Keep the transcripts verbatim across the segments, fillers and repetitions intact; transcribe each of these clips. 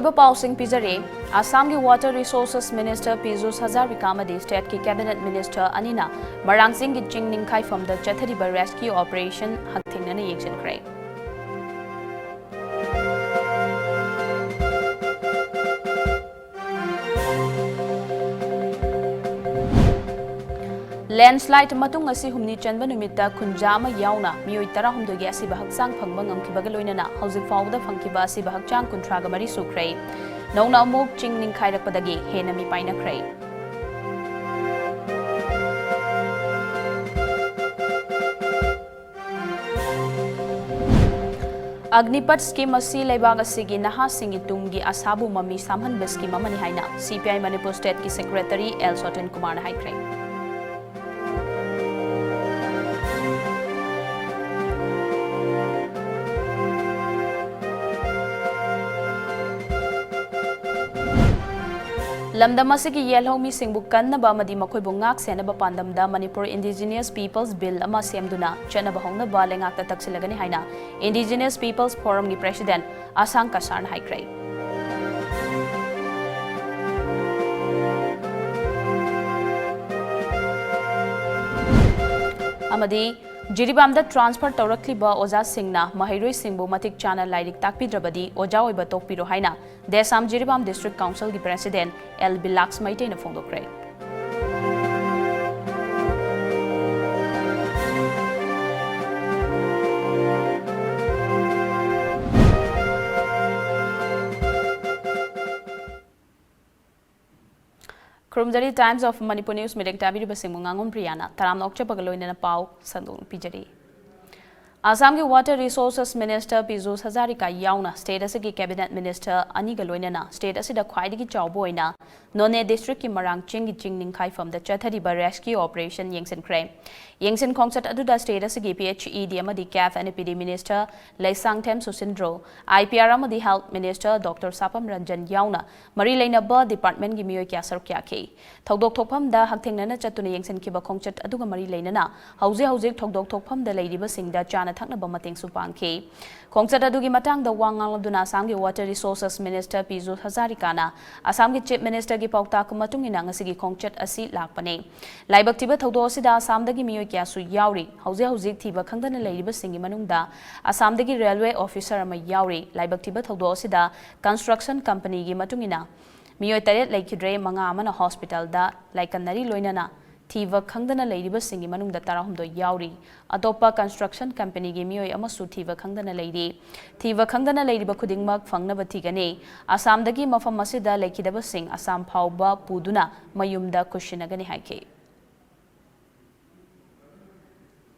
ꯑꯔꯣꯏꯕ ꯄꯥꯎꯁꯤꯡ ꯄꯤꯖꯔꯤ꯫ ꯑꯁꯥꯝꯒꯤ Water Resources Minister ꯄꯤꯖꯨꯁ ꯍꯖꯥꯔꯤꯀꯥ ꯑꯃꯗꯤ state ꯀꯤ Cabinet Minister ꯑꯅꯤꯅ ꯃꯔꯥꯡꯆꯤꯡꯒꯤ ꯆꯤꯡ ꯅꯤꯡꯈꯥꯏꯐꯝꯗ ꯆꯠꯊꯔꯤꯕ rescue operation ꯍꯛꯊꯦꯡꯅꯅ ꯌꯦꯡꯁꯤꯟꯈ꯭ꯔꯦ꯫ Landslide ꯃꯇꯨꯡ ꯉꯁꯤ ꯍꯨꯝꯅꯤ ꯆꯟꯕ ꯅꯨꯃꯤꯠꯇ ꯈꯨꯟꯖꯥ ꯑꯃ ꯌꯥꯎꯅ ꯃꯤꯑꯣꯏ ꯇꯔꯥꯍꯨꯝꯗꯣꯏꯒꯤ ꯑꯁꯤꯕ ꯍꯛꯆꯥꯡ ꯐꯪꯕ ꯉꯝꯈꯤꯕꯒ ꯂꯣꯏꯅꯅ ꯍꯧꯖꯤꯛ ꯐꯥꯎꯕꯗ ꯐꯪꯈꯤꯕ ꯑꯁꯤꯕ ꯍꯛꯆꯥꯡ ꯀꯨꯟꯊ꯭ꯔꯥꯒ ꯃꯔꯤ ꯁꯨꯈ꯭ꯔꯦ꯫ ꯅꯧꯅ ꯑꯃꯨꯛ ꯆꯤꯡ ꯅꯤꯡꯈꯥꯏꯔꯛꯄꯗꯒꯤ ꯍꯦꯟꯅ ꯃꯤ ꯄꯥꯏꯅꯈ꯭ꯔꯦ꯫ ꯑꯒꯅꯤꯄꯊ scheme ꯑꯁꯤ ꯂꯩꯕꯥꯛ ꯑꯁꯤꯒꯤ ꯅꯍꯥꯁꯤꯡꯒꯤ ꯇꯨꯡꯒꯤ ꯑꯁꯥꯕꯨ ꯃꯃꯤ ꯁꯥꯝꯍꯟꯕ scheme ꯑꯃꯅꯤ ꯍꯥꯏꯅ C P I Manipur state ꯀꯤ secretary L ꯁꯣꯇꯟ ꯀꯨꯃꯥꯔꯅ ꯍꯥꯏꯈ꯭ꯔꯦ꯫ ꯂꯝꯗꯝ ꯑꯁꯤꯒꯤ ꯌꯦꯜꯍꯧꯃꯤꯁꯤꯡꯕꯨ ꯀꯟꯅꯕ ꯑꯃꯗꯤ ꯃꯈꯣꯏꯕꯨ ꯉꯥꯛ ꯁꯦꯟꯅꯕ ꯄꯥꯟꯗꯝꯗ ꯃꯅꯤꯄꯨꯔ Indigenous Peoples Bill ꯑꯃ ꯁꯦꯝꯗꯨꯅ ꯆꯠꯅꯕ ꯍꯧꯅꯕ ꯂꯩꯉꯥꯛꯇ ꯇꯛꯁꯤꯜꯂꯒꯅꯤ ꯍꯥꯏꯅ Indigenous Peoples Forum ꯒꯤ president ꯑꯁꯥꯡ ꯀꯁꯥꯔꯅ ꯍꯥꯏꯈ꯭ꯔꯦ꯫ ꯑꯃꯗꯤ ꯖꯤꯔꯤꯕꯥꯝꯗ transfer ꯇꯧꯔꯛꯂꯤꯕ ꯑꯣꯖꯥꯁꯤꯡꯅ ꯃꯍꯩꯔꯣꯏꯁꯤꯡꯕꯨ ꯃꯇꯤꯛ ꯆꯥꯅ ꯂꯥꯏꯔꯤꯛ ꯇꯥꯛꯄꯤꯗ꯭ꯔꯕꯗꯤ ꯑꯣꯖꯥ ꯑꯣꯏꯕ ꯇꯣꯛꯄꯤꯔꯣ ꯍꯥꯏꯅ ꯗꯦꯁꯥꯝ ꯖꯤꯔꯤꯕꯥꯝ District Council ꯒꯤ president L ꯕꯤꯂꯥꯛꯁ ꯃꯩꯇꯩꯅ ꯐꯣꯡꯗꯣꯛꯈ꯭ꯔꯦ꯫ ꯈꯨꯔꯨꯝꯖꯔꯤ Times of Manipur News ꯃꯤꯔꯦꯡ ꯇꯥꯕꯤꯔꯤꯕꯁꯤꯡꯕꯨ ꯉꯥꯉꯣꯝ ꯄ꯭ꯔꯤꯌꯥꯅ ꯇꯔꯥꯝꯅ ꯑꯣꯛꯆꯕꯒ ꯂꯣꯏꯅꯅ ꯄꯥꯎ ꯁꯟꯗꯣꯛꯅ ꯄꯤꯖꯔꯤ꯫ ꯑꯁꯥꯝꯒꯤ Water Resources Minister ꯄꯤꯖꯨ ꯍꯖꯥꯔꯤꯀꯥ ꯌꯥꯎꯅ state ꯑꯁꯤꯒꯤ cabinet minister ꯑꯅꯤꯒ ꯂꯣꯏꯅꯅ state ꯑꯁꯤꯗ ꯈ꯭ꯋꯥꯏꯗꯒꯤ ꯆꯥꯎꯕ ꯑꯣꯏꯅ ꯅꯣꯅꯦ ꯗꯤꯁꯇ꯭ꯔꯤꯛꯀꯤ ꯃꯔꯥꯡ ꯆꯤꯡꯒꯤ ꯆꯤꯡ ꯅꯤꯡꯈꯥꯏꯐꯝꯗ ꯆꯠꯊꯔꯤꯕ ꯔꯦꯁꯀ꯭ꯌꯨ ꯑꯣꯄꯔꯦꯁꯟ ꯌꯦꯡꯁꯤꯟꯈ꯭ꯔꯦ꯫ ꯌꯦꯡꯁꯤꯟ ꯈꯣꯡꯆꯠ ꯑꯗꯨꯗ ꯁ꯭ꯇꯦꯠ ꯑꯁꯤꯒꯤ ꯄꯤ ꯑꯩꯆ ꯏ ꯗꯤ ꯑꯃꯗꯤ CAF and P D minister Leishangthem Susindro, I P R ꯑꯃꯗꯤ health minister doctor Sapam Ranjan ꯌꯥꯎꯅ ꯃꯔꯤ ꯂꯩꯅꯕ ꯗꯤꯄꯥꯔꯠꯃꯦꯟꯒꯤ ꯃꯤꯑꯣꯏ ꯀꯌꯥ ꯁꯔꯨꯛ ꯌꯥꯈꯤ꯫ ꯊꯧꯗꯣꯛ ꯊꯣꯛꯐꯝꯗ ꯍꯛꯊꯦꯡꯅꯅ ꯆꯠꯇꯨꯅ ꯌꯦꯡꯁꯤꯟꯈꯤꯕ ꯈꯣꯡꯆꯠ ꯑꯗꯨꯒ ꯃꯔꯤ ꯂꯩꯅꯅ ꯍꯧꯖꯤꯛ ꯍꯧꯖꯤꯛ ꯊꯧꯗꯣꯛ ꯊꯣꯛꯐꯝꯗ ꯂꯩꯔꯤꯕꯁꯤꯡꯗ ꯆꯥꯅ ꯊꯛꯅꯕ ꯃꯇꯦꯡꯁꯨ ꯄꯥꯡꯈꯤ꯫ ꯈꯣꯡꯆꯠ ꯑꯗꯨꯒꯤ ꯃꯇꯥꯡꯗ ꯋꯥ ꯉꯥꯡꯂꯗꯨꯅ ꯑꯁꯥꯝꯒꯤ ꯋꯥꯇꯔ ꯔꯤꯁꯣꯔꯁꯦꯁ ꯃꯤꯅꯤꯁꯇꯔ ꯄꯤꯖꯨ ꯍꯖꯥꯔꯤꯀꯥꯅ ꯑꯁꯥꯝꯒꯤ ꯆꯤꯐ ꯃꯤꯅꯤꯁꯇꯔꯒꯤ ꯄꯥꯎꯇꯥꯛ ꯃꯇꯨꯡ ꯏꯟꯅ ꯉꯁꯤꯒꯤ ꯈꯣꯡꯆꯠ ꯑꯁꯤ ꯂꯥꯛꯄꯅꯤ꯫ ꯂꯥꯏꯕꯛ ꯊꯤꯕ ꯊꯧꯗꯣꯛ ꯑꯁꯤꯗ ꯑꯁꯥꯝꯗꯒꯤ ꯃꯤꯑꯣꯏ ꯀꯌꯥꯁꯨ ꯌꯥꯎꯔꯤ꯫ ꯍꯧꯖꯤꯛ ꯍꯧꯖꯤꯛ ꯊꯤꯕ ꯈꯪꯗꯅ ꯂꯩꯔꯤꯕꯁꯤꯡꯒꯤ ꯃꯅꯨꯡꯗ ꯑꯁꯥꯝꯗꯒꯤ ꯔꯦꯜꯋꯦ ꯑꯣꯐꯤꯁꯔ ꯑꯃ ꯌꯥꯎꯔꯤ꯫ ꯂꯥꯏꯕꯛ ꯊꯤꯕ ꯊꯧꯗꯣꯛ ꯑꯁꯤꯗ ꯀꯟꯁꯇ꯭ꯔꯛꯁꯟ ꯀꯝꯄꯅꯤꯒꯤ ꯃꯇꯨꯡ ꯏꯟꯅ ꯃꯤꯑꯣꯏ ꯇꯔꯦꯠ ꯂꯩꯈꯤꯗ꯭ꯔꯦ, ꯃꯉꯥ ꯑꯃꯅ ꯍꯣꯁꯄꯤꯇꯥꯜꯗ ꯂꯥꯏꯀꯠꯅꯔꯤ, ꯂꯣꯏꯅꯅ ꯊꯤꯕ ꯈꯪꯗꯅ ꯂꯩꯔꯤꯕꯁꯤꯡꯒꯤ ꯃꯅꯨꯡꯗ ꯇꯔꯥꯍꯨꯝꯗꯣꯏ ꯌꯥꯎꯔꯤ꯫ ꯑꯇꯣꯞꯄ ꯀꯟꯁꯇ꯭ꯔꯛꯁꯟ ꯀꯝꯄꯅꯤꯒꯤ ꯃꯤꯑꯣꯏ ꯑꯃꯁꯨ ꯊꯤꯕ ꯈꯪꯗꯅ ꯂꯩꯔꯤ꯫ ꯊꯤꯕ ꯈꯪꯗꯅ ꯂꯩꯔꯤꯕ ꯈꯨꯗꯤꯡꯃꯛ ꯐꯪꯅꯕ ꯊꯤꯒꯅꯤ꯫ ꯑꯁꯥꯝꯗꯒꯤ ꯃꯐꯝ ꯑꯁꯤꯗ ꯂꯩꯈꯤꯗꯕꯁꯤꯡ ꯑꯁꯥꯝ ꯐꯥꯎꯕ ꯄꯨꯗꯨꯅ ꯃꯌꯨꯝꯗ ꯈꯨꯠꯁꯤꯟꯅꯒꯅꯤ ꯍꯥꯏꯈꯤ꯫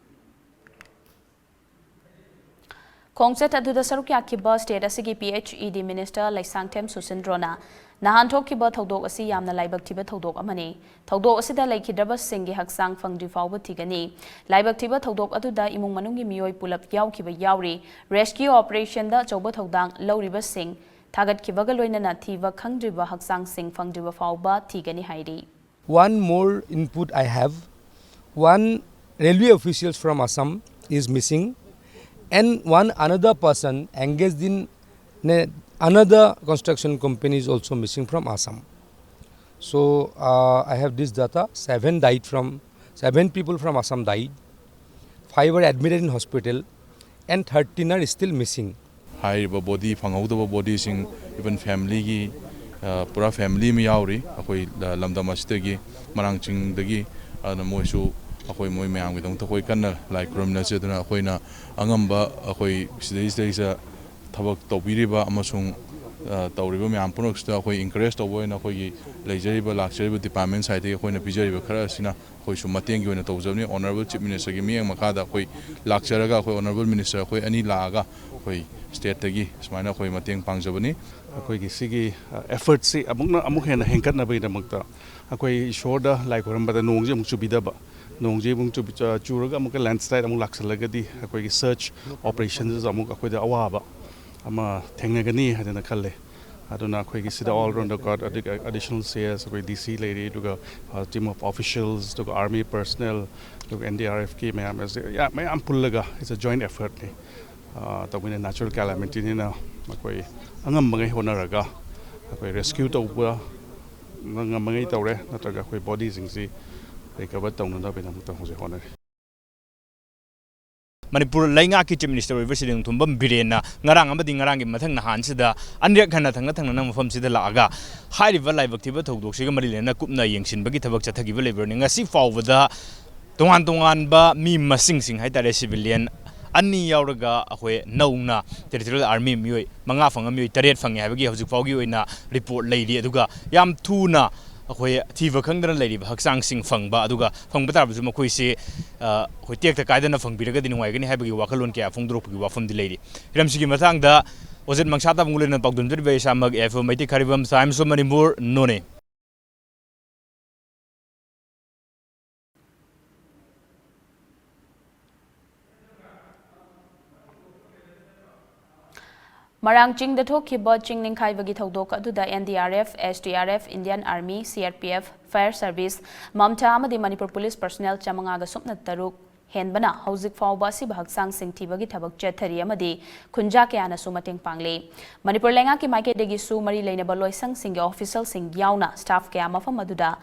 ꯈꯣꯡꯆꯠ ꯑꯗꯨꯗ ꯁꯔꯨꯛ ꯌꯥꯈꯤꯕ ꯁ꯭ꯇꯦꯠ ꯑꯁꯤꯒꯤ ꯄꯤ ꯑꯩꯆ ꯏ ꯗꯤ ꯃꯤꯅꯤꯁꯇꯔ ꯂꯩꯁꯥꯡꯊꯦꯝ ꯁꯨꯁꯤꯟꯗ꯭ꯔꯣꯅ ꯅꯍꯥꯟ ꯊꯣꯛꯈꯤꯕ ꯊꯧꯗꯣꯛ ꯑꯁꯤ ꯌꯥꯝꯅ ꯂꯥꯏꯕꯛ ꯊꯤꯕ ꯊꯧꯗꯣꯛ ꯑꯃꯅꯤ꯫ ꯊꯧꯗꯣꯛ ꯑꯁꯤꯗ ꯂꯩꯈꯤꯗ꯭ꯔꯕꯁꯤꯡꯒꯤ ꯍꯛꯆꯥꯡ ꯐꯪꯗ꯭ꯔꯤ ꯐꯥꯎꯕ ꯊꯤꯒꯅꯤ꯫ ꯂꯥꯏꯕꯛ ꯊꯤꯕ ꯊꯧꯗꯣꯛ ꯑꯗꯨꯗ ꯏꯃꯨꯡ ꯃꯅꯨꯡꯒꯤ ꯃꯤꯑꯣꯏ ꯄꯨꯂꯞ ꯌꯥꯎꯈꯤꯕ ꯌꯥꯎꯔꯤ꯫ ꯔꯦꯁꯀ꯭ꯌꯨ ꯑꯣꯄꯔꯦꯁꯟꯗ ꯑꯆꯧꯕ ꯊꯧꯗꯥꯡ ꯂꯧꯔꯤꯕꯁꯤꯡ ꯊꯥꯒꯠꯈꯤꯕꯒ ꯂꯣꯏꯅꯅ ꯊꯤꯕ ꯈꯪꯗ꯭ꯔꯤꯕ ꯍꯛꯆꯥꯡꯁꯤꯡ ꯐꯪꯗ꯭ꯔꯤꯕ ꯐꯥꯎꯕ ꯊꯤꯒꯅꯤ ꯍꯥꯏꯔꯤ꯫ One more input I have. One railway officials from Assam is missing, and one another person engaged in ne-, another construction company is also missing from Assam. So, uh, I have this data. Seven died from, seven people from Assam died. Five were admitted in hospital, and thirteen are still missing. ꯍꯥꯏꯔꯤꯕ body ꯐꯪꯍꯧꯗꯕ ꯕꯣꯗꯤꯁꯤꯡ, even ꯐꯦꯃꯤꯂꯤꯒꯤ, ꯑ, ꯄꯨꯔꯥ family ꯑꯃ ꯌꯥꯎꯔꯤ ꯑꯩꯈꯣꯏ ꯂ-, ꯂꯝꯗꯝ ꯑꯁꯤꯗꯒꯤ, ꯃꯔꯥꯡ ꯆꯤꯡꯗꯒꯤ꯫ ꯑꯗꯨꯅ ꯃꯣꯏꯁꯨ ꯑꯩꯈꯣꯏ, ꯃꯣꯏ ꯃꯌꯥꯝꯒꯤꯗꯃꯛꯇ ꯑꯩꯈꯣꯏ ꯀꯟꯅ ꯂꯥꯏ ꯈꯨꯔꯨꯝꯃꯤꯟꯅꯁꯤ꯫ ꯑꯗꯨꯅ ꯑꯩꯈꯣꯏꯅ ꯑꯉꯝꯕ, ꯑꯩꯈꯣꯏ ꯁꯤꯗꯩꯁꯤꯗꯩꯁꯤꯗ ꯊꯕꯛ ꯇꯧꯕꯤꯔꯤꯕ ꯑꯃꯁꯨꯡ ꯑ, ꯇꯧꯔꯤꯕ ꯃꯌꯥꯝ ꯄꯨꯝꯅꯃꯛꯁꯤꯗ ꯑꯩꯈꯣꯏ encourage ꯇꯧꯕ ꯑꯣꯏꯅ ꯑꯩꯈꯣꯏꯒꯤ ꯂꯩꯖꯔꯤꯕ, ꯂꯥꯛꯆꯔꯤꯕ department side ꯇꯒꯤ ꯑꯩꯈꯣꯏꯅ ꯄꯤꯖꯔꯤꯕ ꯈꯔ ꯑꯁꯤꯅ ꯑꯩꯈꯣꯏꯁꯨ ꯃꯇꯦꯡꯒꯤ ꯑꯣꯏꯅ ꯇꯧꯖꯕꯅꯤ꯫ Honourable Chief Minister ꯒꯤ ꯃꯤꯠꯌꯦꯡ ꯃꯈꯥꯗ ꯑꯩꯈꯣꯏ ꯂꯥꯛꯆꯔꯒ ꯑꯩꯈꯣꯏ Honourable Minister ꯑꯩꯈꯣꯏ ꯑꯅꯤ ꯂꯥꯛꯑꯒ ꯑꯩꯈꯣꯏ state ꯇꯒꯤ ꯁꯨꯃꯥꯏꯅ ꯑꯩꯈꯣꯏ ꯃꯇꯦꯡ ꯄꯥꯡꯖꯕꯅꯤ꯫ ꯑꯩꯈꯣꯏꯒꯤ ꯁꯤꯒꯤ, ꯑ, effort ꯁꯤ ꯑꯃꯨꯛꯅ ꯑꯃꯨꯛ ꯍꯦꯟꯅ ꯍꯦꯟꯒꯠꯅꯕꯒꯤꯗꯃꯛꯇ ꯑꯩꯈꯣꯏ ꯏꯁꯣꯔꯗ ꯂꯥꯏ ꯈꯣꯏꯔꯝꯕꯗ ꯅꯣꯡꯁꯦ ꯑꯃꯨꯛ ꯆꯨꯕꯤꯗꯕ, ꯅꯣꯡꯁꯦ ꯑꯃꯨꯛ ꯆꯨꯕꯤ-, ꯆꯨ-, ꯆꯨꯔꯒ ꯑꯃꯨꯛꯀ landslide ꯑꯃꯨꯛ ꯂꯥꯛꯁꯜꯂꯒꯗꯤ ꯑꯩꯈꯣꯏꯒꯤ search operation ꯗꯁꯨ ꯑꯃꯨꯛ ꯑꯩꯈꯣꯏꯗ ꯑꯋꯥꯕ ꯑꯃ ꯊꯦꯡꯅꯒꯅꯤ ꯍꯥꯏꯗꯅ ꯈꯜꯂꯦ꯫ ꯑꯗꯨꯅ ꯑꯩꯈꯣꯏꯒꯤ ꯁꯤꯗ all round the clock ꯑꯗꯒꯤ additional C S, ꯑꯩꯈꯣꯏ D C ꯂꯩꯔꯤ, ꯑꯗꯨꯒ, ꯑ, team of officials, ꯑꯗꯨꯒ army personnel, ꯑꯗꯨꯒ N D R F ꯀꯤ ꯃꯌꯥꯝ ꯑꯁꯤ ꯌꯥ-, ꯃꯌꯥꯝ ꯄꯨꯜꯂꯒ it's a joint effort ꯅꯤ꯫ ꯑ, ꯇꯧꯕꯅꯤꯅ natural calamity ꯅꯤꯅ ꯑꯩꯈꯣꯏ ꯑꯉꯝꯕꯉꯩ ꯍꯣꯠꯅꯔꯒ ꯑꯩꯈꯣꯏ rescue ꯇꯧꯕ ꯉꯝꯃꯉꯩ ꯇꯧꯔꯦ, ꯅꯠꯇ꯭ꯔꯒ ꯑꯩꯈꯣꯏ body ꯁꯤꯡꯁꯤ recover ꯇꯧꯅꯅꯕꯒꯤꯗꯃꯛꯇ ꯍꯧꯖꯤꯛ ꯍꯣꯠꯅꯔꯤ꯫ ꯃꯅꯤꯄꯨꯔ ꯂꯩꯉꯥꯛꯀꯤ Chief Minister ꯑꯣꯏꯕ ꯁꯤꯔꯦꯟ ꯊꯨꯝꯕꯝ ꯕꯤꯔꯦꯟꯅ ꯉꯔꯥꯡ ꯑꯃꯗꯤ ꯉꯔꯥꯡꯒꯤ ꯃꯊꯪ ꯅꯍꯥꯟꯁꯤꯗ ꯑꯅꯤꯔꯛ ꯍꯟꯅ ꯊꯪꯅ ꯊꯪꯅꯅ ꯃꯐꯝꯁꯤꯗ ꯂꯥꯛꯑꯒ ꯍꯥꯏꯔꯤꯕ ꯂꯥꯏꯕꯛ ꯊꯤꯕ ꯊꯧꯗꯣꯛꯁꯤꯒ ꯃꯔꯤ ꯂꯩꯅꯅ ꯀꯨꯞꯅ ꯌꯦꯡꯁꯤꯟꯕꯒꯤ ꯊꯕꯛ ꯆꯠꯊꯈꯤꯕ ꯂꯩꯕꯅꯤ꯫ ꯉꯁꯤ ꯐꯥꯎꯕꯗ ꯇꯣꯉꯥꯟ ꯇꯣꯉꯥꯟꯕ ꯃꯤ ꯃꯁꯤꯡꯁꯤꯡ ꯍꯥꯏꯇꯥꯔꯦ, civilian ꯑꯅꯤ ꯌꯥꯎꯔꯒ ꯑꯩꯈꯣꯏ ꯅꯧꯅ Territorial Army ꯃꯤꯑꯣꯏ ꯃꯉꯥ ꯐꯪꯉ ꯃꯤꯑꯣꯏ ꯇꯔꯦꯠ ꯐꯪꯉꯦ ꯍꯥꯏꯕꯒꯤ ꯍꯧꯖꯤꯛ ꯐꯥꯎꯒꯤ ꯑꯣꯏꯅ report ꯂꯩꯔꯤ꯫ ꯑꯗꯨꯒ ꯌꯥꯝ ꯊꯨꯅ ꯑꯩꯈꯣꯏ ꯊꯤꯕ ꯈꯪꯗꯅ ꯂꯩꯔꯤꯕ ꯍꯛꯆꯥꯡꯁꯤꯡ ꯐꯪꯕ, ꯑꯗꯨꯒ ꯐꯪꯕ ꯇꯥꯔꯕꯁꯨ ꯃꯈꯣꯏꯁꯤ, ꯑ, ꯑꯩꯈꯣꯏ ꯇꯦꯛꯇ ꯀꯥꯏꯗꯅ ꯐꯪꯕꯤꯔꯒꯗꯤ ꯅꯨꯡꯉꯥꯏꯒꯅꯤ ꯍꯥꯏꯕꯒꯤ ꯋꯥꯈꯜꯂꯣꯟ ꯀꯌꯥ ꯐꯣꯡꯗꯣꯔꯛꯄꯒꯤ ꯋꯥꯐꯝꯗꯤ ꯂꯩꯔꯤ꯫ ꯍꯤꯔꯝꯁꯤꯒꯤ ꯃꯇꯥꯡꯗ ꯑꯣꯖꯦꯠ ꯃꯪꯁꯥ ꯇꯥꯕꯨꯡ ꯂꯣꯏꯅꯅ ꯄꯥꯎꯗꯝꯖꯔꯤꯕ ꯏꯁꯥꯃꯛ F O Meitei ꯈꯥꯔꯤꯕꯝ, Times of Manipur, ꯅꯣꯅꯦ꯫ ꯃꯔꯥꯡ ꯆꯤꯡꯗ ꯊꯣꯛꯈꯤꯕ ꯆꯤꯡ ꯅꯤꯡꯈꯥꯏꯕꯒꯤ ꯊꯧꯗꯣꯛ ꯑꯗꯨꯗ N D R F, S D R F, Indian Army, C R P F, Fire Service, ꯃꯝꯊꯥ ꯑꯃꯗꯤ ꯃꯅꯤꯄꯨꯔ ꯄꯨꯂꯤꯁ personnel ꯆꯥꯃꯉꯥꯒ ꯁꯨꯞꯅ ꯇꯔꯨꯛ ꯍꯦꯟꯕꯅ ꯍꯧꯖꯤꯛ ꯐꯥꯎꯕ ꯑꯁꯤꯕ ꯍꯛꯆꯥꯡꯁꯤꯡ ꯊꯤꯕꯒꯤ ꯊꯕꯛ ꯆꯠꯊꯔꯤ ꯑꯃꯗꯤ ꯈꯨꯟꯖꯥ ꯀꯌꯥꯅꯁꯨ ꯃꯇꯦꯡ ꯄꯥꯡꯂꯤ꯫ ꯃꯅꯤꯄꯨꯔ ꯂꯩꯉꯥꯛꯀꯤ ꯃꯥꯏꯀꯩꯗꯒꯤꯁꯨ ꯃꯔꯤ ꯂꯩꯅꯕ ꯂꯣꯏꯁꯪꯁꯤꯡꯒꯤ officialꯁꯤꯡ ꯌꯥꯎꯅ staff ꯀꯌꯥ ꯃꯐꯝ ꯑꯗꯨꯗ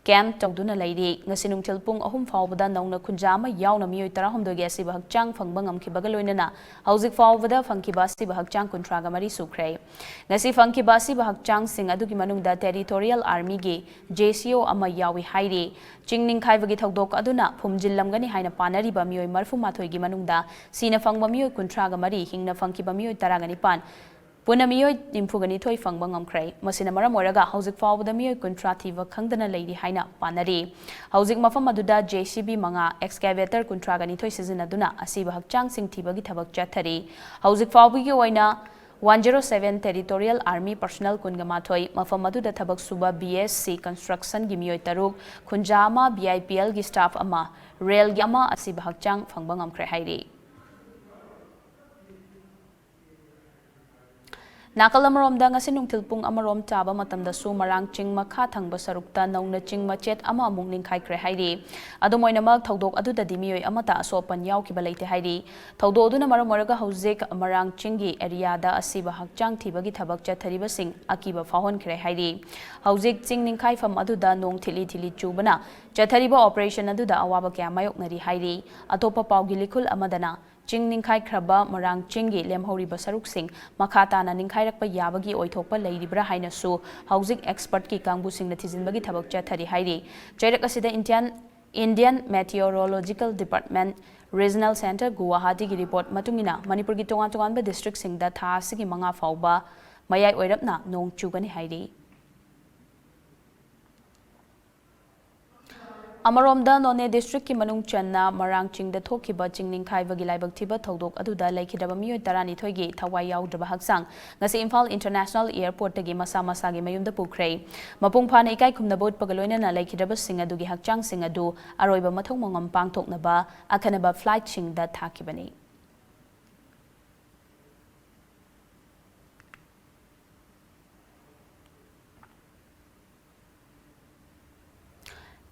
camp ꯇꯧꯗꯨꯅ ꯂꯩꯔꯤ꯫ ꯉꯁꯤ ꯅꯨꯡꯊꯤꯜ ꯄꯨꯡ ꯑꯍꯨꯝ ꯐꯥꯎꯕꯗ ꯅꯧꯅ ꯈꯨꯟꯖꯥ ꯑꯃ ꯌꯥꯎꯅ ꯃꯤꯑꯣꯏ ꯇꯔꯥꯍꯨꯝꯗꯣꯏꯒꯤ ꯑꯁꯤꯕ ꯍꯛꯆꯥꯡ ꯐꯪꯕ ꯉꯝꯈꯤꯕꯒ ꯂꯣꯏꯅꯅ ꯍꯧꯖꯤꯛ ꯐꯥꯎꯕꯗ ꯐꯪꯈꯤꯕ ꯑꯁꯤꯕ ꯍꯛꯆꯥꯡ ꯀꯨꯟꯊ꯭ꯔꯥꯒ ꯃꯔꯤ ꯁꯨꯈ꯭ꯔꯦ꯫ ꯉꯁꯤ ꯐꯪꯈꯤꯕ ꯑꯁꯤꯕ ꯍꯛꯆꯥꯡꯁꯤꯡ ꯑꯗꯨꯒꯤ ꯃꯅꯨꯡꯗ Territorial Armyꯒꯤ J C O ꯑꯃ ꯌꯥꯎꯏ ꯍꯥꯏꯔꯤ꯫ ꯆꯤꯡ ꯅꯤꯡꯈꯥꯏꯕꯒꯤ ꯊꯧꯗꯣꯛ ꯑꯗꯨꯅ ꯐꯨꯝꯖꯤꯜꯂꯝꯒꯅꯤ ꯍꯥꯏꯅ ꯄꯥꯅꯔꯤꯕ ꯃꯤꯑꯣꯏ ꯃꯔꯤꯐꯨ ꯃꯥꯊꯣꯏꯒꯤ ꯃꯅꯨꯡꯗ ꯁꯤꯅ ꯐꯪꯕ ꯃꯤꯑꯣꯏ ꯀꯨꯟꯊ꯭ꯔꯥꯒ ꯃꯔꯤ, ꯍꯤꯡꯅ ꯐꯪꯈꯤꯕ ꯃꯤꯑꯣꯏ ꯇꯔꯥꯒ ꯅꯤꯄꯥꯟ, ꯄꯨꯟꯅ ꯃꯤꯑꯣꯏ ꯅꯤꯐꯨꯒ ꯅꯤꯊꯣꯏ ꯐꯪꯕ ꯉꯝꯈ꯭ꯔꯦ꯫ ꯃꯁꯤꯅ ꯃꯔꯝ ꯑꯣꯏꯔꯒ ꯍꯧꯖꯤꯛ ꯐꯥꯎꯕꯗ ꯃꯤꯑꯣꯏ ꯀꯨꯟꯊ꯭ꯔꯥ ꯊꯤꯕ ꯈꯪꯗꯅ ꯂꯩꯔꯤ ꯍꯥꯏꯅ ꯄꯥꯅꯔꯤ꯫ ꯍꯧꯖꯤꯛ ꯃꯐꯝ ꯑꯗꯨꯗ J C B ꯃꯉꯥ, excavator ꯀꯨꯟꯊ꯭ꯔꯥꯒ ꯅꯤꯊꯣꯏ ꯁꯤꯖꯤꯟꯅꯗꯨꯅ ꯑꯁꯤꯕ ꯍꯛꯆꯥꯡꯁꯤꯡ ꯊꯤꯕꯒꯤ ꯊꯕꯛ ꯆꯠꯊꯔꯤ꯫ ꯍꯧꯖꯤꯛ ꯐꯥꯎꯕꯒꯤ ꯑꯣꯏꯅ one zero seven Territorial Army personnel ꯀꯨꯟꯒ ꯃꯥꯊꯣꯏ, ꯃꯐꯝ ꯑꯗꯨꯗ ꯊꯕꯛ ꯁꯨꯕ B S C construction ꯒꯤ ꯃꯤꯑꯣꯏ ꯇꯔꯨꯛ, ꯈꯨꯟꯖꯥ ꯑꯃ, B I P L ꯒꯤ staff ꯑꯃ, ꯔꯦꯜꯒꯤ ꯑꯃ ꯑꯁꯤꯕ ꯍꯛꯆꯥꯡ ꯐꯪꯕ ꯉꯝꯈ꯭ꯔꯦ ꯍꯥꯏꯔꯤ꯫ ꯅꯥꯀꯜ ꯑꯃꯔꯣꯝꯗ, ꯉꯁꯤ ꯅꯨꯡꯊꯤꯜ ꯄꯨꯡ ꯑꯃꯔꯣꯝ ꯇꯥꯕ ꯃꯇꯝꯗꯁꯨ ꯃꯔꯥꯡ ꯆꯤꯡ ꯃꯈꯥ ꯊꯪꯕ ꯁꯔꯨꯛꯇ ꯅꯧꯅ ꯆꯤꯡ ꯃꯆꯦꯠ ꯑꯃ ꯑꯃꯨꯛ ꯅꯤꯡꯈꯥꯏꯈ꯭ꯔꯦ ꯍꯥꯏꯔꯤ꯫ ꯑꯗꯨꯝ ꯑꯣꯏꯅꯃꯛ, ꯊꯧꯗꯣꯛ ꯑꯗꯨꯗꯗꯤ ꯃꯤꯑꯣꯏ ꯑꯃꯠꯇ ꯑꯁꯣꯛ ꯑꯄꯟ ꯌꯥꯎꯈꯤꯕ ꯂꯩꯇꯦ ꯍꯥꯏꯔꯤ꯫ ꯊꯧꯗꯣꯛ ꯑꯗꯨꯅ ꯃꯔꯝ ꯑꯣꯏꯔꯒ ꯍꯧꯖꯤꯛ ꯃꯔꯥꯡ ꯆꯤꯡꯒꯤ area ꯗ ꯑꯁꯤꯕ ꯍꯛꯆꯥꯡ ꯊꯤꯕꯒꯤ ꯊꯕꯛ ꯆꯠꯊꯔꯤꯕꯁꯤꯡ ꯑꯀꯤꯕ ꯐꯥꯎꯍꯟꯈ꯭ꯔꯦ ꯍꯥꯏꯔꯤ꯫ ꯍꯧꯖꯤꯛ ꯆꯤꯡ ꯅꯤꯡꯈꯥꯏꯐꯝ ꯑꯗꯨꯗ ꯅꯣꯡ ꯊꯤꯠꯂꯤ ꯊꯤꯠꯂꯤ ꯆꯨꯕꯅ ꯆꯠꯊꯔꯤꯕ operation ꯑꯗꯨꯗ ꯑꯋꯥꯕ ꯀꯌꯥ ꯃꯥꯌꯣꯛꯅꯔꯤ ꯍꯥꯏꯔꯤ꯫ ꯑꯇꯣꯞꯄ ꯄꯥꯎꯒꯤ ꯂꯤꯈꯨꯜ ꯑꯃꯗꯅ, ꯆꯤꯡ ꯅꯤꯡꯈꯥꯏꯈ꯭ꯔꯕ ꯃꯔꯥꯡ ꯆꯤꯡꯒꯤ ꯂꯦꯝꯍꯧꯔꯤꯕ ꯁꯔꯨꯛꯁꯤꯡ ꯃꯈꯥ ꯇꯥꯅ ꯅꯤꯡꯈꯥꯏꯔꯛꯄ ꯌꯥꯕꯒꯤ ꯑꯣꯏꯊꯣꯛꯄ ꯂꯩꯔꯤꯕ꯭ꯔꯥ ꯍꯥꯏꯅꯁꯨ ꯍꯧꯖꯤꯛ expert ꯀꯤ ꯀꯥꯡꯕꯨꯁꯤꯡꯅ ꯊꯤꯖꯤꯟꯕꯒꯤ ꯊꯕꯛ ꯆꯠꯊꯔꯤ ꯍꯥꯏꯔꯤ꯫ ꯆꯩꯔꯛ ꯑꯁꯤꯗ Indian, Indian Meteorological Department Regional Centre Guwahati ꯒꯤ report ꯃꯇꯨꯡ ꯏꯟꯅ, ꯃꯅꯤꯄꯨꯔꯒꯤ ꯇꯣꯉꯥꯟ ꯇꯣꯉꯥꯟꯕ district ꯁꯤꯡꯗ ꯊꯥ ꯑꯁꯤꯒꯤ ꯃꯉꯥ ꯐꯥꯎꯕ ꯃꯌꯥꯏ ꯑꯣꯏꯔꯞꯅ ꯅꯣꯡ ꯆꯨꯒꯅꯤ ꯍꯥꯏꯔꯤ꯫ ꯑꯃꯔꯣꯝꯗ, ꯅꯣꯅꯦ district ꯀꯤ ꯃꯅꯨꯡ ꯆꯟꯅ ꯃꯔꯥꯡ ꯆꯤꯡꯗ ꯊꯣꯛꯈꯤꯕ ꯆꯤꯡ ꯅꯤꯡꯈꯥꯏꯕꯒꯤ ꯂꯥꯏꯕꯛ ꯊꯤꯕ ꯊꯧꯗꯣꯛ ꯑꯗꯨꯗ ꯂꯩꯈꯤꯗ꯭ꯔꯕ ꯃꯤꯑꯣꯏ ꯇꯔꯥꯅꯤꯊꯣꯏꯒꯤ ꯊꯋꯥꯏ ꯌꯥꯎꯗ꯭ꯔꯕ ꯍꯛꯆꯥꯡ ꯉꯁꯤ ꯏꯝꯐꯥꯜ International Airport ꯇꯒꯤ ꯃꯁꯥ ꯃꯁꯥꯒꯤ ꯃꯌꯨꯝꯗ ꯄꯨꯈ꯭ꯔꯦ꯫ ꯃꯄꯨꯡ ꯐꯥꯅ ꯏꯀꯥꯏ ꯈꯨꯝꯅꯕ ꯎꯠꯄꯒ ꯂꯣꯏꯅꯅ ꯂꯩꯈꯤꯗ꯭ꯔꯕꯁꯤꯡ ꯑꯗꯨꯒꯤ ꯍꯛꯆꯥꯡꯁꯤꯡ ꯑꯗꯨ ꯑꯔꯣꯏꯕ ꯃꯊꯧ ꯃꯉꯝ ꯄꯥꯡꯊꯣꯛꯅꯕ ꯑꯈꯟꯅꯕ flight ꯁꯤꯡꯗ ꯊꯥꯈꯤꯕꯅꯤ꯫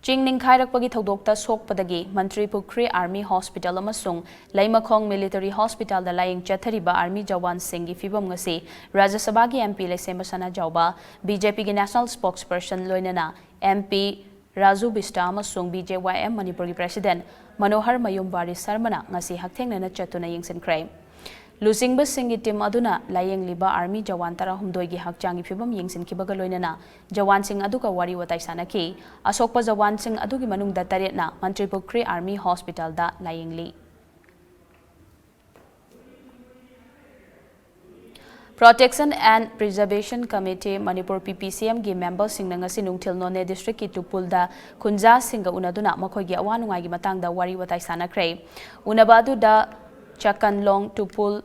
ꯆꯤꯡ ꯅꯤꯡꯈꯥꯏꯔꯛꯄꯒꯤ ꯊꯧꯗꯣꯛꯇ ꯁꯣꯛꯄꯗꯒꯤ ꯃꯟꯇ꯭ꯔꯤ ꯄꯨꯈ꯭ꯔꯤ Army Hospital ꯑꯃꯁꯨꯡ ꯂꯩꯃꯈꯣꯡ Military Hospital ꯗ ꯂꯥꯌꯦꯡ ꯆꯠꯊꯔꯤꯕ Army ꯖꯋꯥꯟꯁꯤꯡꯒꯤ ꯐꯤꯕꯝ ꯉꯁꯤ ꯔꯥꯖ꯭ꯌ ꯁꯚꯥꯒꯤ M P ꯂꯩꯁꯦꯝꯕ ꯁꯅꯥꯖꯥꯎꯕ, B J P ꯒꯤ National Spokesperson ꯂꯣꯏꯅꯅ M P ꯔꯥꯖꯨ ꯕꯤꯁꯇ ꯑꯃꯁꯨꯡ B J Y M ꯃꯅꯤꯄꯨꯔꯒꯤ President ꯃꯅꯣꯍꯔ ꯃꯌꯨꯝ ꯋꯥꯔꯤ ꯁꯔꯃꯅ ꯉꯁꯤ ꯍꯛꯊꯦꯡꯅꯅ ꯆꯠꯇꯨꯅ ꯌꯦꯡꯁꯤꯟꯈ꯭ꯔꯦ꯫ ꯂꯨꯆꯤꯡꯕꯁꯤꯡꯒꯤ team ꯑꯗꯨꯅ ꯂꯥꯌꯦꯡꯂꯤꯕ Army ꯖꯋꯥꯟ ꯇꯔꯥꯍꯨꯝꯗꯣꯏꯒꯤ ꯍꯛꯆꯥꯡꯒꯤ ꯐꯤꯕꯝ ꯌꯦꯡꯁꯤꯟꯈꯤꯕꯒ ꯂꯣꯏꯅꯅ ꯖꯋꯥꯟꯁꯤꯡ ꯑꯗꯨꯒ ꯋꯥꯔꯤ ꯋꯥꯇꯥꯏ ꯁꯥꯟꯅꯈꯤ꯫ ꯑꯁꯣꯛꯄ ꯖꯋꯥꯟꯁꯤꯡ ꯑꯗꯨꯒꯤ ꯃꯅꯨꯡꯗ ꯇꯔꯦꯠꯅ ꯃꯟꯇ꯭ꯔꯤ ꯄꯨꯈ꯭ꯔꯤ Army Hospital the ꯂꯥꯌꯦꯡꯂꯤ꯫ Protection and Preservation Committee, Manipur, ꯄꯤ ꯄꯤ ꯁꯤ ꯑꯦꯝꯒꯤ ꯃꯦꯝꯕꯔꯁꯤꯡꯅ ꯉꯁꯤ ꯅꯨꯡꯊꯤꯜ ꯅꯣꯅꯦ ꯗꯤꯁꯇ꯭ꯔꯤꯛꯀꯤ ꯇꯨꯄꯨꯜꯗ ꯈꯨꯟꯖꯥꯁꯤꯡꯒ ꯎꯅꯗꯨꯅ ꯃꯈꯣꯏꯒꯤ ꯑꯋꯥ ꯅꯨꯡꯉꯥꯏꯒꯤ ꯃꯇꯥꯡꯗ ꯋꯥꯔꯤ ꯋꯥꯇꯥꯏ ꯁꯥꯟꯅꯈ꯭ꯔꯦ꯫ ꯎꯅꯕ ꯑꯗꯨꯗ ꯆꯀꯟꯂꯣꯡ, ꯇꯨꯄꯨꯜ,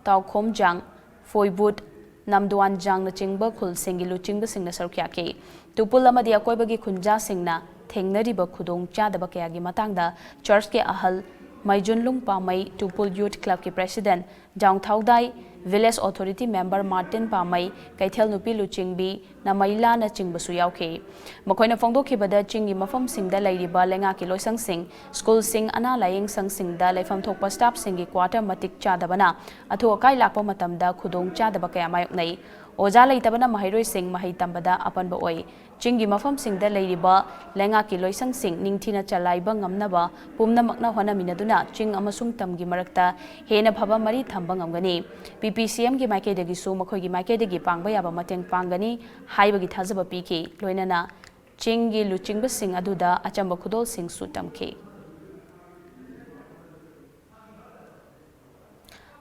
ꯇꯥꯎꯈꯣꯝꯖꯥꯡ, ꯐꯣꯏꯕꯨꯠ, ꯅꯝꯗꯨꯋꯥꯟꯖꯥꯡꯅꯆꯤꯡꯕ ꯈꯨꯜꯁꯤꯡꯒꯤ ꯂꯨꯆꯤꯡꯕꯁꯤꯡꯅ ꯁꯔꯨꯛ ꯌꯥꯈꯤ꯫ ꯇꯨꯄꯨꯜ ꯑꯃꯗꯤ ꯑꯀꯣꯏꯕꯒꯤ ꯈꯨꯟꯖꯥꯁꯤꯡꯅ ꯊꯦꯡꯅꯔꯤꯕ ꯈꯨꯗꯣꯡꯆꯥꯗꯕ ꯀꯌꯥꯒꯤ ꯃꯇꯥꯡꯗ ꯆꯔꯆꯀꯤ ꯑꯍꯜ ꯃꯩꯖꯨꯟꯂꯨꯡ ꯄꯥꯃꯩ, ꯇꯨꯄꯨꯜ ꯌꯨꯊ ꯀ꯭ꯂꯕꯀꯤ president Jaothaodai, village authority member Martin Pamei, ꯀꯩꯊꯦꯜ ꯅꯨꯄꯤ ꯂꯨꯆꯤꯡꯕꯤ ꯅꯃꯩꯂꯥꯅꯆꯤꯡꯕꯁꯨ ꯌꯥꯎꯈꯤ꯫ ꯃꯈꯣꯏꯅ ꯐꯣꯡꯗꯣꯛꯈꯤꯕꯗ, ꯆꯤꯡꯒꯤ ꯃꯐꯝꯁꯤꯡꯗ ꯂꯩꯔꯤꯕ ꯂꯩꯉꯥꯛꯀꯤ ꯂꯣꯏꯁꯪꯁꯤꯡ, ꯁ꯭ꯀꯨꯜꯁꯤꯡ, ꯑꯅꯥ ꯂꯥꯌꯦꯡ ꯁꯪꯁꯤꯡꯗ ꯂꯩꯐꯝ ꯊꯣꯛꯄ ꯁ꯭ꯇꯥꯐꯁꯤꯡꯒꯤ ꯀ꯭ꯋꯥꯇꯔ ꯃꯇꯤꯛ ꯆꯥꯗꯕꯅ ꯑꯊꯨ ꯑꯀꯥꯏ ꯂꯥꯛꯄ ꯃꯇꯝꯗ ꯈꯨꯗꯣꯡꯆꯥꯗꯕ ꯀꯌꯥ ꯃꯥꯌꯣꯛꯅꯩ꯫ ꯑꯣꯖꯥ ꯂꯩꯇꯕꯅ ꯃꯍꯩꯔꯣꯏꯁꯤꯡ ꯃꯍꯩ ꯇꯝꯕꯗ ꯑꯄꯟꯕ ꯑꯣꯏ꯫ ꯆꯤꯡꯒꯤ ꯃꯐꯝꯁꯤꯡꯗ ꯂꯩꯔꯤꯕ ꯂꯩꯉꯥꯛꯀꯤ ꯂꯣꯏꯁꯪꯁꯤꯡ ꯅꯤꯡꯊꯤꯅ ꯆꯂꯥꯏꯕ ꯉꯝꯅꯕ ꯄꯨꯝꯅꯃꯛꯅ ꯍꯣꯠꯅꯃꯤꯟꯅꯗꯨꯅ ꯆꯤꯡ ꯑꯃꯁꯨꯡ ꯇꯝꯒꯤ ꯃꯔꯛꯇ ꯍꯦꯟꯅ ꯐꯕ ꯃꯔꯤ ꯊꯝꯕ ꯉꯝꯒꯅꯤ꯫ ꯄꯤ ꯄꯤ ꯁꯤ ꯑꯦꯝꯒꯤ ꯃꯥꯏꯀꯩꯗꯒꯤꯁꯨ ꯃꯈꯣꯏꯒꯤ ꯃꯥꯏꯀꯩꯗꯒꯤ ꯄꯥꯡꯕ ꯌꯥꯕ ꯃꯇꯦꯡ ꯄꯥꯡꯒꯅꯤ ꯍꯥꯏꯕꯒꯤ ꯊꯥꯖꯕ ꯄꯤꯈꯤ꯫ ꯂꯣꯏꯅꯅ ꯆꯤꯡꯒꯤ ꯂꯨꯆꯤꯡꯕꯁꯤꯡ ꯑꯗꯨꯗ ꯑꯆꯝꯕ ꯈꯨꯗꯣꯜꯁꯤꯡꯁꯨ ꯇꯝꯈꯤ꯫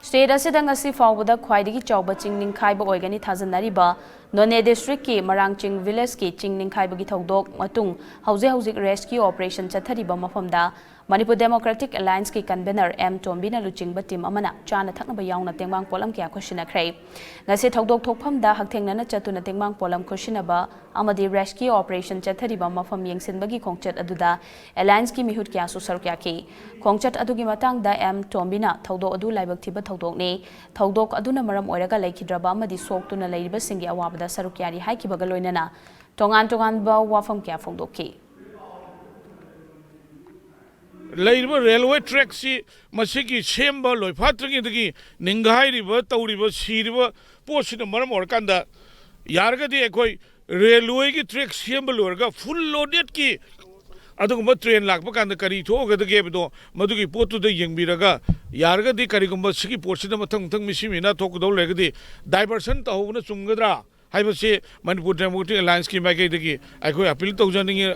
ꯁ꯭ꯇꯦꯠ ꯑꯁꯤꯗ ꯉꯁꯤ ꯐꯥꯎꯕꯗ ꯈ꯭ꯋꯥꯏꯗꯒꯤ ꯆꯥꯎꯕ ꯆꯤꯡ ꯅꯤꯡꯈꯥꯏꯕ ꯑꯣꯏꯒꯅꯤ ꯊꯥꯖꯅꯔꯤꯕ ꯅꯣꯅꯦ ꯗꯤꯁꯇ꯭ꯔꯤꯛꯀꯤ ꯃꯔꯥꯡꯆꯤꯡ ꯚꯤꯂꯦꯖꯀꯤ ꯆꯤꯡ ꯅꯤꯡꯈꯥꯏꯕꯒꯤ ꯊꯧꯗꯣꯛ ꯃꯇꯨꯡ ꯍꯧꯖꯤꯛ ꯍꯧꯖꯤꯛ ꯔꯦꯁꯀ꯭ꯌꯨ ꯑꯣꯄꯔꯦꯁꯟ ꯆꯠꯊꯔꯤꯕ ꯃꯐꯝꯗ ꯃꯅꯤꯄꯨꯔ ꯗꯦꯃꯣꯀ꯭ꯔꯦꯇꯤꯛ ꯑꯦꯂꯥꯏꯟꯁꯀꯤ ꯀꯟꯚꯦꯅꯔ ꯑꯦꯝ ꯇꯣꯝꯕꯤꯅ ꯂꯨꯆꯤꯡꯕ ꯇꯤꯝ ꯑꯃꯅ ꯆꯥꯅ ꯊꯛꯅꯕ ꯌꯥꯎꯅ ꯇꯦꯡꯕꯥꯡ ꯄꯣꯠꯂꯝ ꯀꯌꯥ ꯈꯨꯠꯁꯤꯟꯅꯈ꯭ꯔꯦ꯫ ꯉꯁꯤ ꯊꯧꯗꯣꯛ ꯊꯣꯛꯐꯝꯗ ꯍꯛꯊꯦꯡꯅꯅ ꯆꯠꯇꯨꯅ ꯇꯦꯡꯕꯥꯡ ꯄꯣꯠꯂꯝ ꯈꯨꯠꯁꯤꯟꯅꯕ ꯑꯃꯗꯤ ꯔꯦꯁꯀ꯭ꯌꯨ ꯑꯣꯄꯔꯦꯁꯟ ꯆꯠꯊꯔꯤꯕ ꯃꯐꯝ ꯌꯦꯡꯁꯤꯟꯕꯒꯤ ꯈꯣꯡꯆꯠ ꯑꯗꯨꯗ ꯑꯦꯂꯥꯏꯟꯁꯀꯤ ꯃꯤꯍꯨꯠ ꯀꯌꯥꯁꯨ ꯁꯔꯨꯛ ꯌꯥꯈꯤ꯫ ꯈꯣꯡꯆꯠ ꯑꯗꯨꯒꯤ ꯃꯇꯥꯡꯗ ꯑꯦꯝ ꯇꯣꯝꯕꯤꯅ ꯊꯧꯗꯣꯛ ꯑꯗꯨ ꯂꯥꯏꯕꯛ ꯊꯤꯕ ꯊꯧꯗꯣꯛꯅꯤ, ꯊꯧꯗꯣꯛ ꯑꯗꯨꯅ ꯃꯔꯝ ꯑꯣꯏꯔꯒ ꯂꯩꯈꯤꯗ꯭ꯔꯕ ꯑꯃꯗꯤ ꯁꯣꯛꯇꯨꯅ ꯂꯩꯔꯤꯕꯁꯤꯡꯒꯤ ꯑꯋꯥꯕꯗ ꯁꯔꯨꯛ ꯌꯥꯔꯤ ꯍꯥꯏꯈꯤꯕꯒ ꯂꯣꯏꯅꯅ ꯇꯣꯉꯥꯟ ꯇꯣꯉꯥꯟꯕ ꯋꯥꯐꯝ ꯀꯌꯥ ꯐꯣꯡꯗꯣꯛꯈꯤ꯫ ꯂꯩꯔꯤꯕ ꯔꯦꯜꯋꯦ ꯇ꯭ꯔꯦꯛꯁꯤ ꯃꯁꯤꯒꯤ ꯁꯦꯝꯕ ꯂꯣꯏꯐꯥꯠꯇ꯭ꯔꯤꯉꯩꯗꯒꯤ ꯅꯤꯡꯒꯥꯏꯔꯤꯕ, ꯇꯧꯔꯤꯕ, ꯁꯤꯔꯤꯕ ꯄꯣꯠꯁꯤꯅ ꯃꯔꯝ ꯑꯣꯏꯔꯀꯥꯟꯗ ꯌꯥꯔꯒꯗꯤ ꯑꯩꯈꯣꯏ ꯔꯦꯜꯋꯦꯒꯤ ꯇ꯭ꯔꯦꯛ ꯁꯦꯝꯕ ꯂꯣꯏꯔꯒ ꯐꯨꯜ ꯂꯣꯗꯦꯗꯀꯤ ꯑꯗꯨꯒꯨꯝꯕ ꯇ꯭ꯔꯦꯟ ꯂꯥꯛꯄ ꯀꯥꯟꯗ ꯀꯔꯤ ꯊꯣꯛꯑꯒꯗꯒꯦ ꯍꯥꯏꯕꯗꯣ ꯃꯗꯨꯒꯤ ꯄꯣꯠꯇꯨꯗ ꯌꯦꯡꯕꯤꯔꯒ ꯌꯥꯔꯒꯗꯤ ꯀꯔꯤꯒꯨꯝꯕ ꯁꯤꯒꯤ ꯄꯣꯠꯁꯤꯗ ꯃꯊꯪ ꯃꯊꯪ ꯃꯤꯁꯤ ꯃꯤꯅꯥ ꯊꯣꯛꯀꯗꯧ ꯂꯩꯔꯒꯗꯤ ꯗꯥꯏꯚꯔꯁꯟ ꯇꯧꯍꯧꯕꯅ ꯆꯨꯝꯒꯗ꯭ꯔꯥ ꯍꯥꯏꯕꯁꯤ ꯃꯅꯤꯄꯨꯔ ꯗꯦꯃꯣꯀ꯭ꯔꯦꯇꯤꯛ ꯑꯦꯂꯥꯏꯟꯁꯀꯤ ꯃꯥꯏꯀꯩꯗꯒꯤ ꯑꯩꯈꯣꯏ ꯑꯄꯤꯜ ꯇꯧꯖꯅꯤꯡꯉꯤ꯫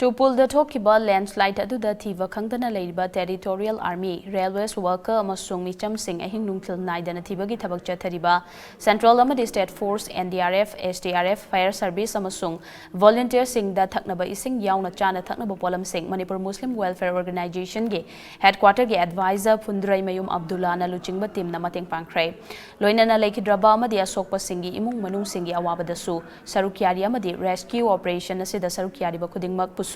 ꯇꯨꯄꯨꯜꯗ ꯊꯣꯛꯈꯤꯕ ꯂꯦꯟꯁ꯭ꯂꯥꯏꯗ ꯑꯗꯨꯗ ꯊꯤꯕ ꯈꯪꯗꯅ ꯂꯩꯔꯤꯕ ꯇꯦꯔꯤꯇꯣꯔꯤꯌꯦꯜ ꯑꯥꯔꯃꯤ, ꯔꯦꯜꯋꯦꯁ ꯋꯥꯔꯀꯔ ꯑꯃꯁꯨꯡ ꯃꯤꯆꯝꯁꯤꯡ ꯑꯍꯤꯡ ꯅꯨꯡꯊꯤꯜ ꯅꯥꯏꯗꯅ ꯊꯤꯕꯒꯤ ꯊꯕꯛ ꯆꯠꯊꯔꯤꯕ ꯁꯦꯟꯇ꯭ꯔꯦꯜ ꯑꯃꯗꯤ state force, NDRF, SDRF, Fire service ꯑꯃꯁꯨꯡ ꯚꯣꯂꯨꯟꯇꯤꯌꯔꯁꯤꯡꯗ ꯊꯛꯅꯕ ꯏꯁꯤꯡ ꯌꯥꯎꯅ ꯆꯥꯅ ꯊꯛꯅꯕ ꯄꯣꯠꯂꯝꯁꯤꯡ ꯃꯅꯤꯄꯨꯔ ꯃꯨꯁꯂꯤꯝ ꯋꯦꯜꯐꯦꯌꯔ ꯑꯣꯔꯒꯅꯥꯏꯖꯦꯁꯟꯒꯤ ꯍꯦꯗꯀ꯭ꯋꯥꯇꯔꯒꯤ ꯑꯦꯗꯚꯥꯏꯖꯔ ꯐꯨꯟꯗ꯭ꯔꯩꯃꯌꯨꯝ ꯑꯕꯗꯨꯜꯂꯥꯅ ꯂꯨꯆꯤꯡꯕ ꯇꯤꯝꯅ ꯃꯇꯦꯡ ꯄꯥꯡꯈ꯭ꯔꯦ꯫ ꯂꯣꯏꯅꯅ ꯂꯩꯈꯤꯗ꯭ꯔꯕ ꯑꯃꯗꯤ ꯑꯁꯣꯛꯄꯁꯤꯡꯒꯤ ꯏꯃꯨꯡ ꯃꯅꯨꯡꯁꯤꯡꯒꯤ ꯑꯋꯥꯕꯗꯁꯨ ꯁꯔꯨꯛ ꯌꯥꯔꯤ ꯑꯃꯗꯤ ꯔꯦꯁꯀ꯭ꯌꯨ ꯑꯣꯄꯔꯦꯁꯟ ꯑꯁꯤꯗ ꯁꯔꯨꯛ ꯌꯥꯔꯤꯕ ꯈꯨꯗꯤꯡꯃꯛꯄꯨꯁꯨ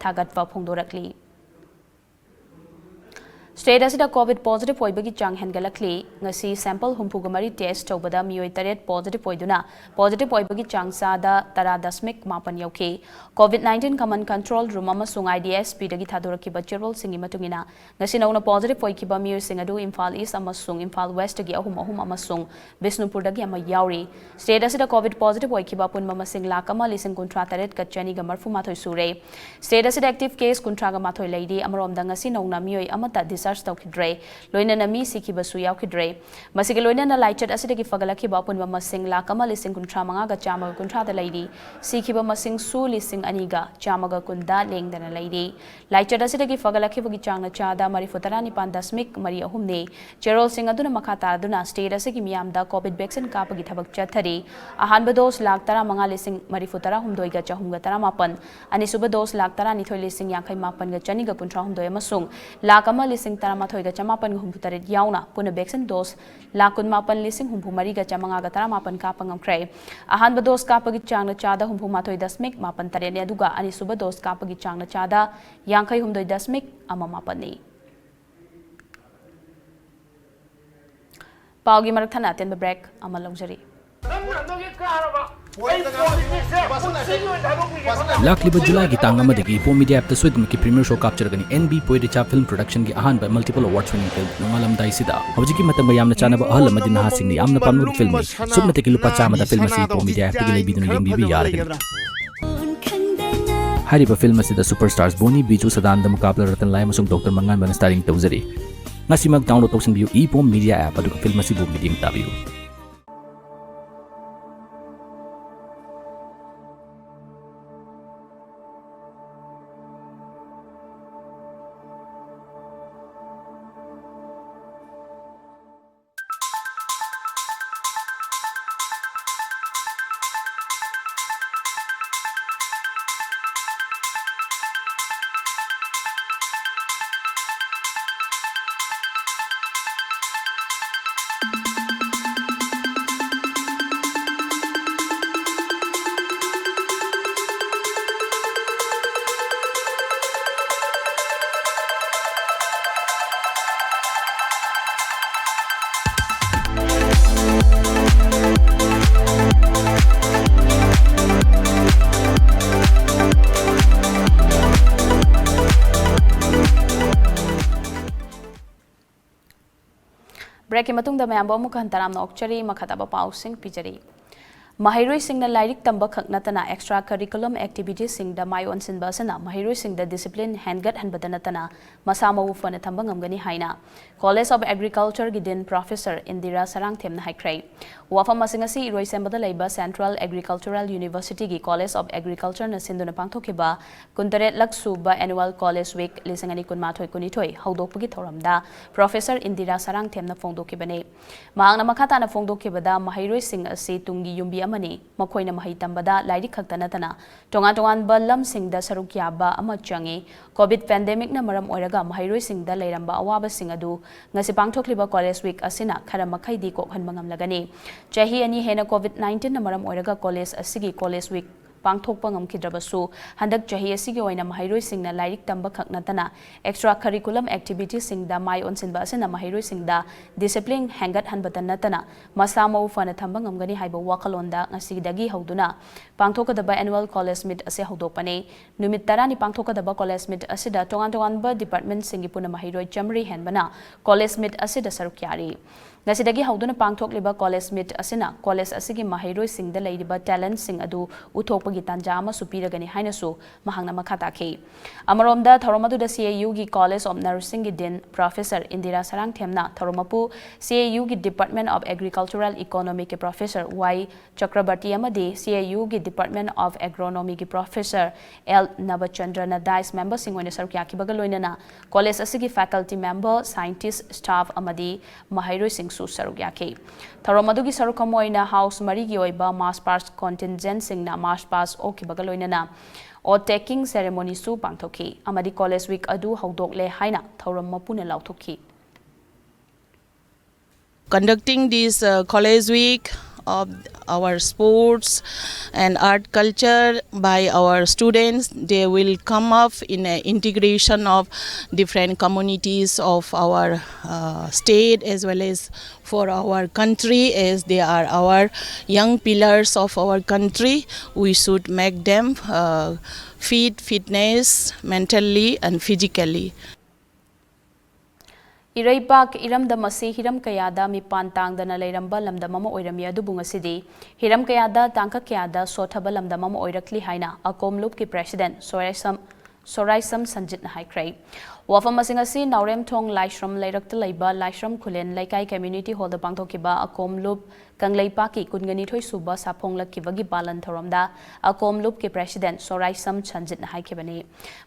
ꯊꯥꯒꯠꯄ ꯐꯣꯡꯗꯣꯔꯛꯂꯤ꯫ ꯁ꯭ꯇꯦꯠ ꯑꯁꯤꯗ ꯀꯣꯚꯤꯗ ꯄꯣꯖꯤꯇꯤꯚ ꯑꯣꯏꯕꯒꯤ ꯆꯥꯡ ꯍꯦꯟꯒꯠꯂꯛꯂꯤ꯫ ꯉꯁꯤ ꯁꯦꯝꯄꯜ ꯍꯨꯝꯐꯨꯒ ꯃꯔꯤ ꯇꯦꯁ ꯇꯧꯕꯗ ꯃꯤꯑꯣꯏ ꯇꯔꯦꯠ ꯄꯣꯖꯤꯇꯤꯚ ꯑꯣꯏꯗꯨꯅ, ꯄꯣꯖꯤꯇꯤꯚ ꯑꯣꯏꯕꯒꯤ ꯆꯥꯡ ꯆꯥꯗ ꯇꯔꯥ ꯗꯁꯃꯤꯛ ꯃꯥꯄꯟ ꯌꯧꯈꯤ꯫ ꯀꯣꯚꯤꯗ ꯅꯥꯏꯟꯇꯤꯟ ꯀꯃꯟ ꯀꯟꯇ꯭ꯔꯣꯜ ꯔꯨꯝ ꯑꯃꯁꯨꯡ IDSPꯗꯒꯤ ꯊꯥꯗꯣꯔꯛꯈꯤꯕ ꯆꯦꯔꯣꯜꯁꯤꯡꯒꯤ ꯃꯇꯨꯡ ꯏꯟꯅ, ꯉꯁꯤ ꯅꯧꯅ ꯄꯣꯖꯤꯇꯤꯚ ꯑꯣꯏꯈꯤꯕ ꯃꯤꯑꯣꯏꯁꯤꯡ ꯑꯗꯨ ꯏꯝꯐꯥꯜ ꯏꯁ ꯑꯃꯁꯨꯡ ꯏꯝꯐꯥꯜ ꯋꯦꯁꯇꯒꯤ ꯑꯍꯨꯝ, ꯑꯍꯨꯝ ꯑꯃꯁꯨꯡ ꯕꯤꯁꯅꯨꯄꯨꯔꯗꯒꯤ ꯑꯃ ꯌꯥꯎꯔꯤ꯫ ꯁ꯭ꯇꯦꯠ ꯑꯁꯤꯗ ꯀꯣꯚꯤꯗ ꯄꯣꯖꯤꯇꯤꯚ ꯑꯣꯏꯈꯤꯕ ꯑꯄꯨꯟꯕ ꯃꯁꯤꯡ ꯂꯥꯈ ꯑꯃ ꯂꯤꯁꯤꯡ ꯀꯨꯟꯊ꯭ꯔꯥ ꯇꯔꯦꯠꯀ ꯆꯅꯤꯒ ꯃꯔꯐꯨ ꯃꯥꯊꯣꯏ ꯁꯨꯔꯦ꯫ ꯁ꯭ꯇꯦꯠ ꯑꯁꯤꯗ ꯑꯦꯛꯇꯤꯚ ꯀꯦꯁ ꯀꯨꯟꯊ꯭ꯔꯥꯒ ꯃꯥꯊꯣꯏ ꯂꯩꯔꯤ꯫ ꯑꯃꯔꯣꯝꯗ, ꯉꯁꯤ ꯅꯧꯅ ꯃꯤꯑꯣꯏ ꯑꯃꯠꯇ ꯗꯤꯁꯆꯥꯔꯖ ꯇꯧꯈꯤꯗ꯭ꯔꯦ꯫ ꯂꯣꯏꯅꯅ ꯃꯤ ꯁꯤꯈꯤꯕꯁꯨ ꯌꯥꯎꯈꯤꯗ꯭ꯔꯦ꯫ ꯃꯁꯤꯒ ꯂꯣꯏꯅꯅ ꯂꯥꯏꯆꯠ ꯑꯁꯤꯗꯒꯤ ꯐꯒꯠꯂꯛꯈꯤꯕ ꯑꯄꯨꯟꯕ ꯃꯁꯤꯡ ꯂꯥꯈ ꯑꯃ ꯂꯤꯁꯤꯡ ꯀꯨꯟꯊ꯭ꯔꯥ ꯃꯉꯥꯒ ꯆꯥꯝꯃꯒ ꯀꯨꯟꯊ꯭ꯔꯥꯗ ꯂꯩꯔꯤ꯫ ꯁꯤꯈꯤꯕ ꯃꯁꯤꯡꯁꯨ ꯂꯤꯁꯤꯡ ꯑꯅꯤꯒ ꯆꯥꯝꯃꯒ ꯀꯨꯟꯗ ꯂꯦꯡꯗꯅ ꯂꯩꯔꯤ꯫ ꯂꯥꯏꯆꯠ ꯑꯁꯤꯗꯒꯤ ꯐꯒꯠꯂꯛꯈꯤꯕꯒꯤ ꯆꯥꯡꯅ ꯆꯥꯗ ꯃꯔꯤꯐꯨ ꯇꯔꯥ ꯅꯤꯄꯥꯟ ꯗꯁꯃꯤꯛ ꯃꯔꯤ ꯑꯍꯨꯝꯅꯤ꯫ ꯆꯦꯔꯣꯜꯁꯤꯡ ꯑꯗꯨꯅ ꯃꯈꯥ ꯇꯥꯗꯨꯅ ꯁ꯭ꯇꯦꯠ ꯑꯁꯤꯒꯤ ꯃꯤꯌꯥꯝꯗ ꯀꯣꯚꯤꯗ ꯚꯦꯛꯁꯤꯟ ꯀꯥꯞꯄꯒꯤ ꯊꯕꯛ ꯆꯠꯊꯔꯤ꯫ ꯑꯍꯥꯟꯕ ꯗꯣꯁ ꯂꯥꯈ ꯇꯔꯥꯃꯉꯥ ꯂꯤꯁꯤꯡ ꯃꯔꯤꯐꯨ ꯇꯔꯥ ꯍꯨꯝꯗꯣꯏꯒ ꯆꯍꯨꯝꯒ ꯇꯔꯥꯃꯥꯄꯟ, ꯑꯅꯤꯁꯨꯕ ꯗꯣꯁ ꯂꯥꯈ ꯇꯔꯥꯅꯤꯊꯣꯏ ꯂꯤꯁꯤꯡ ꯌꯥꯡꯈꯩ ꯃꯥꯄꯟꯒ ꯆꯅꯤꯒ ꯀꯨꯟꯊ꯭ꯔꯥ ꯍꯨꯝꯗꯣꯏ ꯑꯃꯁꯨꯡ ꯂꯥꯈ ꯑꯃ ꯂꯤꯁꯤꯡ ꯇꯔꯥꯃꯥꯊꯣꯏꯒ ꯆꯃꯥꯄꯟꯒ ꯍꯨꯝꯐꯨ ꯇꯔꯦꯠ ꯌꯥꯎꯅ ꯄꯨꯟꯅ ꯚꯦꯛꯁꯤꯟ ꯗꯣꯁ ꯂꯥꯈ ꯀꯨꯟꯃꯥꯄꯟ ꯂꯤꯁꯤꯡ ꯍꯨꯝꯐꯨ ꯃꯔꯤꯒ ꯆꯥꯃꯉꯥꯒ ꯇꯔꯥꯃꯥꯄꯟ ꯀꯥꯞꯄ ꯉꯝꯈ꯭ꯔꯦ꯫ ꯑꯍꯥꯟꯕ ꯗꯣꯁ ꯀꯥꯞꯄꯒꯤ ꯆꯥꯡꯅ ꯆꯥꯗ ꯍꯨꯝꯐꯨ ꯃꯥꯊꯣꯏ ꯗꯁꯃꯤꯛ ꯃꯥꯄꯟ ꯇꯔꯦꯠꯅꯤ, ꯑꯗꯨꯒ ꯑꯅꯤꯁꯨꯕ ꯗꯣꯁ ꯀꯥꯞꯄꯒꯤ ꯆꯥꯡꯅ ꯆꯥꯗ ꯌꯥꯡꯈꯩ ꯍꯨꯝꯗꯣꯏ ꯗꯁꯃꯤꯛ ꯑꯃ ꯃꯥꯄꯟꯅꯤ꯫ ꯄꯥꯎꯒꯤ ꯃꯔꯛ ꯊꯠꯅ ꯑꯇꯦꯟꯕ ꯕ꯭ꯔꯦꯛ ꯑꯃ ꯂꯧꯖꯔꯤ꯫ ꯂꯥꯛꯂꯤꯕ ꯖꯨꯂꯥꯏꯒꯤ ꯇꯥꯡ ꯑꯃꯗꯒꯤ ꯏꯄꯣꯝ ꯃꯤꯗꯤꯌꯥ ꯑꯦꯞꯇ ꯁꯣꯏꯗꯅꯃꯛꯀꯤ ꯄ꯭ꯔꯤꯃꯤꯌꯔ ꯁꯣ ꯀꯥꯞꯆꯔꯒꯅꯤ꯫ NB ꯄꯣꯏꯔꯩꯆꯥ ꯐꯤꯜꯝ ꯄ꯭ꯔꯣꯗꯛꯁꯟꯒꯤ ꯑꯍꯥꯟꯕ ꯃꯜꯇꯤꯄꯜ ꯑꯋꯥꯔꯗ ꯋꯤꯅꯤꯡ ꯐꯤꯜꯝ ꯅꯣꯡꯉꯥꯜꯂꯝꯗꯥꯏꯁꯤꯗ꯫ ꯍꯧꯖꯤꯛꯀꯤ ꯃꯇꯝꯒ ꯌꯥꯝꯅ ꯆꯥꯟꯅꯕ ꯑꯍꯜ ꯑꯃꯗꯤ ꯅꯍꯥꯁꯤꯡꯅ ꯌꯥꯝꯅ ꯄꯥꯝꯅꯕ ꯐꯤꯜꯝꯅꯤ꯫ ꯁꯨꯞꯅꯇꯒꯤ ꯂꯨꯄꯥ ꯆꯥꯝꯃꯗ ꯐꯤꯜꯝ ꯑꯁꯤ ꯏꯄꯣꯝ ꯃꯤꯗꯤꯌꯥ ꯑꯦꯞꯇꯒꯤ ꯂꯩꯕꯤꯗꯨꯅ ꯌꯦꯡꯕꯤꯕ ꯌꯥꯔꯒꯅꯤ꯫ ꯍꯥꯏꯔꯤꯕ ꯐꯤꯜꯝ ꯑꯁꯤꯗ ꯁꯨꯄꯔ ꯁ꯭ꯇꯥꯔꯁ ꯕꯣꯅꯤ, ꯕꯤꯖꯨ, ꯁꯗꯥꯅꯟꯗ ꯃꯨꯀꯥꯕꯂꯥ, ꯔꯇꯟ ꯂꯥꯜ ꯑꯃꯁꯨꯡ ꯗꯣꯛꯇꯔ ꯃꯉꯥꯟꯕꯅ ꯁ꯭ꯇꯥꯔꯤꯡ ꯇꯧꯖꯔꯤ꯫ ꯉꯁꯤꯃꯛ ꯗꯥꯎꯟꯂꯣꯗ ꯇꯧꯁꯤꯟꯕꯤꯌꯨ ꯏꯄꯣꯝ ꯃꯤꯗꯤꯌꯥ ꯑꯦꯞ, ꯑꯗꯨꯒ ꯐꯤꯜꯝ ꯑꯁꯤꯕꯨ ꯃꯤꯠꯌꯦꯡ ꯇꯥꯕꯤꯌꯨ꯫ Breakꯀꯤ ꯃꯇꯨꯡꯗ ꯃꯌꯥꯝꯕꯨ ꯑꯃꯨꯛ ꯍꯟꯅ ꯇꯔꯥꯝꯅ ꯑꯣꯛꯆꯔꯤ꯫ ꯃꯈꯥ ꯇꯥꯕ ꯄꯥꯎꯁꯤꯡ ꯄꯤꯖꯔꯤ꯫ ꯃꯍꯩꯔꯣꯏꯁꯤꯡꯅ ꯂꯥꯏꯔꯤꯛ ꯇꯝꯕ ꯈꯛ ꯅꯠꯇꯅ extra curriculum activityꯁꯤꯡꯗ ꯃꯥꯏ ꯑꯣꯟꯁꯤꯟꯕ ꯑꯁꯤꯅ ꯃꯍꯩꯔꯣꯏꯁꯤꯡꯗ discipline ꯍꯦꯟꯒꯠꯍꯟꯕꯗ ꯅꯠꯇꯅ ꯃꯁꯥ ꯃꯎ ꯐꯅ ꯊꯝꯕ ꯉꯝꯒꯅꯤ ꯍꯥꯏꯅ College of Agricultureꯒꯤ Dean Professor Indira ꯁꯔꯥꯡꯊꯦꯝꯅ ꯍꯥꯏꯈ꯭ꯔꯦ꯫ ꯋꯥꯐꯝ ꯑꯁꯤ ꯉꯁꯤ ꯏꯔꯣꯏꯁꯦꯝꯕꯗ ꯂꯩꯕ Central Agricultural Universityꯒꯤ College of Agricultureꯅ ꯁꯤꯟꯗꯨꯅ ꯄꯥꯡꯊꯣꯛꯈꯤꯕ ꯀꯨꯟꯇꯔꯦꯠꯂꯛ ꯁꯨꯕ Annual College Week ꯂꯤꯁꯤꯡ ꯑꯅꯤ ꯀꯨꯟꯃꯥꯊꯣꯏ ꯀꯨꯟꯅꯤꯊꯣꯏ ꯍꯧꯗꯣꯛꯄꯒꯤ ꯊꯧꯔꯝꯗ Professor ꯏꯟꯗꯤꯔꯥ ꯁꯔꯥꯡꯊꯦꯝꯅ ꯐꯣꯡꯗꯣꯛꯈꯤꯕꯅꯤ꯫ ꯃꯍꯥꯛꯅ ꯃꯈꯥ ꯇꯥꯅ ꯐꯣꯡꯗꯣꯛꯈꯤꯕꯗ, ꯃꯍꯩꯔꯣꯏꯁꯤꯡ ꯑꯁꯤ ꯇꯨꯡꯒꯤ ꯌꯨꯝꯕꯤ ꯑꯃꯅꯤ꯫ ꯃꯈꯣꯏꯅ ꯃꯍꯩ ꯇꯝꯕꯗ ꯂꯥꯏꯔꯤꯛ ꯈꯛꯇ ꯅꯠꯇꯅ ꯇꯣꯉꯥꯟ ꯇꯣꯉꯥꯟꯕ ꯂꯝꯁꯤꯡꯗ ꯁꯔꯨꯛ ꯌꯥꯕ ꯑꯃ ꯆꯪꯏ꯫ COVID pandemicꯅ ꯃꯔꯝ ꯑꯣꯏꯔꯒ ꯃꯍꯩꯔꯣꯏꯁꯤꯡꯗ ꯂꯩꯔꯝꯕ ꯑꯋꯥꯕꯁꯤꯡ ꯑꯗꯨ ꯉꯁꯤ ꯄꯥꯡꯊꯣꯛꯂꯤꯕ College Week ꯑꯁꯤꯅ ꯈꯔ ꯃꯈꯩꯗꯤ ꯀꯣꯛꯍꯟꯕ ꯉꯝꯂꯒꯅꯤ꯫ ꯆꯍꯤ ꯑꯅꯤ ꯍꯦꯟꯅ COVID nineteenꯅ ꯃꯔꯝ ꯑꯣꯏꯔꯒ college ꯑꯁꯤꯒꯤ College Week ꯄꯥꯡꯊꯣꯛꯄ ꯉꯝꯈꯤꯗ꯭ꯔꯕꯁꯨ, ꯍꯟꯗꯛ ꯆꯍꯤ ꯑꯁꯤꯒꯤ ꯑꯣꯏꯅ ꯃꯍꯩꯔꯣꯏꯁꯤꯡꯅ ꯂꯥꯏꯔꯤꯛ ꯇꯝꯕ ꯈꯛ ꯅꯠꯇꯅ extra curriculum activityꯁꯤꯡꯗ ꯃꯥꯏ ꯑꯣꯟꯁꯤꯟꯕ ꯑꯁꯤꯅ ꯃꯍꯩꯔꯣꯏꯁꯤꯡꯗ discipline ꯍꯦꯟꯒꯠꯍꯟꯕꯇ ꯅꯠꯇꯅ ꯃꯁꯥ ꯃꯎ ꯐꯅ ꯊꯝꯕ ꯉꯝꯒꯅꯤ ꯍꯥꯏꯕ ꯋꯥꯈꯜꯂꯣꯟꯗ ꯉꯁꯤꯗꯒꯤ ꯍꯧꯗꯨꯅ ꯄꯥꯡꯊꯣꯛꯀꯗꯕ Annual College Meet ꯑꯁꯤ ꯍꯧꯗꯣꯛꯄꯅꯤ꯫ ꯅꯨꯃꯤꯠ ꯇꯔꯥꯅꯤ ꯄꯥꯡꯊꯣꯛꯀꯗꯕ College Meet ꯑꯁꯤꯗ ꯇꯣꯉꯥꯟ ꯇꯣꯉꯥꯟꯕ departmentꯁꯤꯡꯒꯤ ꯄꯨꯟꯅ ꯃꯍꯩꯔꯣꯏ ꯆꯥꯃꯔꯤ ꯍꯦꯟꯕꯅ College Meet ꯑꯁꯤꯗ ꯁꯔꯨꯛ ꯌꯥꯔꯤ꯫ ꯉꯁꯤꯗꯒꯤ ꯍꯧꯗꯨꯅ ꯄꯥꯡꯊꯣꯛꯂꯤꯕ College Meet ꯑꯁꯤꯅ college ꯑꯁꯤꯒꯤ ꯃꯍꯩꯔꯣꯏꯁꯤꯡꯗ ꯂꯩꯔꯤꯕ talentꯁꯤꯡ ꯑꯗꯨ ꯎꯠꯊꯣꯛꯄꯒꯤ ꯇꯥꯟꯖꯥ ꯑꯃꯁꯨ ꯄꯤꯔꯒꯅꯤ ꯍꯥꯏꯅꯁꯨ ꯃꯍꯥꯛꯅ ꯃꯈꯥ ꯇꯥꯈꯤ꯫ ꯑꯃꯔꯣꯝꯗ, ꯊꯧꯔꯝ ꯑꯗꯨꯗ CAUꯒꯤ College of Nursingꯒꯤ Dean Professor Indira ꯁꯔꯥꯡꯊꯦꯝꯅ ꯊꯧꯔꯝ ꯃꯄꯨ, CAUꯒꯤ Department of Agricultural Economicꯀꯤ Professor Y Chakraborty ꯑꯃꯗꯤ CAUꯒꯤ Department of Agronomyꯒꯤ Professor ꯑꯦꯜ ꯅꯕꯆꯟꯗ꯭ꯔꯅ dais memberꯁꯤꯡ ꯑꯣꯏꯅ ꯁꯔꯨꯛ ꯌꯥꯈꯤꯕꯒ ꯂꯣꯏꯅꯅ college ꯑꯁꯤꯒꯤ faculty member, scientist, staff ꯑꯃꯗꯤ ꯃꯍꯩꯔꯣꯏꯁꯤꯡꯁꯨ ꯁꯔꯨꯛ ꯌꯥꯈꯤ꯫ ꯊꯧꯔꯝ ꯑꯗꯨꯒꯤ ꯁꯔꯨꯛ ꯑꯃ ꯑꯣꯏꯅ house ꯃꯔꯤꯒꯤ ꯑꯣꯏꯕ march past contingentꯁꯤꯡꯅ march past ꯑꯣꯛꯈꯤꯕꯒ ꯂꯣꯏꯅꯅ oath taking ceremonyꯁꯨ ꯄꯥꯡꯊꯣꯛꯈꯤ ꯑꯃꯗꯤ College Week ꯑꯗꯨ ꯍꯧꯗꯣꯛꯂꯦ ꯍꯥꯏꯅ ꯊꯧꯔꯝ ꯃꯄꯨꯅ ꯂꯥꯎꯊꯣꯛꯈꯤ꯫ Conducting this uh, College Week of our sports and art culture by our students, they will come up in an integration of different communities of our uh, state as well as for our country, as they are our young pillars of our country. We should make them uh, fit, fitness, mentally and physically. ꯏꯔꯩꯄꯥꯛ ꯏꯔꯝꯗꯝ ꯑꯁꯤ ꯍꯤꯔꯝ ꯀꯌꯥꯗ ꯃꯤꯄꯥꯟ ꯇꯥꯡꯗꯅ ꯂꯩꯔꯝꯕ ꯂꯝꯗꯝ ꯑꯃ ꯑꯣꯏꯔꯝꯃꯤ, ꯑꯗꯨꯕꯨ ꯉꯁꯤꯗꯤ ꯍꯤꯔꯝ ꯀꯌꯥꯗ ꯇꯥꯡꯀꯛ ꯀꯌꯥꯗ ꯁꯣꯠꯊꯕ ꯂꯝꯗꯝ ꯑꯃ ꯑꯣꯏꯔꯛꯂꯤ ꯍꯥꯏꯅ ꯑꯀꯣꯝ ꯂꯨꯞꯀꯤ president ꯁꯣꯔꯥꯏꯁꯝ, ꯁꯣꯔꯥꯏꯁꯝ ꯁꯟꯖꯤꯠꯅ ꯍꯥꯏꯈ꯭ꯔꯦ꯫ ꯋꯥꯐꯝ ꯑꯁꯤ ꯉꯁꯤ ꯅꯥꯎꯔꯦꯝꯊꯣꯡ ꯂꯥꯏꯁ꯭ꯔꯝ ꯂꯩꯔꯛꯇ ꯂꯩꯕ ꯂꯥꯏꯁ꯭ꯔꯝ ꯈꯨꯂꯦꯟ ꯂꯩꯀꯥꯏ community hallꯗ ꯄꯥꯡꯊꯣꯛꯈꯤꯕ ꯑꯀꯣꯝ ꯂꯨꯞ ꯀꯪꯂꯩꯄꯥꯛꯀꯤ ꯀꯨꯟꯒ ꯅꯤꯊꯣꯏ ꯁꯨꯕ ꯁꯥꯐꯣꯡꯂꯛꯈꯤꯕꯒꯤ ꯄꯥꯂꯟ ꯊꯧꯔꯝꯗ ꯑꯀꯣꯝ ꯂꯨꯞꯀꯤ president ꯁꯣꯔꯥꯏꯁꯝ ꯁꯟꯖꯤꯠꯅ ꯍꯥꯏꯈꯤꯕꯅꯤ꯫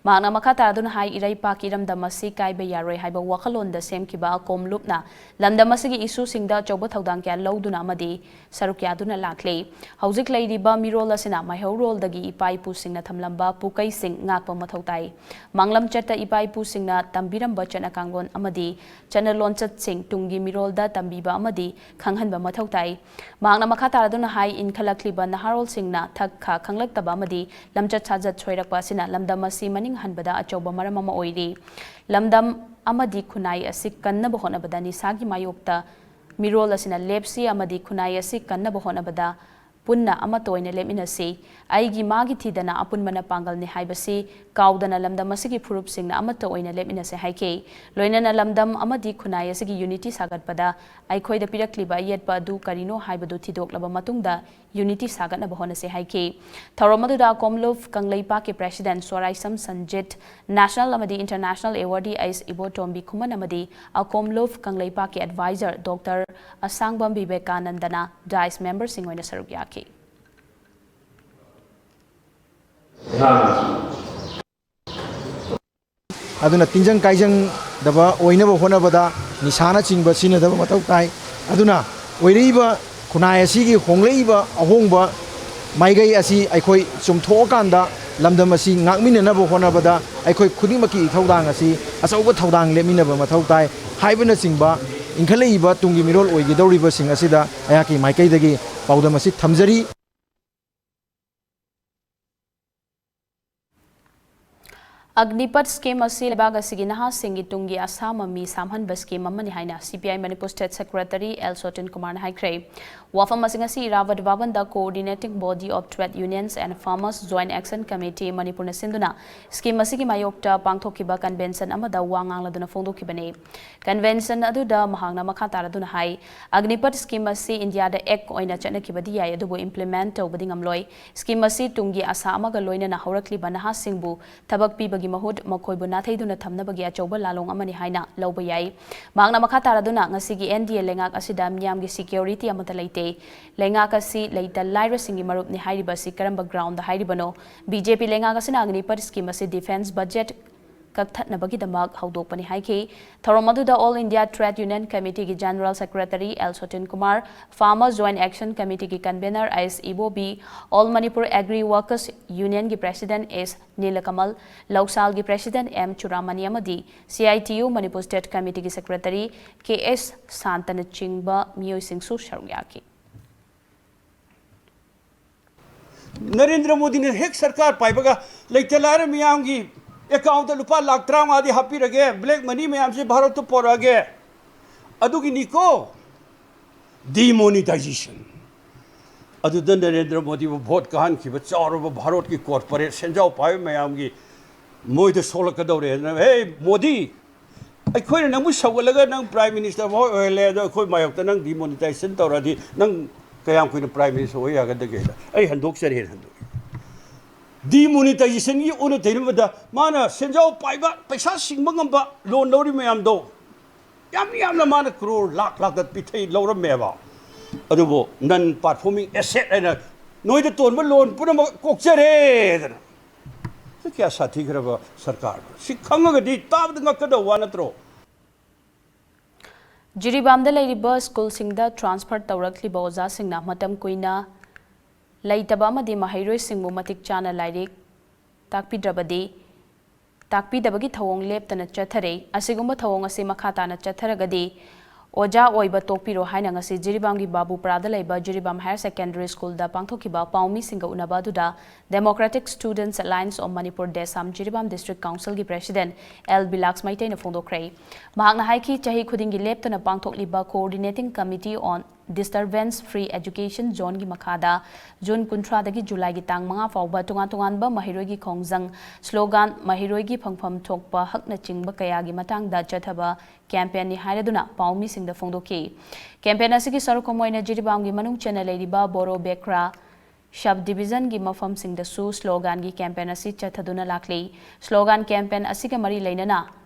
ꯃꯍꯥꯛꯅ ꯃꯈꯥ ꯇꯥꯔꯗꯨꯅ ꯍꯥꯏ, ꯏꯔꯩꯄꯥꯛ ꯏꯔꯝꯗꯝ ꯑꯁꯤ ꯀꯥꯏꯕ ꯌꯥꯔꯣꯏ ꯍꯥꯏꯕ ꯋꯥꯈꯜꯂꯣꯟꯗ ꯁꯦꯝꯈꯤꯕ ꯑꯀꯣꯝ ꯂꯨꯞꯅ ꯂꯝꯗꯝ ꯑꯁꯤꯒꯤ issueꯁꯤꯡꯗ ꯑꯆꯧꯕ ꯊꯧꯗꯥꯡ ꯀꯌꯥ ꯂꯧꯗꯨꯅ ꯑꯃꯗꯤ ꯁꯔꯨꯛ ꯌꯥꯗꯨꯅ ꯂꯥꯛꯂꯤ꯫ ꯍꯧꯖꯤꯛ ꯂꯩꯔꯤꯕ ꯃꯤꯔꯣꯜ ꯑꯁꯤꯅ ꯃꯩꯍꯧꯔꯣꯜꯗꯒꯤ ꯏꯄꯥ ꯏꯄꯨꯁꯤꯡꯅ ꯊꯝꯂꯝꯕ ꯄꯨꯀꯩꯁꯤꯡ ꯉꯥꯛꯄ ꯃꯊꯧ ꯇꯥꯏ꯫ ꯃꯥꯡꯂꯝ ꯆꯠꯇ ꯏꯄꯥ ꯏꯄꯨꯁꯤꯡꯅ ꯇꯝꯕꯤꯔꯝꯕ ꯆꯠꯅ ꯀꯥꯡꯂꯣꯟ ꯑꯃꯗꯤ ꯆꯠꯅ ꯂꯣꯟꯆꯠꯁꯤꯡ ꯇꯨꯡꯒꯤ ꯃꯤꯔꯣꯜꯗ ꯇꯝꯕꯤꯕ ꯑꯃꯗꯤ ꯈꯪꯍꯟꯕ ꯃꯊꯧ ꯇꯥꯏ꯫ ꯃꯍꯥꯛꯅ ꯃꯈꯥ ꯇꯥꯔꯗꯨꯅ ꯍꯥꯏ, ꯏꯟꯈꯠꯂꯛꯂꯤꯕ ꯅꯍꯥꯔꯣꯜꯁꯤꯡꯅ ꯊꯛ ꯈꯥ ꯈꯪꯂꯛꯇꯕ ꯑꯃꯗꯤ ꯂꯝꯆꯠ ꯁꯥꯖꯠ ꯁꯣꯏꯔꯛꯄ ꯑꯁꯤꯅ ꯂꯝꯗꯝ ꯑꯁꯤ ꯃꯅꯤꯡ ꯍꯟꯕꯗ ꯑꯆꯧꯕ ꯃꯔꯝ ꯑꯃ ꯑꯣꯏꯔꯤ꯫ ꯂꯝꯗꯝ ꯑꯃꯗꯤ ꯈꯨꯟꯅꯥꯏ ꯑꯁꯤ ꯀꯟꯅꯕ ꯍꯣꯠꯅꯕꯗ ꯅꯤꯁꯥꯒꯤ ꯃꯥꯌꯣꯛꯇ ꯃꯤꯔꯣꯜ ꯑꯁꯤꯅ ꯂꯦꯞꯁꯤ ꯑꯃꯗꯤ ꯈꯨꯟꯅꯥꯏ ꯑꯁꯤ ꯀꯟꯅꯕ ꯍꯣꯠꯅꯕꯗ ꯄꯨꯟꯅ ꯑꯃꯠꯇ ꯑꯣꯏꯅ ꯂꯦꯞꯃꯤꯟꯅꯁꯤ꯫ ꯑꯩꯒꯤ ꯃꯥꯒꯤ ꯊꯤꯗꯅ ꯑꯄꯨꯟꯕꯅ ꯄꯥꯡꯒꯜꯅꯤ ꯍꯥꯏꯕꯁꯤ ꯀꯥꯎꯗꯅ ꯂꯝꯗꯝ ꯑꯁꯤꯒꯤ ꯐꯨꯔꯨꯞꯁꯤꯡꯅ ꯑꯃꯠꯇ ꯑꯣꯏꯅ ꯂꯦꯞꯃꯤꯟꯅꯁꯤ ꯍꯥꯏꯈꯤ꯫ ꯂꯣꯏꯅꯅ ꯂꯝꯗꯝ ꯑꯃꯗꯤ ꯈꯨꯟꯅꯥꯏ ꯑꯁꯤꯒꯤ unity ꯁꯥꯒꯠꯄꯗ ꯑꯩꯈꯣꯏꯗ ꯄꯤꯔꯛꯂꯤꯕ ꯑꯌꯦꯠꯄ ꯑꯗꯨ ꯀꯔꯤꯅꯣ ꯍꯥꯏꯕꯗꯨ ꯊꯤꯗꯣꯛꯂꯕ ꯃꯇꯨꯡꯗ unity ꯁꯥꯒꯠꯅꯕ ꯍꯣꯠꯅꯁꯤ ꯍꯥꯏꯈꯤ꯫ ꯊꯧꯔꯝ ꯑꯗꯨꯗ ꯀꯣꯝꯂꯨꯞ ꯀꯪꯂꯩꯄꯥꯛꯀꯤ president ꯁꯣꯔꯥꯏꯁꯝ ꯁꯟꯖꯤꯠ, national ꯑꯃꯗꯤ international awardee ꯑꯩꯁ ꯏꯕꯣꯇꯣꯝꯕꯤ ꯈꯨꯃꯟ ꯑꯃꯗꯤ ꯑꯀꯣꯝꯂꯨꯞ ꯀꯪꯂꯩꯄꯥꯛꯀꯤ advisor ꯗꯣꯛꯇꯔ ꯑꯁꯥꯡꯕꯝ ꯕꯤꯕꯦꯀꯥꯅꯟꯗꯅ dais memberꯁꯤꯡ ꯑꯣꯏꯅ ꯁꯔꯨꯛ ꯌꯥꯈꯤ꯫ ꯑꯗꯨꯅ ꯇꯤꯟꯖꯪ ꯀꯥꯏꯖꯪꯗꯕ ꯑꯣꯏꯅꯕ ꯍꯣꯠꯅꯕꯗ ꯅꯤꯁꯥꯅꯆꯤꯡꯕ ꯁꯤꯖꯤꯟꯅꯗꯕ ꯃꯊꯧ ꯇꯥꯏ꯫ ꯑꯗꯨꯅ ꯑꯣꯏꯔꯛꯏꯕ ꯈꯨꯟꯅꯥꯏ ꯑꯁꯤꯒꯤ ꯍꯣꯡꯂꯛꯏꯕ ꯑꯍꯣꯡꯕ ꯃꯥꯏꯀꯩ ꯑꯁꯤ ꯑꯩꯈꯣꯏ ꯆꯨꯝꯊꯣꯛꯑꯀꯥꯟꯗ ꯂꯝꯗꯝ ꯑꯁꯤ ꯉꯥꯛꯃꯤꯟꯅꯅꯕ ꯍꯣꯠꯅꯕꯗ ꯑꯩꯈꯣꯏ ꯈꯨꯗꯤꯡꯃꯛꯀꯤ ꯏꯊꯧꯗꯥꯡ ꯑꯁꯤ ꯑꯆꯧꯕ ꯊꯧꯗꯥꯡ ꯂꯦꯞꯃꯤꯟꯅꯕ ꯃꯊꯧ ꯇꯥꯏ ꯍꯥꯏꯕꯅꯆꯤꯡꯕ ꯏꯟꯈꯠꯂꯛꯏꯕ ꯇꯨꯡꯒꯤ ꯃꯤꯔꯣꯜ ꯑꯣꯏꯒꯗꯧꯔꯤꯕꯁꯤꯡ ꯑꯁꯤꯗ ꯑꯩꯍꯥꯛꯀꯤ ꯃꯥꯏꯀꯩꯗꯒꯤ ꯄꯥꯎꯗꯝ ꯑꯁꯤ ꯊꯝꯖꯔꯤ꯫ ꯑꯒꯅꯤꯄꯠ ꯁ꯭ꯀꯤꯝ ꯑꯁꯤ ꯂꯩꯕꯥꯛ ꯑꯁꯤꯒꯤ ꯅꯍꯥꯁꯤꯡꯒꯤ ꯇꯨꯡꯒꯤ ꯑꯁꯥ ꯃꯃꯤ ꯁꯥꯝꯍꯟꯕ ꯁ꯭ꯀꯤꯝ ꯑꯃꯅꯤ ꯍꯥꯏꯅ C P I Manipur state secretary L Sotin ꯀꯨꯃꯥꯔꯅ ꯍꯥꯏꯈ꯭ꯔꯦ꯫ ꯋꯥꯐꯝ ꯑꯁꯤ ꯉꯁꯤ ꯏꯔꯥꯕꯠ ꯚꯕꯟꯗ Coordinating Body of Trade Unions and Farmers Joint Action Committee ꯃꯅꯤꯄꯨꯔꯅ ꯁꯤꯟꯗꯨꯅ ꯁ꯭ꯀꯤꯝ ꯑꯁꯤꯒꯤ ꯃꯥꯌꯣꯛꯇ ꯄꯥꯡꯊꯣꯛꯈꯤꯕ ꯀꯟꯚꯦꯟꯁꯟ ꯑꯃꯗ ꯋꯥ ꯉꯥꯡꯂꯗꯨꯅ ꯐꯣꯡꯗꯣꯛꯈꯤꯕꯅꯤ꯫ ꯀꯟꯚꯦꯟꯁꯟ ꯑꯗꯨꯗ ꯃꯍꯥꯛꯅ ꯃꯈꯥ ꯇꯥꯔꯗꯨꯅ ꯍꯥꯏ, ꯑꯒꯅꯤꯄꯠ ꯁ꯭ꯀꯤꯝ ꯑꯁꯤ ꯏꯟꯗꯤꯌꯥꯗ ꯑꯦꯛ ꯑꯣꯏꯅ ꯆꯠꯅꯈꯤꯕꯗꯤ ꯌꯥꯏ, ꯑꯗꯨꯕꯨ ꯏꯝꯄ꯭ꯂꯤꯃꯦꯟꯠ ꯇꯧꯕꯗꯤ ꯉꯝꯂꯣꯏ꯫ ꯁ꯭ꯀꯤꯝ ꯑꯁꯤ ꯇꯨꯡꯒꯤ ꯑꯁꯥ ꯑꯃꯒ ꯂꯣꯏꯅꯅ ꯍꯧꯔꯛꯂꯤꯕ ꯅꯍꯥꯁꯤꯡꯕꯨ ꯊꯕꯛ ꯄꯤꯕꯒꯤ ꯃꯍꯨꯠ ꯃꯈꯣꯏꯕꯨ ꯅꯥꯊꯩꯗꯨꯅ ꯊꯝꯅꯕꯒꯤ ꯑꯆꯧꯕ ꯂꯥꯂꯣꯡ ꯑꯃꯅꯤ ꯍꯥꯏꯅ ꯂꯧꯕ ꯌꯥꯏ꯫ ꯃꯍꯥꯛꯅ ꯃꯈꯥ ꯇꯥꯔꯗꯨꯅ, ꯉꯁꯤꯒꯤ ꯑꯦꯟ ꯗꯤ ꯑꯦ ꯂꯩꯉꯥꯛ ꯑꯁꯤꯗ ꯃꯤꯌꯥꯝꯒꯤ ꯁꯦꯀ꯭ꯌꯨꯔꯤꯇꯤ ꯑꯃꯠꯇ ꯂꯩꯇꯦ꯫ ꯂꯩꯉꯥꯛ ꯑꯁꯤ ꯂꯩꯇ ꯂꯥꯏꯔꯁꯤꯡꯒꯤ ꯃꯔꯨꯞꯅꯤ ꯍꯥꯏꯔꯤꯕ ꯑꯁꯤ ꯀꯔꯝꯕ ꯒ꯭ꯔꯥꯎꯟꯗ ꯍꯥꯏꯔꯤꯕꯅꯣ? ꯕꯤ ꯖꯦ ꯄꯤ ꯂꯩꯉꯥꯛ ꯑꯁꯤꯅ ꯑꯒꯅꯤꯄꯠ ꯁ꯭ꯀꯤꯝ ꯑꯁꯤ ꯗꯤꯐꯦꯟꯁ ꯕꯖꯦꯠ ꯀꯛꯊꯠꯅꯕꯒꯤꯗꯃꯛ ꯍꯧꯗꯣꯛꯄꯅꯤ ꯍꯥꯏꯈꯤ꯫ ꯊꯧꯔꯝ ꯑꯗꯨꯗ All India Trade Union Committeeꯒꯤ General Secretary L Sotin Kumar, Farmer Joint Action Committeeꯒꯤ Convener S Ibobi, All Manipur Agri Workers Unionꯒꯤ President ꯑꯦꯁ ꯅꯤꯂꯀꯃꯜ, ꯂꯧꯁꯥꯜꯒꯤ President ꯑꯦꯝ ꯆꯨꯔꯥꯃꯅꯤ ꯑꯃꯗꯤ C I T U Manipur State Committeeꯒꯤ Secretary ꯀꯦ ꯑꯦꯁ ꯁꯥꯟꯇꯅꯆꯤꯡꯕ ꯃꯤꯑꯣꯏꯁꯤꯡꯁꯨ ꯁꯔꯨꯛ ꯌꯥꯈꯤ꯫ ꯅꯔꯦꯟꯗ꯭ꯔ ꯃꯣꯗꯤꯅ ꯍꯦꯛ ꯁꯔꯀꯥꯔ ꯄꯥꯏꯕꯒ ꯂꯩꯇ ꯂꯥꯏꯔ ꯃꯤꯌꯥꯝꯒꯤ ꯑꯦꯀꯥꯎꯟꯗ ꯂꯨꯄꯥ ꯂꯥꯈ ꯇꯔꯥꯃꯉꯥꯗꯤ ꯍꯥꯞꯄꯤꯔꯒꯦ, ꯕ꯭ꯂꯦꯛ ꯃꯅꯤ ꯃꯌꯥꯝꯁꯦ ꯚꯥꯔꯠꯇ ꯄꯣꯔꯛꯑꯒꯦ, ꯑꯗꯨꯒꯤꯅꯤꯀꯣ ꯗꯤꯃꯣꯅꯤꯇꯥꯏꯖꯦꯁꯟ꯫ ꯑꯗꯨꯗ ꯅꯔꯦꯟꯗ꯭ꯔ ꯃꯣꯗꯤꯕꯨ ꯚꯣꯠ ꯀꯥꯍꯟꯈꯤꯕ ꯆꯥꯎꯔꯕ ꯚꯥꯔꯠꯀꯤ ꯀꯣꯔꯄꯣꯔꯦꯠ ꯁꯦꯟꯖꯥꯎ ꯄꯥꯏꯕ ꯃꯌꯥꯝꯒꯤ ꯃꯣꯏꯗ ꯁꯣꯛꯂꯛꯀꯗꯧꯔꯦ꯫ ꯑꯗꯨꯅ, ꯍꯦ ꯃꯣꯗꯤ, ꯑꯩꯈꯣꯏꯅ ꯅꯪꯕꯨ ꯁꯧꯒꯠꯂꯒ ꯅꯪ ꯄ꯭ꯔꯥꯏꯝ ꯃꯤꯅꯤꯁꯇꯔ ꯑꯃ ꯑꯣꯏꯍꯜꯂꯦ, ꯑꯗꯣ ꯑꯩꯈꯣꯏ ꯃꯥꯌꯣꯛꯇ ꯅꯪ ꯗꯤꯃꯣꯅꯤꯇꯥꯏꯖꯦꯁꯟ ꯇꯧꯔꯗꯤ ꯅꯪ ꯀꯌꯥꯝ ꯀꯨꯏꯅ ꯄ꯭ꯔꯥꯏꯝ ꯃꯤꯅꯤꯁꯇꯔ ꯑꯣꯏ ꯌꯥꯒꯗꯒꯦ? ꯑꯩ ꯍꯟꯗꯣꯛꯆꯔꯦꯅ ꯍꯟꯗꯣꯛꯏ꯫ ꯗꯤꯃꯣꯅꯤꯇꯥꯏꯖꯦꯁꯟꯒꯤ ꯑꯣꯟꯅ ꯇꯩꯅꯕꯗ ꯃꯥꯅ ꯁꯦꯟꯖꯥꯎ ꯄꯥꯏꯕ, ꯄꯩꯁꯥ ꯁꯤꯡꯕ ꯉꯝꯕ, ꯂꯣꯟ ꯂꯧꯔꯤ ꯃꯌꯥꯝꯗꯣ ꯌꯥꯝ ꯌꯥꯝꯅ ꯃꯥꯅ ꯀ꯭ꯔꯣꯔ ꯂꯥꯛ ꯂꯥꯛꯇ ꯄꯤꯊꯩ ꯂꯧꯔꯝꯃꯦꯕ꯫ ꯑꯗꯨꯕꯨ ꯅꯟ ꯄꯥꯔꯐꯣꯔꯃꯤꯡ ꯑꯦꯁꯦꯠ ꯍꯥꯏꯅ ꯅꯣꯏꯗ ꯇꯣꯟꯕ ꯂꯣꯟ ꯄꯨꯝꯅꯃꯛ ꯀꯣꯛꯆꯔꯦꯗꯅ꯫ ꯁꯤ ꯀꯌꯥ ꯁꯥꯊꯤꯈ꯭ꯔꯕ ꯁꯔꯀꯥꯔꯅꯣ? ꯁꯤ ꯈꯪꯉꯒꯗꯤ ꯇꯥꯕꯗ ꯉꯛꯀꯗꯧꯕ ꯋꯥ ꯅꯠꯇ꯭ꯔꯣ? ꯖꯤꯔꯤꯕꯥꯝꯗ ꯂꯩꯔꯤꯕ ꯁ꯭ꯀꯨꯜꯁꯤꯡꯗ ꯇ꯭ꯔꯥꯟꯁꯐꯔ ꯇꯧꯔꯛꯂꯤꯕ ꯑꯣꯖꯥꯁꯤꯡꯅ ꯃꯇꯝ ꯀꯨꯏꯅ ꯂꯩꯇꯕ ꯑꯃꯗꯤ ꯃꯍꯩꯔꯣꯏꯁꯤꯡꯕꯨ ꯃꯇꯤꯛ ꯆꯥꯅ ꯂꯥꯏꯔꯤꯛ ꯇꯥꯛꯄꯤꯗ꯭ꯔꯕꯗꯤ, ꯇꯥꯛꯄꯤꯗꯕꯒꯤ ꯊꯧꯑꯣꯡ ꯂꯦꯞꯇꯅ ꯆꯠꯊꯔꯦ꯫ ꯑꯁꯤꯒꯨꯝꯕ ꯊꯧꯑꯣꯡ ꯑꯁꯤ ꯃꯈꯥ ꯇꯥꯅ ꯆꯠꯊꯔꯒꯗꯤ ꯑꯣꯖꯥ ꯑꯣꯏꯕ ꯇꯣꯛꯄꯤꯔꯣ ꯍꯥꯏꯅ ꯉꯁꯤ ꯖꯤꯔꯤꯕꯥꯝꯒꯤ ꯕꯥꯕꯨꯄꯨꯔꯥꯗ ꯂꯩꯕ ꯖꯤꯔꯤꯕꯥꯝ Higher Secondary Schoolꯗ ꯄꯥꯡꯊꯣꯛꯈꯤꯕ ꯄꯥꯎꯃꯤꯁꯤꯡꯒ ꯎꯅꯕ ꯑꯗꯨꯗ Democratic Students Alliance of Manipur DESAM Jiribam District Councilꯒꯤ President ꯑꯦꯜ ꯕꯤꯂꯥꯛꯁ ꯃꯩꯇꯩꯅ ꯐꯣꯡꯗꯣꯛꯈ꯭ꯔꯦ꯫ ꯃꯍꯥꯛꯅ ꯍꯥꯏꯈꯤ, ꯆꯍꯤ ꯈꯨꯗꯤꯡꯒꯤ ꯂꯦꯞꯇꯅ ꯄꯥꯡꯊꯣꯛꯂꯤꯕ Coordinating Committee on Disturbance Free Education Zoneꯒꯤ ꯃꯈꯥꯗ ꯖꯨꯟ ꯀꯨꯟꯊ꯭ꯔꯥꯗꯒꯤ ꯖꯨꯂꯥꯏꯒꯤ ꯇꯥꯡ ꯃꯉꯥ ꯐꯥꯎꯕ ꯇꯣꯉꯥꯟ ꯇꯣꯉꯥꯟꯕ ꯃꯍꯩꯔꯣꯏꯒꯤ ꯈꯣꯡꯖꯪ, slogan, ꯃꯍꯩꯔꯣꯏꯒꯤ ꯐꯪꯐꯝ ꯊꯣꯛꯄ ꯍꯛꯅꯆꯤꯡꯕ ꯀꯌꯥꯒꯤ ꯃꯇꯥꯡꯗ ꯆꯠꯊꯕ campaignꯅꯤ ꯍꯥꯏꯔꯗꯨꯅ ꯄꯥꯎꯃꯤꯁꯤꯡꯗ ꯐꯣꯡꯗꯣꯛꯈꯤ꯫ Campaign ꯑꯁꯤꯒꯤ ꯁꯔꯨꯛ ꯑꯃ ꯑꯣꯏꯅ ꯖꯤꯔꯤꯕꯥꯝꯒꯤ ꯃꯅꯨꯡ ꯆꯟꯅ ꯂꯩꯔꯤꯕ ꯕꯣꯔꯣ ꯕꯦꯀ꯭ꯔꯥ Sub Divisionꯒꯤ ꯃꯐꯝꯁꯤꯡꯗꯁꯨ sloganꯒꯤ campaign ꯑꯁꯤ ꯆꯠꯊꯗꯨꯅ ꯂꯥꯛꯂꯤ꯫ Slogan campaign ꯑꯁꯤꯒ ꯃꯔꯤ ꯂꯩꯅꯅ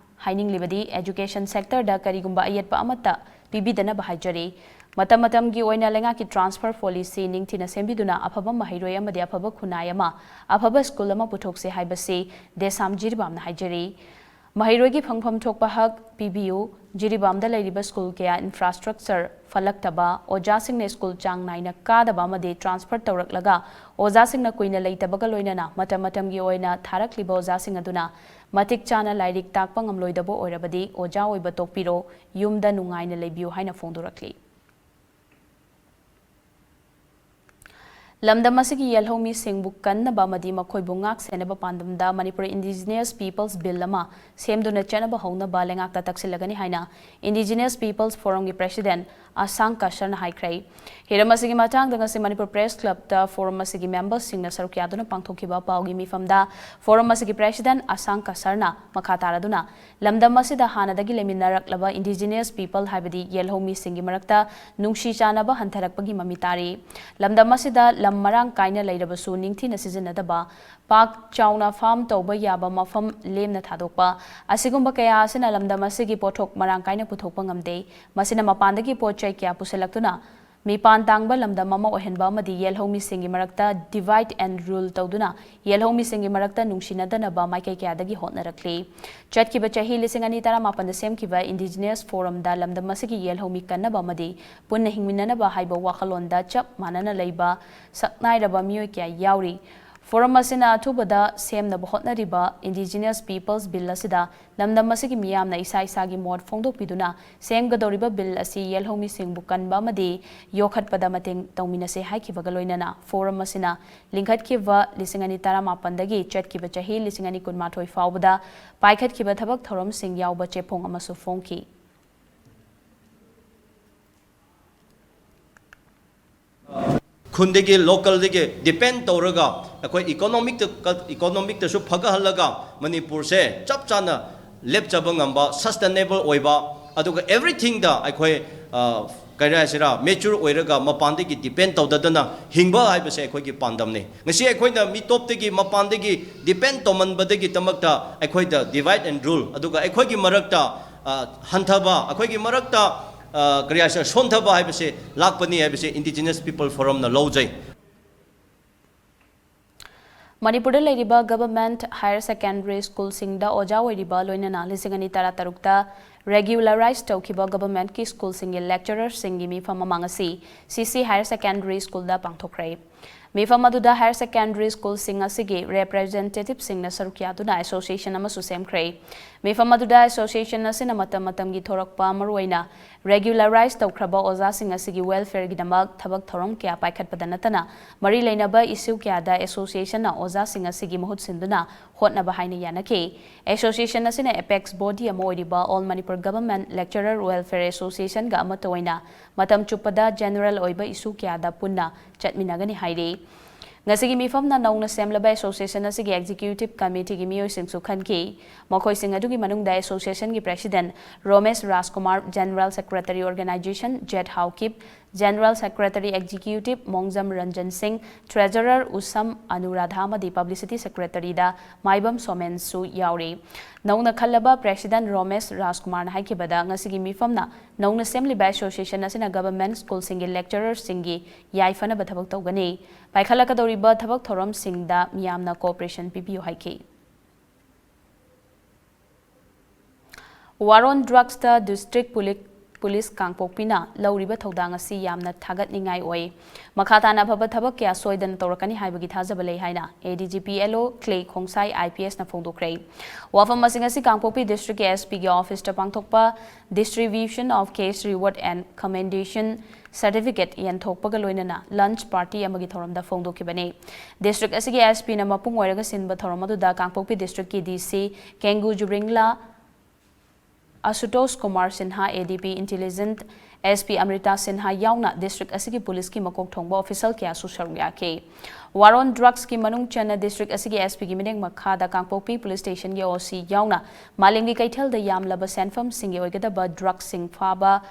ꯍꯥꯏꯅꯤꯡꯂꯤꯕꯗꯤ education sectorꯗ ꯀꯔꯤꯒꯨꯝꯕ ꯑꯌꯦꯠꯄ ꯑꯃꯠꯇ ꯄꯤꯕꯤꯗꯅꯕ ꯍꯥꯏꯖꯔꯤ꯫ ꯃꯇꯝ ꯃꯇꯝꯒꯤ ꯑꯣꯏꯅ ꯂꯩꯉꯥꯛꯀꯤ transfer policy ꯅꯤꯡꯊꯤꯅ ꯁꯦꯝꯕꯤꯗꯨꯅ ꯑꯐꯕ ꯃꯍꯩꯔꯣꯏ ꯑꯃꯗꯤ ꯑꯐꯕ ꯈꯨꯟꯅꯥꯏ ꯑꯃ, ꯑꯐꯕ school ꯑꯃ ꯄꯨꯊꯣꯛꯁꯤ ꯍꯥꯏꯕꯁꯤ DESAM ꯖꯤꯔꯤꯕꯥꯝꯅ ꯍꯥꯏꯖꯔꯤ꯫ ꯃꯍꯩꯔꯣꯏꯒꯤ ꯐꯪꯐꯝ ꯊꯣꯛꯄ ꯍꯛ ꯄꯤꯕꯤꯌꯨ꯫ ꯖꯤꯔꯤꯕꯥꯝꯗ ꯂꯩꯔꯤꯕ school ꯀꯌꯥ infrastructure ꯐꯠꯂꯛꯇꯕ, ꯑꯣꯖꯥꯁꯤꯡꯅ school ꯆꯥꯡ ꯅꯥꯏꯅ ꯀꯥꯗꯕ ꯑꯃꯗꯤ transfer ꯇꯧꯔꯛꯂꯒ ꯑꯣꯖꯥꯁꯤꯡꯅ ꯀꯨꯏꯅ ꯂꯩꯇꯕꯒ ꯂꯣꯏꯅꯅ ꯃꯇꯝ ꯃꯇꯝꯒꯤ ꯑꯣꯏꯅ ꯊꯥꯔꯛꯂꯤꯕ ꯑꯣꯖꯥꯁꯤꯡ ꯑꯗꯨꯅ ꯃꯇꯤꯛ ꯆꯥꯅ ꯂꯥꯏꯔꯤꯛ ꯇꯥꯛꯄ ꯉꯝꯂꯣꯏꯗꯕ ꯑꯣꯏꯔꯕꯗꯤ ꯑꯣꯖꯥ ꯑꯣꯏꯕ ꯇꯣꯛꯄꯤꯔꯣ, ꯌꯨꯝꯗ ꯅꯨꯡꯉꯥꯏꯅ ꯂꯩꯕꯤꯌꯨ ꯍꯥꯏꯅ ꯐꯣꯡꯗꯣꯔꯛꯂꯤ꯫ ꯂꯝꯗꯝ ꯑꯁꯤꯒꯤ ꯌꯦꯜꯍꯧꯃꯤꯁꯤꯡꯕꯨ ꯀꯟꯅꯕ ꯑꯃꯗꯤ ꯃꯈꯣꯏꯕꯨ ꯉꯥꯛ ꯁꯦꯟꯅꯕ ꯄꯥꯟꯗꯝꯗ ꯃꯅꯤꯄꯨꯔ Indigenous Peoples Bill ꯑꯃ ꯁꯦꯝꯗꯨꯅ ꯆꯠꯅꯕ ꯍꯧꯅꯕ ꯂꯩꯉꯥꯛꯇ ꯇꯛꯁꯤꯜꯂꯒꯅꯤ ꯍꯥꯏꯅ Indigenous Peoples Forumꯒꯤ President ꯑꯁꯥꯡ ꯀꯁꯔꯅ ꯍꯥꯏꯈ꯭ꯔꯦ꯫ ꯍꯤꯔꯝ ꯑꯁꯤꯒꯤ ꯃꯇꯥꯡꯗ ꯉꯁꯤ ꯃꯅꯤꯄꯨꯔ Press Clubꯇ forum ꯑꯁꯤꯒꯤ memberꯁꯤꯡꯅ ꯁꯔꯨꯛ ꯌꯥꯗꯨꯅ ꯄꯥꯡꯊꯣꯛꯈꯤꯕ ꯄꯥꯎꯒꯤ ꯃꯤꯐꯝꯗ forum ꯑꯁꯤꯒꯤ President ꯑꯁꯥꯡ ꯀꯁꯔꯅ ꯃꯈꯥ ꯇꯥꯔꯗꯨꯅ ꯂꯝꯗꯝ ꯑꯁꯤꯗ ꯍꯥꯟꯅꯗꯒꯤ ꯂꯩꯃꯤꯟꯅꯔꯛꯂꯕ Indigenous People ꯍꯥꯏꯕꯗꯤ ꯌꯦꯜꯍꯧꯃꯤꯁꯤꯡꯒꯤ ꯃꯔꯛꯇ ꯅꯨꯡꯁꯤ ꯆꯥꯟꯅꯕ ꯍꯟꯊꯔꯛꯄꯒꯤ ꯃꯃꯤ ꯇꯥꯔꯤ꯫ ꯂꯝꯗꯝ ꯑꯁꯤꯗ ꯂꯝ ꯃꯔꯥꯡ ꯀꯥꯏꯅ ꯂꯩꯔꯕꯁꯨ ꯅꯤꯡꯊꯤꯅ ꯁꯤꯖꯤꯟꯅꯗꯕ, ꯄꯥꯛ ꯆꯥꯎꯅ farm ꯇꯧꯕ ꯌꯥꯕ ꯃꯐꯝ ꯂꯦꯝꯅ ꯊꯥꯗꯣꯛꯄ, ꯑꯁꯤꯒꯨꯝꯕ ꯀꯌꯥ ꯑꯁꯤꯅ ꯂꯝꯗꯝ ꯑꯁꯤꯒꯤ ꯄꯣꯠꯊꯣꯛ ꯃꯔꯥꯡ ꯀꯥꯏꯅ ꯄꯨꯊꯣꯛꯄ ꯉꯝꯗꯦ꯫ ꯃꯁꯤꯅ ꯃꯄꯥꯟꯗꯒꯤ ꯄꯣꯠ ꯆꯩ ꯀꯌꯥ ꯄꯨꯁꯤꯜꯂꯛꯇꯨꯅ ꯃꯤꯄꯥꯟ ꯇꯥꯡꯕ ꯂꯝꯗꯝ ꯑꯃ ꯑꯣꯏꯍꯟꯕ ꯑꯃꯗꯤ ꯌꯦꯜꯍꯧꯃꯤꯁꯤꯡꯒꯤ ꯃꯔꯛꯇ divide and rule ꯇꯧꯗꯨꯅ ꯌꯦꯜꯍꯧꯃꯤꯁꯤꯡꯒꯤ ꯃꯔꯛꯇ ꯅꯨꯡꯁꯤꯅꯗꯅꯕ ꯃꯥꯏꯀꯩ ꯀꯌꯥꯗꯒꯤ ꯍꯣꯠꯅꯔꯛꯂꯤ꯫ ꯆꯠꯈꯤꯕ ꯆꯍꯤ ꯂꯤꯁꯤꯡ ꯑꯅꯤ ꯇꯔꯥꯃꯥꯄꯟꯗ ꯁꯦꯝꯈꯤꯕ Indigenous Forumꯗ ꯂꯝꯗꯝ ꯑꯁꯤꯒꯤ ꯌꯦꯜꯍꯧꯃꯤ ꯀꯟꯅꯕ ꯑꯃꯗꯤ ꯄꯨꯟꯅ ꯍꯤꯡꯃꯤꯟꯅꯅꯕ ꯍꯥꯏꯕ ꯋꯥꯈꯜꯂꯣꯟꯗ ꯆꯞ ꯃꯥꯟꯅꯅ ꯂꯩꯕ ꯁꯛꯅꯥꯏꯔꯕ ꯃꯤꯑꯣꯏ ꯀꯌꯥ ꯌꯥꯎꯔꯤ꯫ ꯐꯣꯔꯝ ꯑꯁꯤꯅ ꯑꯊꯨꯕꯗ ꯁꯦꯝꯅꯕ ꯍꯣꯠꯅꯔꯤꯕ Indigenous Peoples Bill ꯑꯁꯤꯗ ꯂꯝꯗꯝ ꯑꯁꯤꯒꯤ ꯃꯤꯌꯥꯝꯅ ꯏꯁꯥ ꯏꯁꯥꯒꯤ ꯃꯣꯠ ꯐꯣꯡꯗꯣꯛꯄꯤꯗꯨꯅ ꯁꯦꯝꯒꯗꯧꯔꯤꯕ ꯕꯤꯜ ꯑꯁꯤ ꯌꯦꯜꯍꯧꯃꯤꯁꯤꯡꯕꯨ ꯀꯟꯕ ꯑꯃꯗꯤ ꯌꯣꯛꯈꯠꯄꯗ ꯃꯇꯦꯡ ꯇꯧꯃꯤꯟꯅꯁꯦ ꯍꯥꯏꯈꯤꯕꯒ ꯂꯣꯏꯅꯅ ꯐꯣꯔꯝ ꯑꯁꯤꯅ ꯂꯤꯡꯈꯠꯈꯤꯕ ꯂꯤꯁꯤꯡ ꯑꯅꯤ ꯇꯔꯥꯃꯥꯄꯟꯗꯒꯤ ꯆꯠꯈꯤꯕ ꯆꯍꯤ ꯂꯤꯁꯤꯡ ꯑꯅꯤ ꯀꯨꯟꯃꯥꯊꯣꯏ ꯐꯥꯎꯕꯗ ꯄꯥꯏꯈꯠꯈꯤꯕ ꯊꯕꯛ ꯊꯧꯔꯝꯁꯤꯡ ꯌꯥꯎꯕ ꯆꯦꯐꯣꯡ ꯑꯃꯁꯨ ꯐꯣꯡꯈꯤ꯫ ꯈꯨꯟꯗꯒꯤ, ꯂꯣꯀꯦꯜꯗꯒꯤ ꯗꯤꯄꯦꯟ ꯇꯧꯔꯒ ꯑꯩꯈꯣꯏ ꯏꯀꯣꯅꯣꯃꯤꯛꯇ, ꯏꯀꯣꯅꯣꯃꯤꯛꯇꯁꯨ ꯐꯒꯠꯍꯜꯂꯒ ꯃꯅꯤꯄꯨꯔꯁꯦ ꯆꯞ ꯆꯥꯅ ꯂꯦꯞꯆꯕ ꯉꯝꯕ, ꯁꯁꯇꯦꯅꯦꯕꯜ ꯑꯣꯏꯕ, ꯑꯗꯨꯒ ꯑꯦꯚ꯭ꯔꯤꯊꯤꯡꯗ ꯑꯩꯈꯣꯏ, ꯑ, ꯀꯔꯤ ꯍꯥꯏꯁꯤꯔꯥ, ꯃꯦꯆ꯭ꯌꯨꯔ ꯑꯣꯏꯔꯒ ꯃꯄꯥꯟꯗꯒꯤ ꯗꯤꯄꯦꯟ ꯇꯧꯗꯗꯅ ꯍꯤꯡꯕ ꯍꯥꯏꯕꯁꯦ ꯑꯩꯈꯣꯏꯒꯤ ꯄꯥꯟꯗꯝꯅꯤ꯫ ꯉꯁꯤ ꯑꯩꯈꯣꯏꯅ ꯃꯤ ꯇꯣꯞꯇꯒꯤ, ꯃꯄꯥꯟꯗꯒꯤ ꯗꯤꯄꯦꯟ ꯇꯧꯃꯟꯕꯗꯒꯤꯗꯃꯛꯇ ꯑꯩꯈꯣꯏꯗ divide and rule, ꯑꯗꯨꯒ ꯑꯩꯈꯣꯏꯒꯤ ꯃꯔꯛꯇ, ꯑ, ꯍꯟꯊꯕ, ꯑꯩꯈꯣꯏꯒꯤ ꯃꯔꯛꯇ, ꯑ, ꯀꯔꯤ ꯍꯥꯏꯁꯤꯔꯥ, ꯁꯣꯟꯊꯕ ꯍꯥꯏꯕꯁꯦ ꯂꯥꯛꯄꯅꯤ ꯍꯥꯏꯕꯁꯦ Indigenous People Forumꯅ ꯂꯧꯖꯩ꯫ ꯃꯅꯤꯄꯨꯔꯗ ꯂꯩꯔꯤꯕ Government Higher Secondary Schoolꯁꯤꯡꯗ ꯑꯣꯖꯥ ꯑꯣꯏꯔꯤꯕ ꯂꯣꯏꯅꯅ ꯂꯤꯁꯤꯡ ꯑꯅꯤ ꯇꯔꯥꯇꯔꯨꯛꯇ regularize ꯇꯧꯈꯤꯕ Governmentꯀꯤ Schoolꯁꯤꯡꯒꯤ lecturerꯁꯤꯡꯒꯤ ꯃꯤꯐꯝ ꯑꯃ ꯉꯁꯤ CC Higher Secondary Schoolꯗ ꯄꯥꯡꯊꯣꯛꯈ꯭ꯔꯦ꯫ ꯃꯤꯐꯝ ꯑꯗꯨꯗ Higher Secondary Schoolꯁꯤꯡ ꯑꯁꯤꯒꯤ representativeꯁꯤꯡꯅ ꯁꯔꯨꯛ ꯌꯥꯗꯨꯅ association ꯑꯃꯁꯨ ꯁꯦꯝꯈ꯭ꯔꯦ꯫ ꯃꯤꯐꯝ ꯑꯗꯨꯗ association ꯑꯁꯤꯅ ꯃꯇꯝ ꯃꯇꯝꯒꯤ ꯊꯣꯔꯛꯄ, ꯃꯔꯨꯑꯣꯏꯅ regularize ꯇꯧꯈ꯭ꯔꯕ ꯑꯣꯖꯥꯁꯤꯡ ꯑꯁꯤꯒꯤ welfareꯒꯤꯗꯃꯛ ꯊꯕꯛ ꯊꯧꯔꯝ ꯀꯌꯥ ꯄꯥꯏꯈꯠꯄꯗ ꯅꯠꯇꯅ ꯃꯔꯤ ꯂꯩꯅꯕ issue ꯀꯌꯥꯗ associationꯅ ꯑꯣꯖꯥꯁꯤꯡ ꯑꯁꯤꯒꯤ ꯃꯍꯨꯠ ꯁꯤꯟꯗꯨꯅ ꯍꯣꯠꯅꯕ ꯍꯥꯏꯅ ꯌꯥꯅꯈꯤ꯫ Association ꯑꯁꯤꯅ apex body ꯑꯃ ꯑꯣꯏꯔꯤꯕ All Manipur Government Lecturer Welfare Associationꯒ ꯑꯃꯠꯇ ꯑꯣꯏꯅ ꯃꯇꯝ ꯆꯨꯞꯄꯗ general ꯑꯣꯏꯕ issue ꯀꯌꯥꯗ ꯄꯨꯟꯅ ꯆꯠꯃꯤꯟꯅꯒꯅꯤ ꯍꯥꯏꯔꯤ꯫ ꯉꯁꯤꯒꯤ ꯃꯤꯐꯝꯅ ꯅꯧꯅ ꯁꯦꯝꯂꯕ association ꯑꯁꯤꯒꯤ executive committeeꯒꯤ ꯃꯤꯑꯣꯏꯁꯤꯡꯁꯨ ꯈꯟꯈꯤ꯫ ꯃꯈꯣꯏꯁꯤꯡ ꯑꯗꯨꯒꯤ ꯃꯅꯨꯡꯗ associationꯒꯤ president Romesh Rajkumar, general secretary organization Jet Haokip, general secretary executive Mongjam Ranjan Singh, treasurer ꯎꯁꯝ ꯑꯅꯨꯔꯥꯙꯥ ꯑꯃꯗꯤ publicity secretaryꯗ ꯃꯥꯏꯕꯝ ꯁꯣꯃꯦꯟꯁꯨ ꯌꯥꯎꯔꯤ꯫ ꯅꯧꯅ ꯈꯜꯂꯕ president ꯔꯣꯃꯦꯁ ꯔꯥꯖꯀꯨꯃꯥꯔꯅ ꯍꯥꯏꯈꯤꯕꯗ, ꯉꯁꯤꯒꯤ ꯃꯤꯐꯝꯅ ꯅꯧꯅ ꯁꯦꯝꯂꯤꯕ association ꯑꯁꯤꯅ government schoolꯁꯤꯡꯒꯤ lecturerꯁꯤꯡꯒꯤ ꯌꯥꯏꯐꯅꯕ ꯊꯕꯛ ꯇꯧꯒꯅꯤ꯫ ꯄꯥꯏꯈꯠꯂꯛꯀꯗꯧꯔꯤꯕ ꯊꯕꯛ ꯊꯧꯔꯝꯁꯤꯡꯗ ꯃꯤꯌꯥꯝꯅ cooperation ꯄꯤꯕꯤꯌꯨ ꯍꯥꯏꯈꯤ꯫ War on Drugsꯇ district police ꯄꯨꯂꯤꯁ ꯀꯥꯡꯄꯣꯛꯄꯤꯅ ꯂꯧꯔꯤꯕ ꯊꯧꯗꯥꯡ ꯑꯁꯤ ꯌꯥꯝꯅ ꯊꯥꯒꯠꯅꯤꯡꯉꯥꯏ ꯑꯣꯏ꯫ ꯃꯈꯥ ꯇꯥꯅ ꯑꯐꯕ ꯊꯕꯛ ꯀꯌꯥ ꯁꯣꯏꯗꯅ ꯇꯧꯔꯛꯀꯅꯤ ꯍꯥꯏꯕꯒꯤ ꯊꯥꯖꯕ ꯂꯩ ꯍꯥꯏꯅ A D G P L O Clay Khongsai I P S ꯅ ꯐꯣꯡꯗꯣꯛꯈ꯭ꯔꯦ꯫ ꯋꯥꯐꯝꯁꯤꯡ ꯑꯁꯤ ꯀꯥꯡꯄꯣꯛꯄꯤ district ꯀꯤ S P ꯒꯤ office ꯇ ꯄꯥꯡꯊꯣꯛꯄ Distribution of Cash Reward and Commendation Certificate ꯌꯦꯟꯊꯣꯛꯄꯒ ꯂꯣꯏꯅꯅ lunch party ꯑꯃꯒꯤ ꯊꯧꯔꯝꯗ ꯐꯣꯡꯗꯣꯛꯈꯤꯕꯅꯤ꯫ District ꯑꯁꯤꯒꯤ S P ꯅ ꯃꯄꯨꯡ ꯑꯣꯏꯔꯒ ꯁꯤꯟꯕ ꯊꯧꯔꯝ ꯑꯗꯨꯗ ꯀꯥꯡꯄꯣꯛꯄꯤ district ꯀꯤ D C ꯀꯦꯡꯒꯨ ꯖꯨꯕ꯭ꯔꯤꯡꯂꯥ, ꯑꯁꯨꯇꯣꯁ Kumar Sinha, A D P Intelligence S P Amrita Sinha ꯌꯥꯎꯅ district ꯑꯁꯤꯒꯤ ꯄꯨꯂꯤꯁꯀꯤ ꯃꯀꯣꯛ ꯊꯣꯡꯕ official ꯀꯌꯥꯁꯨ ꯁꯔꯨꯛ ꯌꯥꯈꯤ꯫ War on Drugs ꯀꯤ ꯃꯅꯨꯡ ꯆꯟꯅ district ꯑꯁꯤꯒꯤ S P ꯒꯤ ꯃꯤꯠꯌꯦꯡ ꯃꯈꯥꯗ ꯀꯥꯡꯄꯣꯛꯄꯤ police station ꯒꯤ O C ꯌꯥꯎꯅ ꯃꯥꯂꯦꯝꯒꯤ ꯀꯩꯊꯦꯜꯗ ꯌꯥꯝꯂꯕ ꯁꯦꯟꯐꯝꯁꯤꯡꯒꯤ ꯑꯣꯏꯒꯗꯕ drugs ꯁꯤꯡ ꯐꯥꯕ,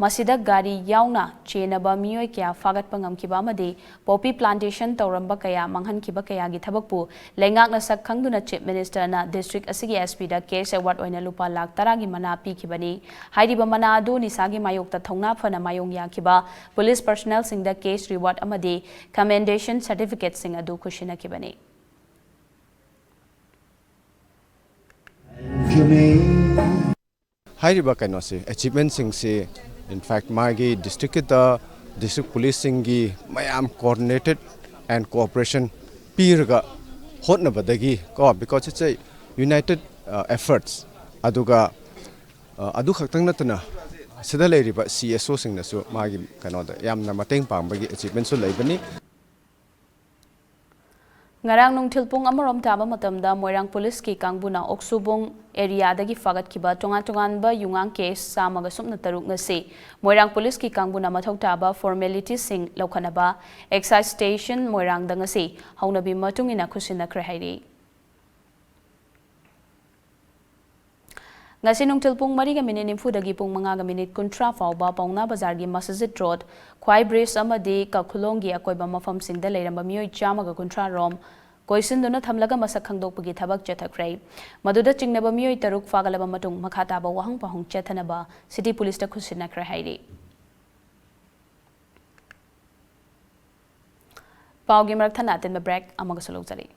ꯃꯁꯤꯗ ꯒꯥꯔꯤ ꯌꯥꯎꯅ ꯆꯦꯟꯅꯕ ꯃꯤꯑꯣꯏ ꯀꯌꯥ ꯐꯥꯒꯠꯄ ꯉꯝꯈꯤꯕ ꯑꯃꯗꯤ poppy plantation ꯇꯧꯔꯝꯕ ꯀꯌꯥ ꯃꯥꯡꯍꯟꯈꯤꯕ ꯀꯌꯥꯒꯤ ꯊꯕꯛꯄꯨ ꯂꯩꯉꯥꯛꯅ ꯁꯛ ꯈꯪꯗꯨꯅ Chief Minister ꯅ district ꯑꯁꯤꯒꯤ S P ꯗ cash award ꯑꯣꯏꯅ ꯂꯨꯄꯥ ꯂꯥꯈ ꯇꯔꯥꯒꯤ ꯃꯅꯥ ꯄꯤꯈꯤꯕꯅꯤ꯫ ꯍꯥꯏꯔꯤꯕ ꯃꯅꯥ ꯑꯗꯨ ꯅꯤꯁꯥꯒꯤ ꯃꯥꯌꯣꯛꯇ ꯊꯧꯅꯥ ꯐꯅ ꯃꯥꯌꯣꯡ ꯌꯥꯈꯤꯕ police personnel ꯁꯤꯡꯗ cash reward ꯑꯃꯗꯤ commendation certificate ꯁꯤꯡ ꯑꯗꯨ ꯈꯨꯠꯁꯤꯟꯅꯈꯤꯕꯅꯤ꯫ ꯍꯥꯏꯔꯤꯕ ꯀꯩꯅꯣꯁꯤ, achievement ꯁꯤꯡꯁꯤ, in fact, ꯃꯥꯒꯤ district ꯀꯤꯗ district police ꯁꯤꯡꯒꯤ ꯃꯌꯥꯝ coordinated and cooperation ꯄꯤꯔꯒ ꯍꯣꯠꯅꯕꯗꯒꯤ ꯀꯣ, because it's a united, uh, efforts, ꯑꯗꯨꯒ, uh, ꯑꯗꯨ ꯈꯛꯇꯪ ꯅꯠꯇꯅ ꯁꯤꯗ ꯂꯩꯔꯤꯕ C S O ꯁꯤꯡꯅꯁꯨ ꯃꯥꯒꯤ ꯀꯩꯅꯣꯗ ꯌꯥꯝꯅ ꯃꯇꯦꯡ ꯄꯥꯡꯕꯒꯤ achievement ꯁꯨ ꯂꯩꯕꯅꯤ꯫ ꯉꯔꯥꯡ ꯅꯨꯡꯊꯤꯜ ꯄꯨꯡ ꯑꯃꯔꯣꯝ ꯇꯥꯕ ꯃꯇꯝꯗ ꯃꯣꯏꯔꯥꯡ ꯄꯨꯂꯤꯁꯀꯤ ꯀꯥꯡꯕꯨꯅ ꯑꯣꯛꯁꯨꯕꯨꯡ area ꯗꯒꯤ ꯐꯥꯒꯠꯈꯤꯕ ꯇꯣꯉꯥꯟ ꯇꯣꯉꯥꯟꯕ ꯌꯨꯉꯥꯡ cash ꯆꯥꯝꯃꯒ ꯁꯨꯞꯅ ꯇꯔꯨꯛ ꯉꯁꯤ ꯃꯣꯏꯔꯥꯡ ꯄꯨꯂꯤꯁꯀꯤ ꯀꯥꯡꯕꯨꯅ ꯃꯊꯧ ꯇꯥꯕ formality ꯁꯤꯡ ꯂꯧꯈꯠꯅꯕ excise station ꯃꯣꯏꯔꯥꯡꯗ ꯉꯁꯤ ꯍꯧꯅꯕꯤ ꯃꯇꯨꯡ ꯏꯟꯅ ꯈꯨꯠꯁꯤꯟꯅꯈ꯭ꯔꯦ ꯍꯥꯏꯔꯤ꯫ ꯉꯁꯤ ꯅꯨꯡꯊꯤꯜ ꯄꯨꯡ ꯃꯔꯤꯒ ꯃꯤꯅꯤꯠ ꯅꯤꯐꯨꯗꯒꯤ ꯄꯨꯡ ꯃꯉꯥꯒ ꯃꯤꯅꯤꯠ ꯀꯨꯟꯊ꯭ꯔꯥ ꯐꯥꯎꯕ ꯄꯥꯎꯅꯥ ꯕꯖꯥꯔꯒꯤ ꯃꯁꯖꯤꯗ ꯔꯣꯗ, ꯈ꯭ꯋꯥꯏ ꯕ꯭ꯔꯤꯖ ꯑꯃꯗꯤ ꯀꯈꯨꯂꯣꯡꯒꯤ ꯑꯀꯣꯏꯕ ꯃꯐꯝꯁꯤꯡꯗ ꯂꯩꯔꯝꯕ ꯃꯤꯑꯣꯏ ꯆꯥꯝꯃꯒ ꯀꯨꯟꯊ꯭ꯔꯥ ꯔꯣꯝ ꯀꯣꯏꯁꯤꯟꯗꯨꯅ ꯊꯝꯂꯒ ꯃꯁꯛ ꯈꯪꯗꯣꯛꯄꯒꯤ ꯊꯕꯛ ꯆꯠꯊꯈ꯭ꯔꯦ꯫ ꯃꯗꯨꯗ ꯆꯤꯡꯅꯕ ꯃꯤꯑꯣꯏ ꯇꯔꯨꯛ ꯐꯥꯒꯠꯂꯕ ꯃꯇꯨꯡ ꯃꯈꯥ ꯇꯥꯕ ꯋꯥꯍꯪ ꯄꯥꯎꯍꯪ ꯆꯠꯊꯅꯕ city police ꯇ ꯈꯨꯠꯁꯤꯟꯅꯈ꯭ꯔꯦ ꯍꯥꯏꯔꯤ꯫ ꯄꯥꯎꯒꯤ ꯃꯔꯛ ꯊꯠꯅ ꯑꯇꯦꯟꯕ break ꯑꯃꯒꯁꯨ ꯂꯧꯖꯔꯤ꯫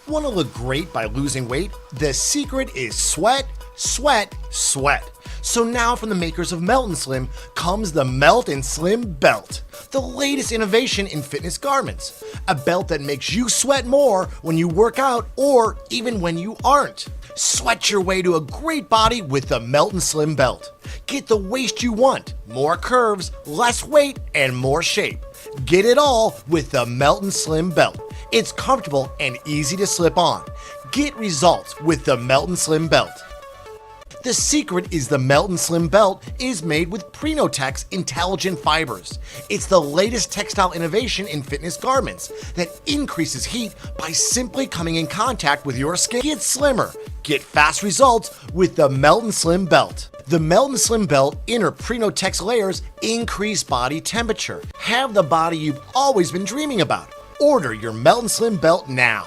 Want to look great by losing weight? The secret is sweat, sweat, sweat. So now from the makers of Melt and Slim comes the Melt and Slim Belt, the latest innovation in fitness garments. A belt that makes you sweat more when you work out or even when you aren't. Sweat your way to a great body with the Melt and Slim Belt. Get the waist you want, more curves, less weight, and more shape. Get it all with the Melt and Slim Belt. It's comfortable and easy to slip on. Get results with the Melt and Slim Belt. The secret is the Melt and Slim Belt is made with Prenotech's intelligent fibers. It's the latest textile innovation in fitness garments that increases heat by simply coming in contact with your skin. Get slimmer, get fast results with the Melt and Slim Belt. The Melt and Slim Belt inner Prenotech's layers increase body temperature. Have the body you've always been dreaming about. Order your Melt and Slim Belt now.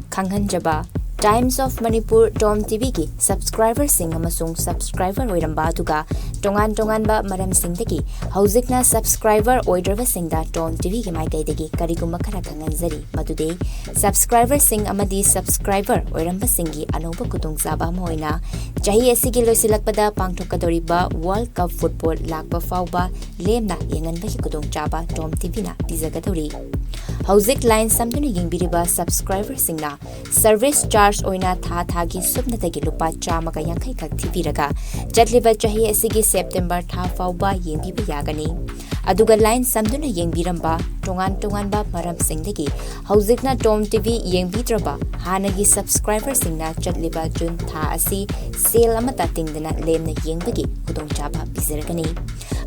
ꯈꯪꯍꯟꯖꯕ꯫ Times of Manipur Tom TVꯒꯤ subscriberꯁꯤꯡ ꯑꯃꯁꯨꯡ subscriber ꯑꯣꯏꯔꯝꯕ ꯑꯗꯨꯒ ꯇꯣꯉꯥꯟ ꯇꯣꯉꯥꯟꯕ ꯃꯔꯝꯁꯤꯡꯗꯒꯤ ꯍꯧꯖꯤꯛꯅ subscriber ꯑꯣꯏꯗ꯭ꯔꯕꯁꯤꯡꯗ Tom TVꯒꯤ ꯃꯥꯏꯀꯩꯗꯒꯤ ꯀꯔꯤꯒꯨꯝꯕ ꯈꯔ ꯈꯪꯍꯟꯖꯔꯤ꯫ ꯃꯗꯨꯗꯤ subscriberꯁꯤꯡ ꯑꯃꯗꯤ subscriber ꯑꯣꯏꯔꯝꯕꯁꯤꯡꯒꯤ ꯑꯅꯧꯕ ꯈꯨꯗꯣꯡꯆꯥꯕ ꯑꯃ ꯑꯣꯏꯅ ꯆꯍꯤ ꯑꯁꯤꯒꯤ ꯂꯣꯏꯁꯤꯜꯂꯛꯄꯗ ꯄꯥꯡꯊꯣꯛꯀꯗꯧꯔꯤꯕ World Cup Football ꯂꯥꯛꯄ ꯐꯥꯎꯕ ꯂꯦꯝꯅ ꯌꯦꯡꯍꯟꯕꯒꯤ ꯈꯨꯗꯣꯡꯆꯥꯕ Tom TVꯅ ꯄꯤꯖꯒꯗꯧꯔꯤ꯫ ꯍꯧꯖꯤꯛ line ꯁꯝꯗꯨꯅ ꯌꯦꯡꯕꯤꯔꯤꯕ subscriberꯁꯤꯡꯅ service charge ꯑꯣꯏꯅ ꯊꯥ ꯊꯥꯒꯤ ꯁꯨꯞꯅꯇꯒꯤ ꯂꯨꯄꯥ ꯆꯥꯝꯃꯒ ꯌꯥꯡꯈꯩ ꯈꯛ ꯊꯤꯕꯤꯔꯒ ꯆꯠꯂꯤꯕ ꯆꯍꯤ ꯑꯁꯤꯒꯤ September ꯊꯥ ꯐꯥꯎꯕ ꯌꯦꯡꯕꯤꯕ ꯌꯥꯒꯅꯤ꯫ ꯑꯗꯨꯒ line ꯁꯝꯗꯨꯅ ꯌꯦꯡꯕꯤꯔꯝꯕ ꯇꯣꯉꯥꯟ ꯇꯣꯉꯥꯟꯕ ꯃꯔꯝꯁꯤꯡꯗꯒꯤ ꯍꯧꯖꯤꯛꯅ Tom TV ꯌꯦꯡꯕꯤꯗ꯭ꯔꯕ ꯍꯥꯟꯅꯒꯤ subscriberꯁꯤꯡꯅ ꯆꯠꯂꯤꯕ June ꯊꯥ ꯑꯁꯤ ꯁꯦꯜ ꯑꯃꯠꯇ ꯇꯤꯡꯗꯅ ꯂꯦꯝꯅ ꯌꯦꯡꯕꯒꯤ ꯈꯨꯗꯣꯡꯆꯥꯕ ꯄꯤꯖꯔꯒꯅꯤ꯫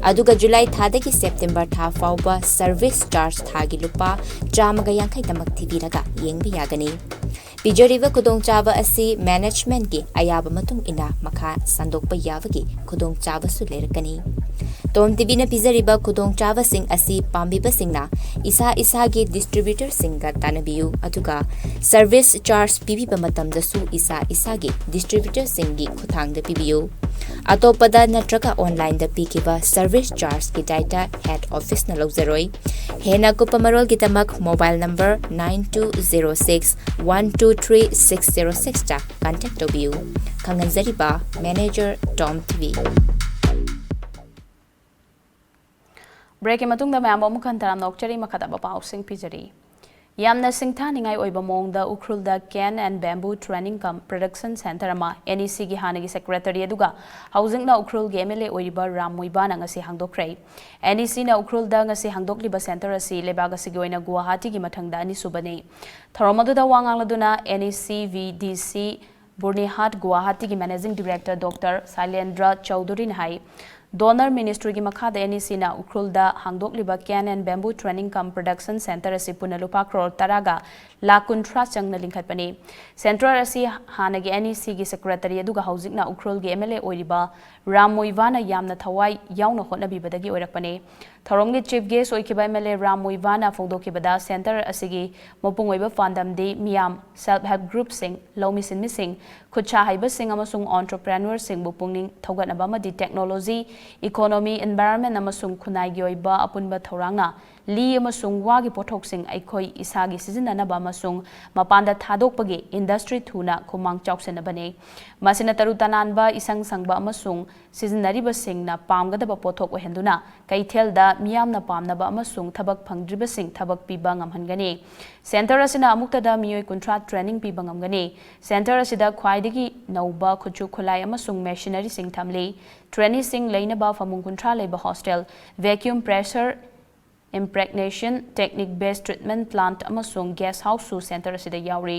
ꯑꯗꯨꯒ July ꯊꯥꯗꯒꯤ September ꯊꯥ ꯐꯥꯎꯕ service charge ꯊꯥꯒꯤ ꯂꯨꯄꯥ ꯆꯥꯝꯃꯒ ꯌꯥꯡꯈꯩꯗꯃꯛ ꯊꯤꯕꯤꯔꯒ ꯌꯦꯡꯕ ꯌꯥꯒꯅꯤ꯫ ꯄꯤꯖꯔꯤꯕ ꯈꯨꯗꯣꯡꯆꯥꯕ ꯑꯁꯤ managementꯀꯤ ꯑꯌꯥꯕ ꯃꯇꯨꯡ ꯏꯟꯅ ꯃꯈꯥ ꯁꯟꯗꯣꯛꯄ ꯌꯥꯕꯒꯤ ꯈꯨꯗꯣꯡꯆꯥꯕꯁꯨ ꯂꯩꯔꯛꯀꯅꯤ꯫ ꯇꯣꯝ ꯇꯤꯚꯤꯅ ꯄꯤꯖꯔꯤꯕ ꯈꯨꯗꯣꯡꯆꯥꯕꯁꯤꯡ ꯑꯁꯤ ꯄꯥꯝꯕꯤꯕꯁꯤꯡꯅ ꯏꯁꯥ ꯏꯁꯥꯒꯤ ꯗꯤꯁꯇ꯭ꯔꯤꯕ꯭ꯌꯨꯇꯔꯁꯤꯡꯒ ꯇꯥꯟꯅꯕꯤꯌꯨ, ꯑꯗꯨꯒ ꯁꯔꯚꯤꯁ ꯆꯥꯔꯖ ꯄꯤꯕꯤꯕ ꯃꯇꯝꯗꯁꯨ ꯏꯁꯥ ꯏꯁꯥꯒꯤ ꯗꯤꯁꯇ꯭ꯔꯤꯕ꯭ꯌꯨꯇꯔꯁꯤꯡꯒꯤ ꯈꯨꯠꯊꯥꯡꯗ ꯄꯤꯕꯤꯌꯨ꯫ ꯑꯇꯣꯞꯄꯗ ꯅꯠꯇ꯭ꯔꯒ ꯑꯣꯟꯂꯥꯏꯟꯗ ꯄꯤꯈꯤꯕ ꯁꯔꯚꯤꯁ ꯆꯥꯔꯖꯀꯤ ꯗꯥꯇꯥ ꯍꯦꯗ ꯑꯣꯐꯤꯁꯅ ꯂꯧꯖꯔꯣꯏ꯫ ꯍꯦꯟꯅ ꯑꯀꯨꯞꯄ ꯃꯔꯣꯜꯒꯤꯗꯃꯛ mobile number nine two zero six one two three six zero sixꯇ ꯀꯟꯇꯦꯛ ꯇꯧꯕꯤꯌꯨ꯫ ꯈꯪꯍꯟꯖꯔꯤꯕ ꯃꯦꯅꯦꯖꯔ, ꯇꯣꯝ ꯇꯤꯚꯤ꯫ ꯕ꯭ꯔꯦꯛꯀꯤ ꯃꯇꯨꯡꯗ ꯃꯌꯥꯝꯕꯨ ꯑꯃꯨꯛ ꯍꯟꯅ ꯇꯔꯥꯝꯅ ꯑꯣꯛꯆꯔꯤ꯫ ꯃꯈꯥ ꯇꯥꯕ ꯄꯥꯎꯁꯤꯡ ꯄꯤꯖꯔꯤ꯫ ꯌꯥꯝꯅ ꯁꯤꯡꯊꯥꯅꯤꯡꯉꯥꯏ ꯑꯣꯏꯕ ꯃꯑꯣꯡꯗ ꯎꯈ꯭ꯔꯨꯜꯗ Cane and Bamboo Training cum Production Centre ꯑꯃ NECꯒꯤ ꯍꯥꯟꯅꯒꯤ ꯁꯦꯀ꯭ꯔꯦꯇꯔꯤ ꯑꯗꯨꯒ ꯍꯧꯖꯤꯛꯅ ꯎꯈ꯭ꯔꯨꯜꯒꯤ MLA ꯑꯣꯏꯔꯤꯕ ꯔꯥꯝ ꯃꯨꯏꯕꯥꯅ ꯉꯁꯤ ꯍꯥꯡꯗꯣꯛꯈ꯭ꯔꯦ꯫ NECꯅ ꯎꯈ꯭ꯔꯨꯜꯗ ꯉꯁꯤ ꯍꯥꯡꯗꯣꯛꯂꯤꯕ ꯁꯦꯟꯇꯔ ꯑꯁꯤ ꯂꯩꯕꯥꯛ ꯑꯁꯤꯒꯤ ꯑꯣꯏꯅ ꯒꯨꯋꯥꯍꯥꯇꯤꯒꯤ ꯃꯊꯪꯗ ꯑꯅꯤꯁꯨꯕꯅꯤ꯫ ꯊꯧꯔꯝ ꯑꯗꯨꯗ ꯋꯥ ꯉꯥꯡꯂꯗꯨꯅ NEC VDC ꯕꯨꯔꯅꯤꯍꯥꯠ ꯒꯨꯋꯥꯍꯥꯇꯤꯒꯤ Managing Director Doctor ꯁꯥꯏꯂꯦꯟꯗ꯭ꯔ ꯆꯧꯙꯨꯔꯤꯅ ꯍꯥꯏ, Donor Ministryꯒꯤ ꯃꯈꯥꯗ NECꯅ ꯎꯈ꯭ꯔꯨꯜꯗ ꯍꯥꯡꯗꯣꯛꯂꯤꯕ Cane and Bamboo Training cum Production Centre ꯑꯁꯤ ꯄꯨꯟꯅ ꯂꯨꯄꯥ ꯀ꯭ꯔꯣꯔ ꯇꯔꯥꯒ ꯂꯥꯈ ꯀꯨꯟꯊ꯭ꯔꯥ ꯆꯪꯅ ꯂꯤꯡꯈꯠꯄꯅꯤ꯫ Centre ꯑꯁꯤ ꯍꯥꯟꯅꯒꯤ NECꯒꯤ ꯁꯦꯀ꯭ꯔꯦꯇꯔꯤ ꯑꯗꯨꯒ ꯍꯧꯖꯤꯛꯅ ꯎꯈ꯭ꯔꯨꯜꯒꯤ MLA ꯑꯣꯏꯔꯤꯕ ꯔꯥꯝ ꯃꯨꯏꯕꯥꯅ ꯌꯥꯝꯅ ꯊꯋꯥꯏ ꯌꯥꯎꯅ ꯍꯣꯠꯅꯕꯤꯕꯗꯒꯤ ꯑꯣꯏꯔꯛꯄꯅꯤ꯫ ꯊꯧꯔꯝꯒꯤ Chief Guest ꯑꯣꯏꯈꯤꯕ MLA ꯔꯥꯝ ꯃꯨꯏꯕꯥꯅ ꯐꯣꯡꯗꯣꯛꯈꯤꯕꯗ, ꯁꯦꯟꯇꯔ ꯑꯁꯤꯒꯤ ꯃꯄꯨꯡ ꯑꯣꯏꯕ ꯄꯥꯟꯗꯝꯗꯤ ꯃꯤꯌꯥꯝ, self help groupꯁꯤꯡ, ꯂꯧꯃꯤ ꯁꯤꯟꯃꯤꯁꯤꯡ, ꯈꯨꯠꯁꯥ ꯍꯩꯕꯁꯤꯡ ꯑꯃꯁꯨꯡ entrepreneurꯁꯤꯡꯕꯨ ꯄꯨꯛꯅꯤꯡ ꯊꯧꯒꯠꯅꯕ ꯑꯃꯗꯤ technology, economy, environment ꯑꯃꯁꯨꯡ ꯈꯨꯟꯅꯥꯏꯒꯤ ꯑꯣꯏꯕ ꯑꯄꯨꯟꯕ ꯊꯧꯔꯥꯡꯅ ꯂꯤ ꯑꯃꯁꯨꯡ ꯋꯥꯒꯤ ꯄꯣꯠꯊꯣꯛꯁꯤꯡ ꯑꯩꯈꯣꯏ ꯏꯁꯥꯒꯤ ꯁꯤꯖꯤꯟꯅꯅꯕ ꯑꯃꯁꯨꯡ ꯃꯄꯥꯟꯗ ꯊꯥꯗꯣꯛꯄꯒꯤ industry ꯊꯨꯅ ꯈꯨꯃꯥꯡ ꯆꯥꯎꯁꯤꯟꯅꯕꯅꯤ꯫ ꯃꯁꯤꯅ ꯇꯔꯨ ꯇꯅꯥꯟꯕ, ꯏꯁꯪ ꯁꯪꯕ ꯑꯃꯁꯨꯡ ꯁꯤꯖꯤꯟꯅꯔꯤꯕꯁꯤꯡꯅ ꯄꯥꯝꯒꯗꯕ ꯄꯣꯠꯊꯣꯛ ꯑꯣꯏꯍꯟꯗꯨꯅ ꯀꯩꯊꯦꯜꯗ ꯃꯤꯌꯥꯝꯅ ꯄꯥꯝꯅꯕ ꯑꯃꯁꯨꯡ ꯊꯕꯛ ꯐꯪꯗ꯭ꯔꯤꯕꯁꯤꯡ ꯊꯕꯛ ꯄꯤꯕ ꯉꯝꯍꯟꯒꯅꯤ꯫ Centre ꯑꯁꯤꯅ ꯑꯃꯨꯛꯇꯗ ꯃꯤꯑꯣꯏ ꯀꯨꯟꯊ꯭ꯔꯥ training ꯄꯤꯕ ꯉꯝꯒꯅꯤ꯫ Centre ꯑꯁꯤꯗ ꯈ꯭ꯋꯥꯏꯗꯒꯤ ꯅꯧꯕ ꯈꯨꯠꯁꯨ ꯈꯨꯠꯂꯥꯏ ꯑꯃꯁꯨꯡ machineryꯁꯤꯡ ꯊꯝꯂꯤ꯫ Traineeꯁꯤꯡ ꯂꯩꯅꯕ ꯐꯃꯨꯡ ꯀꯨꯟꯊ꯭ꯔꯥ ꯂꯩꯕ hostel, vacuum pressure impregnation, technique based treatment plant ꯑꯃꯁꯨꯡ guest houseꯁꯨ centre ꯑꯁꯤꯗ ꯌꯥꯎꯔꯤ꯫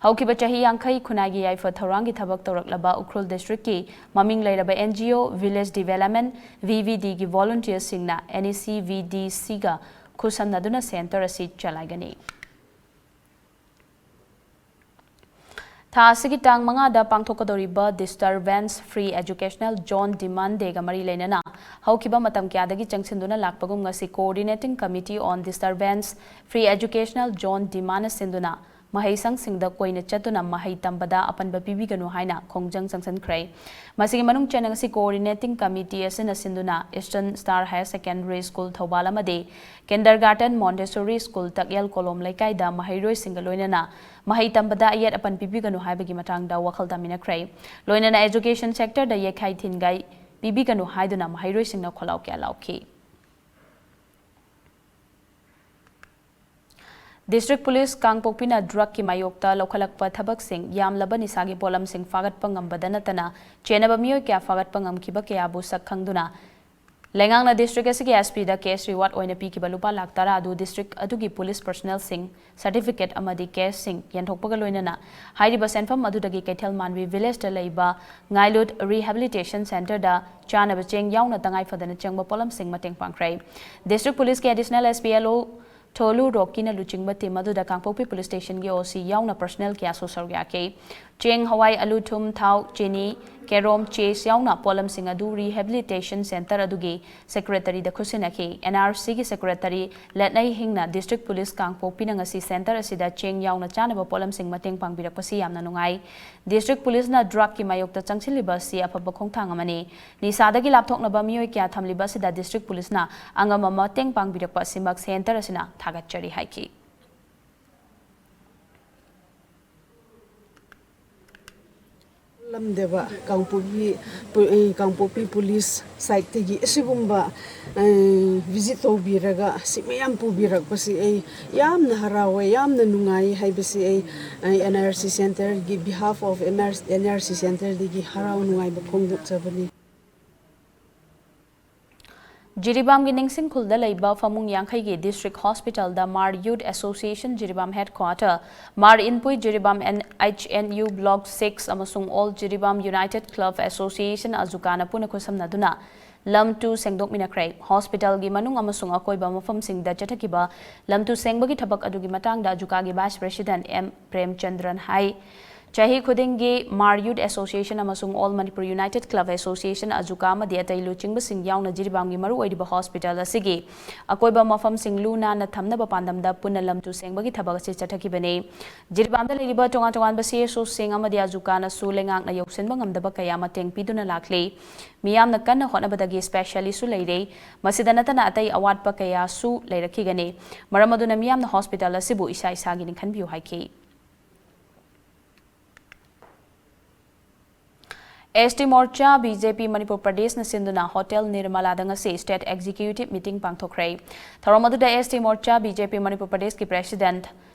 ꯍꯧꯈꯤꯕ ꯆꯍꯤ ꯌꯥꯡꯈꯩ ꯈꯨꯟꯅꯥꯏꯒꯤ ꯌꯥꯏꯐ ꯊꯧꯔꯥꯡꯒꯤ ꯊꯕꯛ ꯇꯧꯔꯛꯂꯕ ꯎꯈ꯭ꯔꯨꯜ districtꯀꯤ ꯃꯃꯤꯡ ꯂꯩꯔꯕ NGO Village Development, VVDꯒꯤ volunteerꯁꯤꯡꯅ NEC VDCꯒ ꯈꯨꯠꯁꯝꯅꯗꯨꯅ centre ꯑꯁꯤ ꯆꯂꯥꯏꯒꯅꯤ꯫ ꯊꯥ ꯑꯁꯤꯒꯤ ꯇꯥꯡ ꯃꯉꯥꯗ ꯄꯥꯡꯊꯣꯛꯀꯗꯧꯔꯤꯕ Disturbance Free Educational Zone Demand Dayꯒ ꯃꯔꯤ ꯂꯩꯅꯅ ꯍꯧꯈꯤꯕ ꯃꯇꯝ ꯀꯌꯥꯗꯒꯤ ꯆꯪꯁꯤꯟꯗꯨꯅ ꯂꯥꯛꯄꯒꯨꯝ ꯉꯁꯤ Coordinating Committee on Disturbance Free Educational Zone demand ꯁꯤꯟꯗꯨꯅ ꯃꯍꯩꯁꯪꯁꯤꯡꯗ ꯀꯣꯏꯅ ꯆꯠꯇꯨꯅ ꯃꯍꯩ ꯇꯝꯕꯗ ꯑꯄꯟꯕ ꯄꯤꯕꯤꯒꯅꯨ ꯍꯥꯏꯅ ꯈꯣꯡꯖꯪ ꯆꯪꯁꯤꯟꯈ꯭ꯔꯦ꯫ ꯃꯁꯤꯒꯤ ꯃꯅꯨꯡ ꯆꯟꯅ ꯉꯁꯤ Coordinating Committee ꯑꯁꯤꯅ ꯁꯤꯟꯗꯨꯅ Eastern Star Higher Secondary School Thoubal ꯑꯃꯗꯤ Kindergarten Montessori School ꯇꯛꯌꯦꯜ ꯀꯣꯂꯣꯝ ꯂꯩꯀꯥꯏꯗ ꯃꯍꯩꯔꯣꯏꯁꯤꯡꯒ ꯂꯣꯏꯅꯅ ꯃꯍꯩ ꯇꯝꯕꯗ ꯑꯌꯦꯠ ꯑꯄꯟ ꯄꯤꯕꯤꯒꯅꯨ ꯍꯥꯏꯕꯒꯤ ꯃꯇꯥꯡꯗ ꯋꯥꯈꯜ ꯇꯥꯃꯤꯟꯅꯈ꯭ꯔꯦ꯫ ꯂꯣꯏꯅꯅ education sector ꯗ ꯌꯩꯈꯥꯏ ꯊꯤꯟꯒꯥꯏ ꯄꯤꯕꯤꯒꯅꯨ ꯍꯥꯏꯗꯨꯅ ꯃꯍꯩꯔꯣꯏꯁꯤꯡꯅ ꯈꯣꯜꯂꯥꯎ ꯀꯌꯥ ꯂꯥꯎꯈꯤ꯫ District Police ꯀꯥꯡꯄꯣꯛꯄꯤꯅ drug ꯀꯤ ꯃꯥꯌꯣꯛꯇ ꯂꯧꯈꯠꯂꯛꯄ ꯊꯕꯛꯁꯤꯡ ꯌꯥꯝꯂꯕ ꯅꯤꯁꯥꯒꯤ ꯄꯣꯠꯂꯝꯁꯤꯡ ꯐꯥꯒꯠꯄ ꯉꯝꯕꯗ ꯅꯠꯇꯅ ꯆꯦꯟꯅꯕ ꯃꯤꯑꯣꯏ ꯀꯌꯥ ꯐꯥꯒꯠꯄ ꯉꯝꯈꯤꯕ ꯀꯌꯥꯕꯨ ꯁꯛ ꯈꯪꯗꯨꯅ ꯂꯩꯉꯥꯛꯅ district ꯑꯁꯤꯒꯤ S P ꯗ cash reward ꯑꯣꯏꯅ ꯄꯤꯈꯤꯕ ꯂꯨꯄꯥ ꯂꯥꯈ ꯇꯔꯥ ꯑꯗꯨ district ꯑꯗꯨꯒꯤ police personnel ꯁꯤꯡ certificate ꯑꯃꯗꯤ cash ꯁꯤꯡ ꯌꯦꯟꯊꯣꯛꯄꯒ ꯂꯣꯏꯅꯅ ꯍꯥꯏꯔꯤꯕ ꯁꯦꯟꯐꯝ ꯑꯗꯨꯗꯒꯤ ꯀꯩꯊꯦꯜ ꯃꯥꯟꯕꯤ village ꯇ ꯂꯩꯕ ꯉꯥꯏꯂꯨꯠ rehabilitation center ꯗ ꯆꯥꯅꯕ ꯆꯦꯡ ꯌꯥꯎꯅ ꯇꯉꯥꯏ ꯐꯗꯅ ꯆꯪꯕ ꯄꯣꯠꯂꯝꯁꯤꯡ ꯃꯇꯦꯡ ꯄꯥꯡꯈ꯭ꯔꯦ꯫ District Police ꯀꯤ Additional S P L O ꯊꯣꯂꯨ ꯔꯣꯀꯤꯅ ꯂꯨꯆꯤꯡꯕ team ꯑꯗꯨꯗ ꯀꯥꯡꯄꯣꯛꯄꯤ police station ꯒꯤ O C ꯌꯥꯎꯅ personnel ꯀꯌꯥꯁꯨ ꯁꯔꯨꯛ ꯌꯥꯈꯤ꯫ ꯆꯦꯡ, ꯍꯋꯥꯏ, ꯑꯂꯨ, ꯊꯨꯝ, ꯊꯥꯎ, ꯆꯤꯅꯤ, ꯀꯦꯔꯣꯝ, cheese ꯌꯥꯎꯅ ꯄꯣꯠꯂꯝꯁꯤꯡ ꯑꯗꯨ rehabilitation center ꯑꯗꯨꯒꯤ secretary ꯗ ꯈꯨꯠꯁꯤꯟꯅꯈꯤ꯫ N R C ꯒꯤ secretary ꯂꯠꯅꯩ ꯍꯤꯡꯅ district police ꯀꯥꯡꯄꯣꯛꯄꯤꯅ ꯉꯁꯤ center ꯑꯁꯤꯗ ꯆꯦꯡ ꯌꯥꯎꯅ ꯆꯥꯅꯕ ꯄꯣꯠꯂꯝꯁꯤꯡ ꯃꯇꯦꯡ ꯄꯥꯡꯕꯤꯔꯛꯄꯁꯤ ꯌꯥꯝꯅ ꯅꯨꯡꯉꯥꯏ꯫ District Police ꯅ drug ꯀꯤ ꯃꯥꯌꯣꯛꯇ ꯆꯪꯁꯤꯜꯂꯤꯕ ꯑꯁꯤ ꯑꯐꯕ ꯈꯣꯡꯊꯥꯡ ꯑꯃꯅꯤ꯫ ꯅꯤꯁꯥꯗꯒꯤ ꯂꯥꯞꯊꯣꯛꯅꯕ ꯃꯤꯑꯣꯏ ꯀꯌꯥ ꯊꯝꯂꯤꯕ ꯑꯁꯤꯗ district police ꯅ ꯑꯉꯝꯕ ꯃꯇꯦꯡ ꯄꯥꯡꯕꯤꯔꯛꯄ ꯑꯁꯤꯃꯛ center ꯑꯁꯤꯅ ꯊꯥꯒꯠꯆꯔꯤ ꯍꯥꯏꯈꯤ꯫ ꯂꯝꯗꯦꯕ ꯀꯥꯡꯄꯣꯛꯄꯤ ꯄꯨ-, ꯑꯦ, ꯀꯥꯡꯄꯣꯛꯄꯤ police side ꯇꯒꯤ ꯑꯁꯤꯒꯨꯝꯕ, ꯑꯦ, visit ꯇꯧꯕꯤꯔꯒ ꯁꯤ ꯃꯌꯥꯝ ꯄꯨꯕꯤꯔꯛꯄꯁꯤ ꯑꯩ ꯌꯥꯝꯅ ꯍꯔꯥꯎꯋꯦ, ꯌꯥꯝꯅ ꯅꯨꯡꯉꯥꯏ ꯍꯥꯏꯕꯁꯤ ꯑꯩ, ꯑꯩ N R C center ꯒꯤ behalf of N R C center ꯗꯒꯤ ꯍꯔꯥꯎ ꯅꯨꯡꯉꯥꯏꯕ ꯐꯣꯡꯗꯣꯛꯆꯕꯅꯤ꯫ ꯖꯤꯔꯤꯕꯥꯝꯒꯤ ꯅꯤꯡꯁꯤꯡꯈꯨꯜꯗ ꯂꯩꯕ ꯐꯃꯨꯡ ꯌꯥꯡꯈꯩꯒꯤ District Hospital ꯗ ꯃꯥꯔ Youth Association ꯖꯤꯔꯤꯕꯥꯝ headquarter, ꯃꯥꯔ Inpui Jiribam N-, H N U Block six ꯑꯃꯁꯨꯡ All Jiribam United Club Association ꯑꯖꯨꯀꯥꯅ ꯄꯨꯟꯅ ꯈꯨꯠꯁꯝꯅꯗꯨꯅ ꯂꯝ ꯇꯨ ꯁꯦꯡꯗꯣꯛꯃꯤꯟꯅꯈ꯭ꯔꯦ꯫ Hospital ꯒꯤ ꯃꯅꯨꯡ ꯑꯃꯁꯨꯡ ꯑꯀꯣꯏꯕ ꯃꯐꯝꯁꯤꯡꯗ ꯆꯠꯊꯈꯤꯕ ꯂꯝ ꯇꯨ ꯁꯦꯡꯕꯒꯤ ꯊꯕꯛ ꯑꯗꯨꯒꯤ ꯃꯇꯥꯡꯗ ꯑꯖꯨꯀꯥꯒꯤ Vice President M ꯄ꯭ꯔꯦꯝꯆꯟꯗ꯭ꯔꯟ ꯍꯥꯏ꯫ ꯆꯍꯤ ꯈꯨꯗꯤꯡꯒꯤ ꯃꯥꯔ ꯌꯨꯠ ꯑꯦꯁꯣꯁꯤꯌꯦꯁꯟ ꯑꯃꯁꯨꯡ all Manipur united club association, ꯑꯖꯨꯀꯥ ꯑꯃꯗꯤ ꯑꯇꯩ ꯂꯨꯆꯤꯡꯕꯁꯤꯡ ꯌꯥꯎꯅ ꯖꯤꯔꯤꯕꯥꯝꯒꯤ ꯃꯔꯨꯑꯣꯏꯔꯤꯕ ꯍꯣꯁꯄꯤꯇꯥꯜ ꯑꯁꯤꯒꯤ ꯑꯀꯣꯏꯕ ꯃꯐꯝꯁꯤꯡ ꯂꯨ ꯅꯥꯟꯅ ꯊꯝꯅꯕ ꯄꯥꯟꯗꯝꯗ ꯄꯨꯟꯅ ꯂꯝ ꯇꯨ ꯁꯦꯡꯕꯒꯤ ꯊꯕꯛ ꯑꯁꯤ ꯆꯠꯊꯈꯤꯕꯅꯤ꯫ ꯖꯤꯔꯤꯕꯥꯝꯗ ꯂꯩꯔꯤꯕ ꯇꯣꯉꯥꯟ ꯇꯣꯉꯥꯟꯕ ꯁꯤ ꯑꯦꯁ ꯑꯣꯁꯤꯡ ꯑꯃꯗꯤ ꯑꯖꯨꯀꯥꯅꯁꯨ ꯂꯩꯉꯥꯛꯅ ꯌꯧꯁꯤꯟꯕ ꯉꯝꯗꯕ ꯀꯌꯥ ꯃꯇꯦꯡ ꯄꯤꯗꯨꯅ ꯂꯥꯛꯂꯤ꯫ ꯃꯤꯌꯥꯝꯅ ꯀꯟꯅ ꯍꯣꯠꯅꯕꯗꯒꯤ ꯁ꯭ꯄꯦꯁꯤꯌꯦꯂꯤꯁꯁꯨ ꯂꯩꯔꯦ꯫ ꯃꯁꯤꯗ ꯅꯠꯇꯅ ꯑꯇꯩ ꯑꯋꯥꯠꯄ ꯀꯌꯥꯁꯨ ꯂꯩꯔꯛꯈꯤꯒꯅꯤ꯫ ꯃꯔꯝ ꯑꯗꯨꯅ ꯃꯤꯌꯥꯝꯅ ꯍꯣꯁꯄꯤꯇꯥꯜ ꯑꯁꯤꯕꯨ ꯏꯁꯥ ꯏꯁꯥꯒꯤꯅꯤ ꯈꯟꯕꯤꯌꯨ ꯍꯥꯏꯈꯤ꯫ ꯑꯦꯁ ꯇꯤ ꯃꯣꯔꯆꯥ, ꯕꯤ ꯖꯦ ꯄꯤ ꯃꯅꯤꯄꯨꯔ ꯄ꯭ꯔꯗꯦꯁꯅ ꯁꯤꯟꯗꯨꯅ ꯍꯣꯇꯦꯜ ꯅꯤꯔꯃꯂꯥꯗ ꯉꯁꯤ ꯁ꯭ꯇꯦꯠ ꯑꯦꯛꯖꯤꯀ꯭ꯌꯨꯇꯤꯚ ꯃꯤꯇꯤꯡ ꯄꯥꯡꯊꯣꯛꯈ꯭ꯔꯦ꯫ ꯊꯧꯔꯝ ꯑꯗꯨꯗ ꯑꯦꯁ ꯇꯤ ꯃꯣꯔꯆꯥ, ꯕꯤ ꯖꯦ ꯄꯤ ꯃꯅꯤꯄꯨꯔ ꯄ꯭ꯔꯗꯦꯁꯀꯤ ꯄ꯭ꯔꯦꯁꯤꯗꯦꯟꯠ,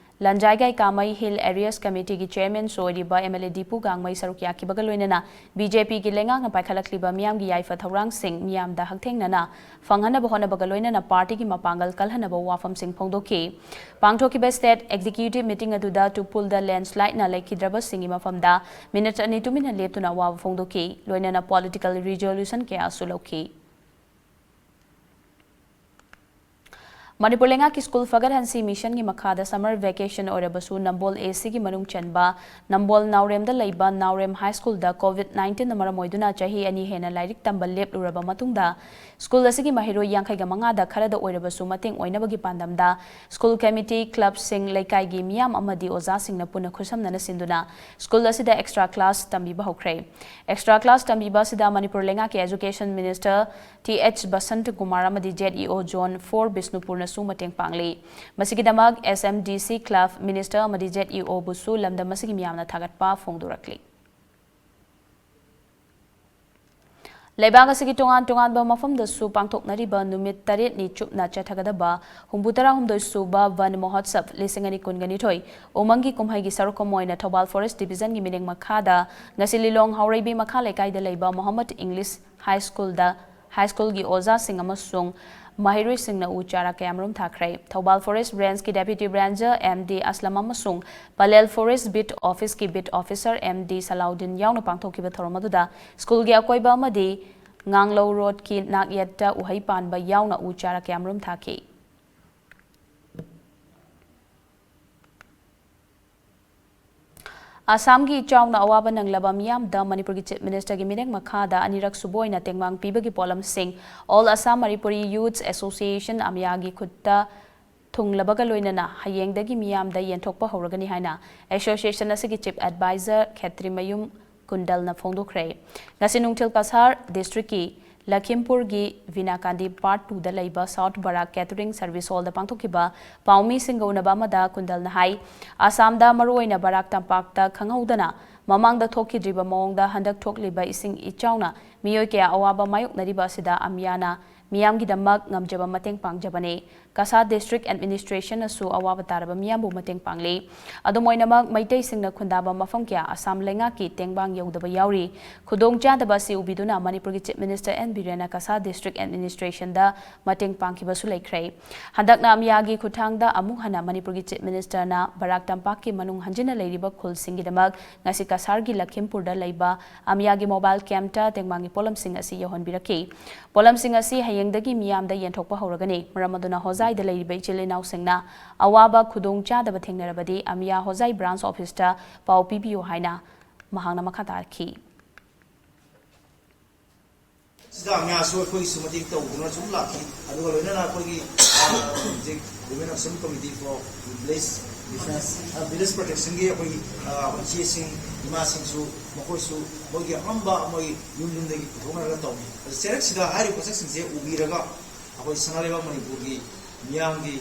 ꯂꯟꯖꯥꯏꯒꯥꯏ ꯀꯥꯃꯩ ꯍꯤꯜ ꯑꯦꯔꯤꯌꯥꯁ ꯀꯃꯤꯇꯤꯒꯤ ꯆꯦꯌꯔꯃꯦꯟꯁꯨ ꯑꯣꯏꯔꯤꯕ ꯑꯦꯝ ꯑꯦꯜ ꯑꯦ ꯗꯤꯄꯨ ꯒꯥꯡꯃꯩ ꯁꯔꯨꯛ ꯌꯥꯈꯤꯕꯒ ꯂꯣꯏꯅꯅ ꯕꯤ ꯖꯦ ꯄꯤꯒꯤ ꯂꯩꯉꯥꯛꯅ ꯄꯥꯏꯈꯠꯂꯛꯂꯤꯕ ꯃꯤꯌꯥꯝꯒꯤ ꯌꯥꯏꯐ ꯊꯧꯔꯥꯡꯁꯤꯡ ꯃꯤꯌꯥꯝꯗ ꯍꯛꯊꯦꯡꯅꯅ ꯐꯪꯍꯟꯅꯕ ꯍꯣꯠꯅꯕꯒ ꯂꯣꯏꯅꯅ ꯄꯥꯔꯇꯤꯒꯤ ꯃꯄꯥꯡꯒꯜ ꯀꯜꯍꯟꯅꯕ ꯋꯥꯐꯝꯁꯤꯡ ꯐꯣꯡꯗꯣꯛꯈꯤ꯫ ꯄꯥꯡꯊꯣꯛꯈꯤꯕ ꯁ꯭ꯇꯦꯠ ꯑꯦꯛꯖꯤꯀ꯭ꯌꯨꯇꯤꯚ ꯃꯤꯇꯤꯡ ꯑꯗꯨꯗ ꯇꯨꯄꯨꯜꯗ ꯂꯦꯟꯁꯂꯥꯏꯗꯅ ꯂꯩꯈꯤꯗ꯭ꯔꯕꯁꯤꯡꯒꯤ ꯃꯐꯝꯗ ꯃꯤꯅꯠ ꯑꯅꯤ ꯇꯨꯃꯤꯟꯅ ꯂꯦꯞꯇꯨꯅ ꯑꯋꯥꯕ ꯐꯣꯡꯗꯣꯛꯈꯤ꯫ ꯂꯣꯏꯅꯅ ꯄꯣꯂꯤꯇꯤꯀꯦꯜ ꯔꯤꯖꯣꯂꯨꯁꯟ ꯀꯌꯥꯁꯨ ꯂꯧꯈꯤ꯫ ꯃꯅꯤꯄꯨꯔ ꯂꯩꯉꯥꯛꯀꯤ ꯁ꯭ꯀꯨꯜ ꯐꯒꯠꯍꯟꯁꯤ ꯃꯤꯁꯟꯒꯤ ꯃꯈꯥꯗ ꯁꯝꯃꯔ ꯚꯦꯀꯦꯁꯟ ꯑꯣꯏꯔꯕꯁꯨ ꯅꯝꯕꯣꯜ ꯑꯦ ꯁꯤꯒꯤ ꯃꯅꯨꯡ ꯆꯟꯕ ꯅꯝꯕꯣꯜ ꯅꯥꯎꯔꯦꯝꯗ ꯂꯩꯕ ꯅꯥꯎꯔꯦꯝ ꯍꯥꯏ ꯁ꯭ꯀꯨꯜꯗ ꯀꯣꯚꯤꯗ ꯅꯥꯏꯟꯇꯤꯟꯅ ꯃꯔꯝ ꯑꯣꯏꯗꯨꯅ ꯆꯍꯤ ꯑꯅꯤ ꯍꯦꯟꯅ ꯂꯥꯏꯔꯤꯛ ꯇꯝꯕ ꯂꯦꯞꯂꯨꯔꯕ ꯃꯇꯨꯡꯗ ꯁ꯭ꯀꯨꯜ ꯑꯁꯤꯒꯤ ꯃꯍꯩꯔꯣꯏ ꯌꯥꯡꯈꯩꯒ ꯃꯉꯥꯗ ꯈꯔꯗ ꯑꯣꯏꯔꯕꯁꯨ ꯃꯇꯦꯡ ꯑꯣꯏꯅꯕꯒꯤ ꯄꯥꯟꯗꯝꯗ ꯁ꯭ꯀꯨꯜ ꯀꯃꯤꯇꯤ, ꯀ꯭ꯂꯕꯁꯤꯡ, ꯂꯩꯀꯥꯏꯒꯤ ꯃꯤꯌꯥꯝ ꯑꯃꯗꯤ ꯑꯣꯖꯥꯁꯤꯡꯅ ꯄꯨꯟꯅ ꯈꯨꯠꯁꯝꯅꯅ ꯁꯤꯟꯗꯨꯅ ꯁ꯭ꯀꯨꯜ ꯑꯁꯤꯗ ꯑꯦꯛꯁꯇ꯭ꯔꯥ ꯀ꯭ꯂꯥꯁ ꯇꯝꯕꯤꯕ ꯍꯧꯈ꯭ꯔꯦ꯫ ꯑꯦꯛꯁꯇ꯭ꯔꯥ ꯀ꯭ꯂꯥꯁ ꯇꯝꯕꯤꯕ ꯑꯁꯤꯗ ꯃꯅꯤꯄꯨꯔ ꯂꯩꯉꯥꯛꯀꯤ education minister T H Basanta Kumar ꯑꯃꯗꯤ ꯖꯦꯠ ꯏ ꯑꯣ ꯖꯣꯟ ꯐꯣꯔ ꯕꯤꯁꯅꯨꯄꯨꯔꯅꯁꯨ ꯃꯇꯦꯡ ꯄꯥꯡꯂꯤ꯫ ꯃꯁꯤꯒꯤꯗꯃꯛ ꯑꯦꯁ ꯑꯦꯝ ꯗꯤ ꯁꯤ, ꯀ꯭ꯂꯕ ꯃꯤꯅꯤꯁꯇꯔ ꯑꯃꯗꯤ ꯖꯦꯠ ꯏ ꯑꯣꯕꯨꯁꯨ ꯂꯝꯗꯝ ꯑꯁꯤꯒꯤ ꯃꯤꯌꯥꯝꯅ ꯊꯥꯒꯠꯄ ꯐꯣꯡꯗꯣꯔꯛꯂꯤ꯫ ꯂꯩꯕꯥꯛ ꯑꯁꯤꯒꯤ ꯇꯣꯉꯥꯟ ꯇꯣꯉꯥꯟꯕ ꯃꯐꯝꯗꯁꯨ ꯄꯥꯡꯊꯣꯛꯅꯔꯤꯕ ꯅꯨꯃꯤꯠ ꯇꯔꯦꯠꯅꯤ ꯆꯨꯞꯅ ꯆꯠꯊꯒꯗꯕ ꯍꯨꯝꯐꯨ ꯇꯔꯥꯍꯨꯝꯗꯣꯏ ꯁꯨꯕ ꯚꯟ ꯃꯍꯣꯠꯁꯕ ꯂꯤꯁꯤꯡ ꯑꯅꯤ ꯀꯨꯟꯒ ꯅꯤꯊꯣꯏ ꯎꯃꯪꯒꯤ ꯀꯨꯝꯍꯩꯒꯤ ꯁꯔꯨꯛ ꯑꯃ ꯑꯣꯏꯅ ꯊꯧꯕꯥꯜ ꯐꯣꯔꯦꯁ ꯗꯤꯕꯤꯖꯟꯒꯤ ꯃꯤꯠꯌꯦꯡ ꯃꯈꯥꯗ ꯉꯁꯤ ꯂꯤꯂꯣꯡ ꯍꯥꯎꯔꯩꯕꯤ ꯃꯈꯥ ꯂꯩꯀꯥꯏꯗ ꯂꯩꯕ ꯃꯣꯍꯝꯃꯗ ꯏꯪꯂꯤꯁ ꯍꯥꯏ ꯁ꯭ꯀꯨꯜꯗ ꯍꯥꯏ ꯁ꯭ꯀꯨꯜꯒꯤ ꯑꯣꯖꯥꯁꯤꯡ ꯑꯃꯁꯨꯡ ꯃꯍꯩꯔꯣꯏꯁꯤꯡꯅ ꯎ ꯆꯥꯔꯥ ꯀꯌꯥꯃꯔꯨꯝ ꯊꯥꯈ꯭ꯔꯦ꯫ ꯊꯧꯕꯥꯜ ꯐꯣꯔꯦꯁ ꯔꯦꯟꯖꯀꯤ deputy ranger M D Aslam ꯑꯃꯁꯨꯡ ꯄꯂꯦꯜ ꯐꯣꯔꯦꯁ ꯕꯤꯠ ꯑꯣꯐꯤꯁꯀꯤ ꯕꯤꯠ ꯑꯣꯐꯤꯁꯔ ꯑꯦꯝ ꯗꯤ ꯁꯂꯥꯎꯗꯤꯟ ꯌꯥꯎꯅ ꯄꯥꯡꯊꯣꯛꯈꯤꯕ ꯊꯧꯔꯝ ꯑꯗꯨꯗ ꯁ꯭ꯀꯨꯜꯒꯤ ꯑꯀꯣꯏꯕ ꯑꯃꯗꯤ ꯉꯥꯡꯂꯧ ꯔꯣꯗꯀꯤ ꯅꯥꯛꯌꯦꯠꯇ ꯎꯍꯩ ꯄꯥꯟꯕ ꯌꯥꯎꯅ ꯎ ꯆꯥꯔꯥ ꯀꯌꯥꯃꯔꯨꯝ ꯊꯥꯈꯤ꯫ ꯑꯁꯥꯝꯒꯤ ꯏꯆꯥꯎꯅ ꯑꯋꯥꯕ ꯅꯪꯂꯕ ꯃꯤꯌꯥꯝꯗ ꯃꯅꯤꯄꯨꯔꯒꯤ Chief Ministerꯒꯤ ꯃꯤꯔꯦꯞ ꯃꯈꯥꯗ ꯑꯅꯤꯔꯛ ꯁꯨꯕ ꯑꯣꯏꯅ ꯇꯦꯡꯕꯥꯡ ꯄꯤꯕꯒꯤ ꯄꯣꯠꯂꯝꯁꯤꯡ All Assam Manipuri Youths Association, ꯑꯃꯌꯥꯒꯤ ꯈꯨꯠꯇ ꯊꯨꯡꯂꯕꯒ ꯂꯣꯏꯅꯅ ꯍꯌꯦꯡꯗꯒꯤ ꯃꯤꯌꯥꯝꯗ ꯌꯦꯟꯊꯣꯛꯄ ꯍꯧꯔꯒꯅꯤ ꯍꯥꯏꯅ Association ꯑꯁꯤꯒꯤ Chief Advisor ꯈꯦꯇ꯭ꯔꯤꯃꯌꯨꯝ ꯀꯨꯟꯗꯜꯅ ꯐꯣꯡꯗꯣꯛꯈ꯭ꯔꯦ꯫ ꯉꯁꯤ ꯅꯨꯡꯊꯤꯜ ꯀꯁꯥꯔ districtꯀꯤ ꯂꯈꯤꯝꯄꯨꯔꯒꯤ ꯚꯤꯅꯥꯀꯥꯟꯗꯤ Part Twoꯗ ꯂꯩꯕ South Barak Catering Service Hallꯗ ꯄꯥꯡꯊꯣꯛꯈꯤꯕ ꯄꯥꯎꯃꯤꯁꯤꯡꯒ ꯎꯅꯕ ꯑꯃꯗ ꯀꯨꯟꯗꯜꯅ ꯍꯥꯏ, ꯑꯁꯥꯝꯗ ꯃꯔꯨꯑꯣꯏꯅ ꯕꯔꯥꯛ ꯇꯝꯄꯥꯛꯇ ꯈꯪꯍꯧꯗꯅ ꯃꯃꯥꯡꯗ ꯊꯣꯛꯈꯤꯗ꯭ꯔꯤꯕ ꯃꯑꯣꯡꯗ ꯍꯟꯗꯛ ꯊꯣꯛꯂꯤꯕ ꯏꯁꯤꯡ ꯏꯆꯥꯎꯅ ꯃꯤꯑꯣꯏ ꯀꯌꯥ ꯑꯋꯥꯕ ꯃꯥꯌꯣꯛꯅꯔꯤꯕ ꯑꯁꯤꯗ ꯑꯃꯌꯥꯅ ꯃꯤꯌꯥꯝꯒꯤꯗꯃꯛ ꯉꯝꯖꯕ ꯃꯇꯦꯡ ꯄꯥꯡꯖꯕꯅꯤ꯫ ꯀꯁꯥꯔ District Administrationꯅꯁꯨ ꯑꯋꯥꯕ ꯇꯥꯔꯕ ꯃꯤꯌꯥꯝꯕꯨ ꯃꯇꯦꯡ ꯄꯥꯡꯂꯤ꯫ ꯑꯗꯨꯝ ꯑꯣꯏꯅꯃꯛ, ꯃꯩꯇꯩꯁꯤꯡꯅ ꯈꯨꯟꯗꯥꯕ ꯃꯐꯝ ꯀꯌꯥ ꯑꯁꯥꯝ ꯂꯩꯉꯥꯛꯀꯤ ꯇꯦꯡꯕꯥꯡ ꯌꯧꯗꯕ ꯌꯥꯎꯔꯤ꯫ ꯈꯨꯗꯣꯡꯆꯥꯗꯕ ꯑꯁꯤ ꯎꯕꯤꯗꯨꯅ ꯃꯅꯤꯄꯨꯔꯒꯤ Chief Minister ꯑꯦꯟ ꯕꯤꯔꯦꯟꯅ ꯀꯁꯥꯔ District Administrationꯗ ꯃꯇꯦꯡ ꯄꯥꯡꯈꯤꯕꯁꯨ ꯂꯩꯈ꯭ꯔꯦ꯫ ꯍꯟꯗꯛꯅ ꯑꯃꯌꯥꯒꯤ ꯈꯨꯠꯊꯥꯡꯗ ꯑꯃꯨꯛ ꯍꯟꯅ ꯃꯅꯤꯄꯨꯔꯒꯤ Chief Ministerꯅ ꯕꯔꯥꯛ ꯇꯝꯄꯥꯛꯀꯤ ꯃꯅꯨꯡ ꯍꯟꯖꯤꯟꯅ ꯂꯩꯔꯤꯕ ꯈꯨꯜꯁꯤꯡꯒꯤꯗꯃꯛ ꯉꯁꯤ ꯀꯁꯥꯔꯒꯤ ꯂꯈꯤꯝꯄꯨꯔꯗ ꯂꯩꯕ ꯑꯃꯌꯥꯒꯤ mobile campꯇ ꯇꯦꯡꯕꯥꯡꯒꯤ ꯄꯣꯠꯂꯝꯁꯤꯡ ꯑꯁꯤ ꯌꯧꯍꯟꯕꯤꯔꯛꯈꯤ꯫ ꯄꯣꯠꯂꯝꯁꯤꯡ ꯑꯁꯤ ꯍꯌꯦꯡꯗꯒꯤ ꯃꯤꯌꯥꯝꯗ ꯌꯦꯟꯊꯣꯛꯄ ꯍꯧꯔꯒꯅꯤ꯫ ꯃꯔꯝ ꯑꯗꯨꯅ ꯍꯣꯖꯥꯏꯗ ꯂꯩꯔꯤꯕ ꯏꯆꯤꯜ ꯏꯅꯥꯎꯁꯤꯡꯅ ꯑꯋꯥꯕ ꯈꯨꯗꯣꯡ ꯆꯥꯗꯕ ꯊꯦꯡꯅꯔꯕꯗꯤ ꯑꯃꯌꯥ ꯍꯣꯖꯥꯏ branch officeꯇ ꯄꯥꯎ ꯄꯤꯕꯤꯌꯨ ꯍꯥꯏꯅ ꯃꯍꯥꯛꯅ ꯃꯈꯥ ꯇꯥꯔꯛꯈꯤ꯫ ꯁꯤꯗ ꯑꯃꯌꯥꯁꯨ ꯑꯩꯈꯣꯏꯒꯤꯁꯨ ꯃꯇꯦꯡ ꯇꯧꯗꯨꯅ ꯁꯨꯝ ꯂꯥꯛꯈꯤ꯫ ꯑꯗꯨꯒ ꯂꯣꯏꯅꯅ ꯑꯩꯈꯣꯏꯒꯤ, ꯑ, ꯍꯧꯖꯤꯛ Women Action Committee for Village Defense, ꯑ, Village Protectionꯒꯤ ꯑꯩꯈꯣꯏꯒꯤ, ꯑ, ꯑꯩꯈꯣꯏ ꯏꯆꯦꯁꯤꯡ, ꯏꯃꯥꯁꯤꯡꯁꯨ, ꯃꯈꯣꯏꯁꯨ ꯃꯣꯏꯒꯤ ꯑꯉꯝꯕ ꯃꯣꯏ ꯌꯨꯝ ꯌꯨꯝꯗꯒꯤ ꯄꯨꯊꯣꯛꯅꯔꯒ ꯇꯧꯏ꯫ ꯑꯗꯨ ꯆꯦꯔꯛꯁꯤꯗ ꯍꯥꯏꯔꯤꯕ ꯄꯣꯠꯁꯛꯁꯤꯡꯁꯦ ꯎꯕꯤꯔꯒ ꯑꯩꯈꯣꯏ ꯁꯅꯥ ꯂꯩꯕꯥꯛ ꯃꯅꯤꯄꯨꯔꯒꯤ ꯃꯤꯌꯥꯝꯒꯤ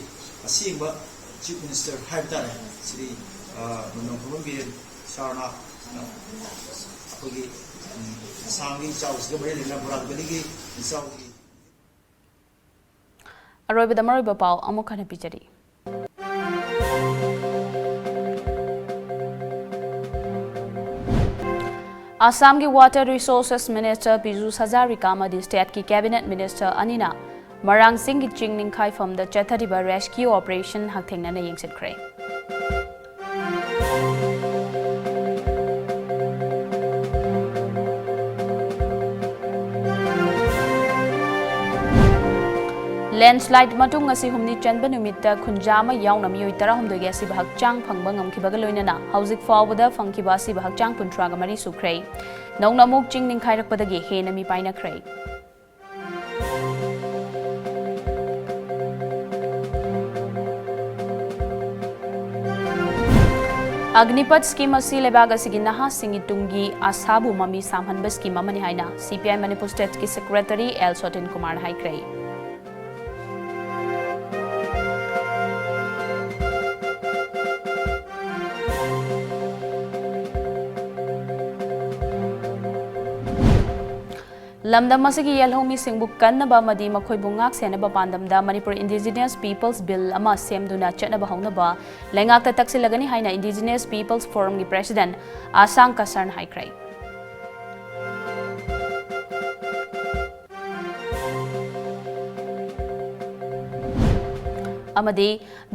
ꯑꯁꯦꯡꯕ Chief Minister ꯍꯥꯏꯕ ꯇꯥꯔꯦ, ꯁ꯭ꯔꯤ, ꯑ, ꯅꯣꯡꯊꯣꯝꯕꯝ ꯕꯤꯔꯦꯟ ꯁꯥꯔꯅ, ꯑ, ꯑꯩꯈꯣꯏꯒꯤ, ꯎꯝ, ꯑꯁꯥꯝꯒꯤ ꯏꯆꯥꯎꯁꯤꯒ ꯃꯔꯤ ꯂꯩꯅꯅ ꯕꯣꯔꯥꯛ ꯚꯦꯂꯤꯒꯤ ꯏꯆꯥꯎꯒꯤ ꯑꯔꯣꯏꯕꯗ ꯃꯔꯨꯑꯣꯏꯕ ꯄꯥꯎ ꯑꯃꯨꯛ ꯍꯟꯅ ꯄꯤꯖꯔꯤ꯫ ꯑꯁꯥꯝꯒꯤ Water Resources Minister ꯄꯤꯖꯨ ꯍꯖꯥꯔꯤꯀꯥ ꯑꯃꯗꯤ stateꯀꯤ Cabinet Minister ꯑꯅꯤꯅ ꯃꯔꯥꯡ ꯆꯤꯡꯒꯤ ꯆꯤꯡ ꯅꯤꯡꯈꯥꯏꯐꯝꯗ ꯆꯠꯊꯔꯤꯕ rescue operation ꯍꯛꯊꯦꯡꯅꯅ ꯌꯦꯡꯁꯤꯟꯈ꯭ꯔꯦ꯫ Landslide ꯃꯇꯨꯡ ꯉꯁꯤ ꯍꯨꯝꯅꯤ ꯆꯟꯕ ꯅꯨꯃꯤꯠꯇ ꯈꯨꯟꯖꯥ ꯑꯃ ꯌꯥꯎꯅ ꯃꯤꯑꯣꯏ ꯇꯔꯥꯍꯨꯝꯗꯣꯏꯒꯤ ꯑꯁꯤꯕ ꯍꯛꯆꯥꯡ ꯐꯪꯕ ꯉꯝꯈꯤꯕꯒ ꯂꯣꯏꯅꯅ ꯍꯧꯖꯤꯛ ꯐꯥꯎꯕꯗ ꯐꯪꯈꯤꯕ ꯑꯁꯤꯕ ꯍꯛꯆꯥꯡ ꯀꯨꯟꯊ꯭ꯔꯥꯒ ꯃꯔꯤ ꯁꯨꯈ꯭ꯔꯦ꯫ ꯅꯧꯅ ꯑꯃꯨꯛ ꯆꯤꯡ ꯅꯤꯡꯈꯥꯏꯔꯛꯄꯗꯒꯤ ꯍꯦꯟꯅ ꯃꯤ ꯄꯥꯏꯅꯈ꯭ꯔꯦ꯫ ꯑꯒꯅꯤꯄꯊ ꯁ꯭ꯀꯤꯝ ꯑꯁꯤ ꯂꯩꯕꯥꯛ ꯑꯁꯤꯒꯤ ꯅꯍꯥꯁꯤꯡꯒꯤ ꯇꯨꯡꯒꯤ ꯑꯁꯥꯕꯨ ꯃꯃꯤ ꯁꯥꯝꯍꯟꯕ ꯁ꯭ꯀꯤꯝ ꯑꯃꯅꯤ ꯍꯥꯏꯅ ꯁꯤ ꯄꯤ ꯑꯥꯏ ꯃꯅꯤꯄꯨꯔ ꯁ꯭ꯇꯦꯠꯀꯤ ꯁꯦꯀ꯭ꯔꯦꯇꯔꯤ ꯑꯦꯜ ꯁꯣꯇꯤꯟ ꯀꯨꯃꯥꯔꯅ ꯍꯥꯏꯈ꯭ꯔꯦ꯫ ꯂꯝꯗꯝ ꯑꯁꯤꯒꯤ ꯌꯦꯜꯍꯧꯃꯤꯁꯤꯡꯕꯨ ꯀꯟꯅꯕ ꯑꯃꯗꯤ ꯃꯈꯣꯏꯕꯨ ꯉꯥꯛ ꯁꯦꯟꯅꯕ ꯄꯥꯟꯗꯝꯗ ꯃꯅꯤꯄꯨꯔ ꯏꯟꯗꯤꯖꯤꯅꯁ ꯄꯤꯄꯜꯁ ꯕꯤꯜ ꯑꯃ ꯁꯦꯝꯗꯨꯅ ꯆꯠꯅꯕ ꯍꯧꯅꯕ ꯂꯩꯉꯥꯛꯇ ꯇꯛꯁꯤꯜꯂꯒꯅꯤ ꯍꯥꯏꯅ ꯏꯟꯗꯤꯖꯤꯅꯁ ꯄꯤꯄꯜꯁ ꯐꯣꯔꯝꯒꯤ ꯄ꯭ꯔꯦꯁꯤꯗꯦꯟꯠ ꯑꯁꯥꯡ ꯀꯁꯔꯅ ꯍꯥꯏꯈ꯭ꯔꯦ꯫ ꯑꯃꯗꯤ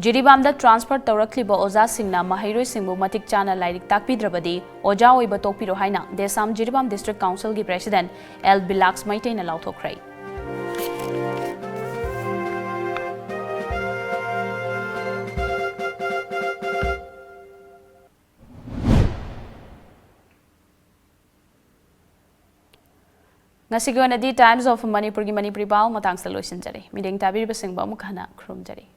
ꯖꯤꯔꯤꯕꯥꯝꯗ ꯇ꯭ꯔꯥꯟꯁꯐꯔ ꯇꯧꯔꯛꯂꯤꯕ ꯑꯣꯖꯥꯁꯤꯡꯅ ꯃꯍꯩꯔꯣꯏꯁꯤꯡꯕꯨ ꯃꯇꯤꯛ ꯆꯥꯅ ꯂꯥꯏꯔꯤꯛ ꯇꯥꯛꯄꯤꯗ꯭ꯔꯕꯗꯤ ꯑꯣꯖꯥ ꯑꯣꯏꯕ ꯇꯣꯛꯄꯤꯔꯣ ꯍꯥꯏꯅ ꯗꯦꯁꯥꯝ ꯖꯤꯔꯤꯕꯥꯝ ꯗꯤꯁꯇ꯭ꯔꯤꯛ ꯀꯥꯎꯟꯁꯤꯜꯒꯤ ꯄ꯭ꯔꯦꯁꯤꯗꯦꯟꯠ ꯑꯦꯜ ꯕꯤꯂꯥꯛꯁ ꯃꯩꯇꯩꯅ ꯂꯥꯎꯊꯣꯛꯈ꯭ꯔꯦ꯫ ꯉꯁꯤꯒꯤ ꯑꯣꯏꯅꯗꯤ Times of Manipurꯒꯤ ꯃꯅꯤꯄꯨꯔꯤ ꯄꯥꯎ ꯃꯇꯥꯡꯁꯤꯗ ꯂꯣꯏꯁꯤꯟꯖꯔꯦ꯫ ꯃꯤꯠꯌꯦꯡ ꯇꯥꯕꯤꯔꯤꯕꯁꯤꯡꯕꯨ ꯑꯃꯨꯛ ꯍꯟꯅ ꯈꯨꯔꯨꯝꯖꯔꯤ꯫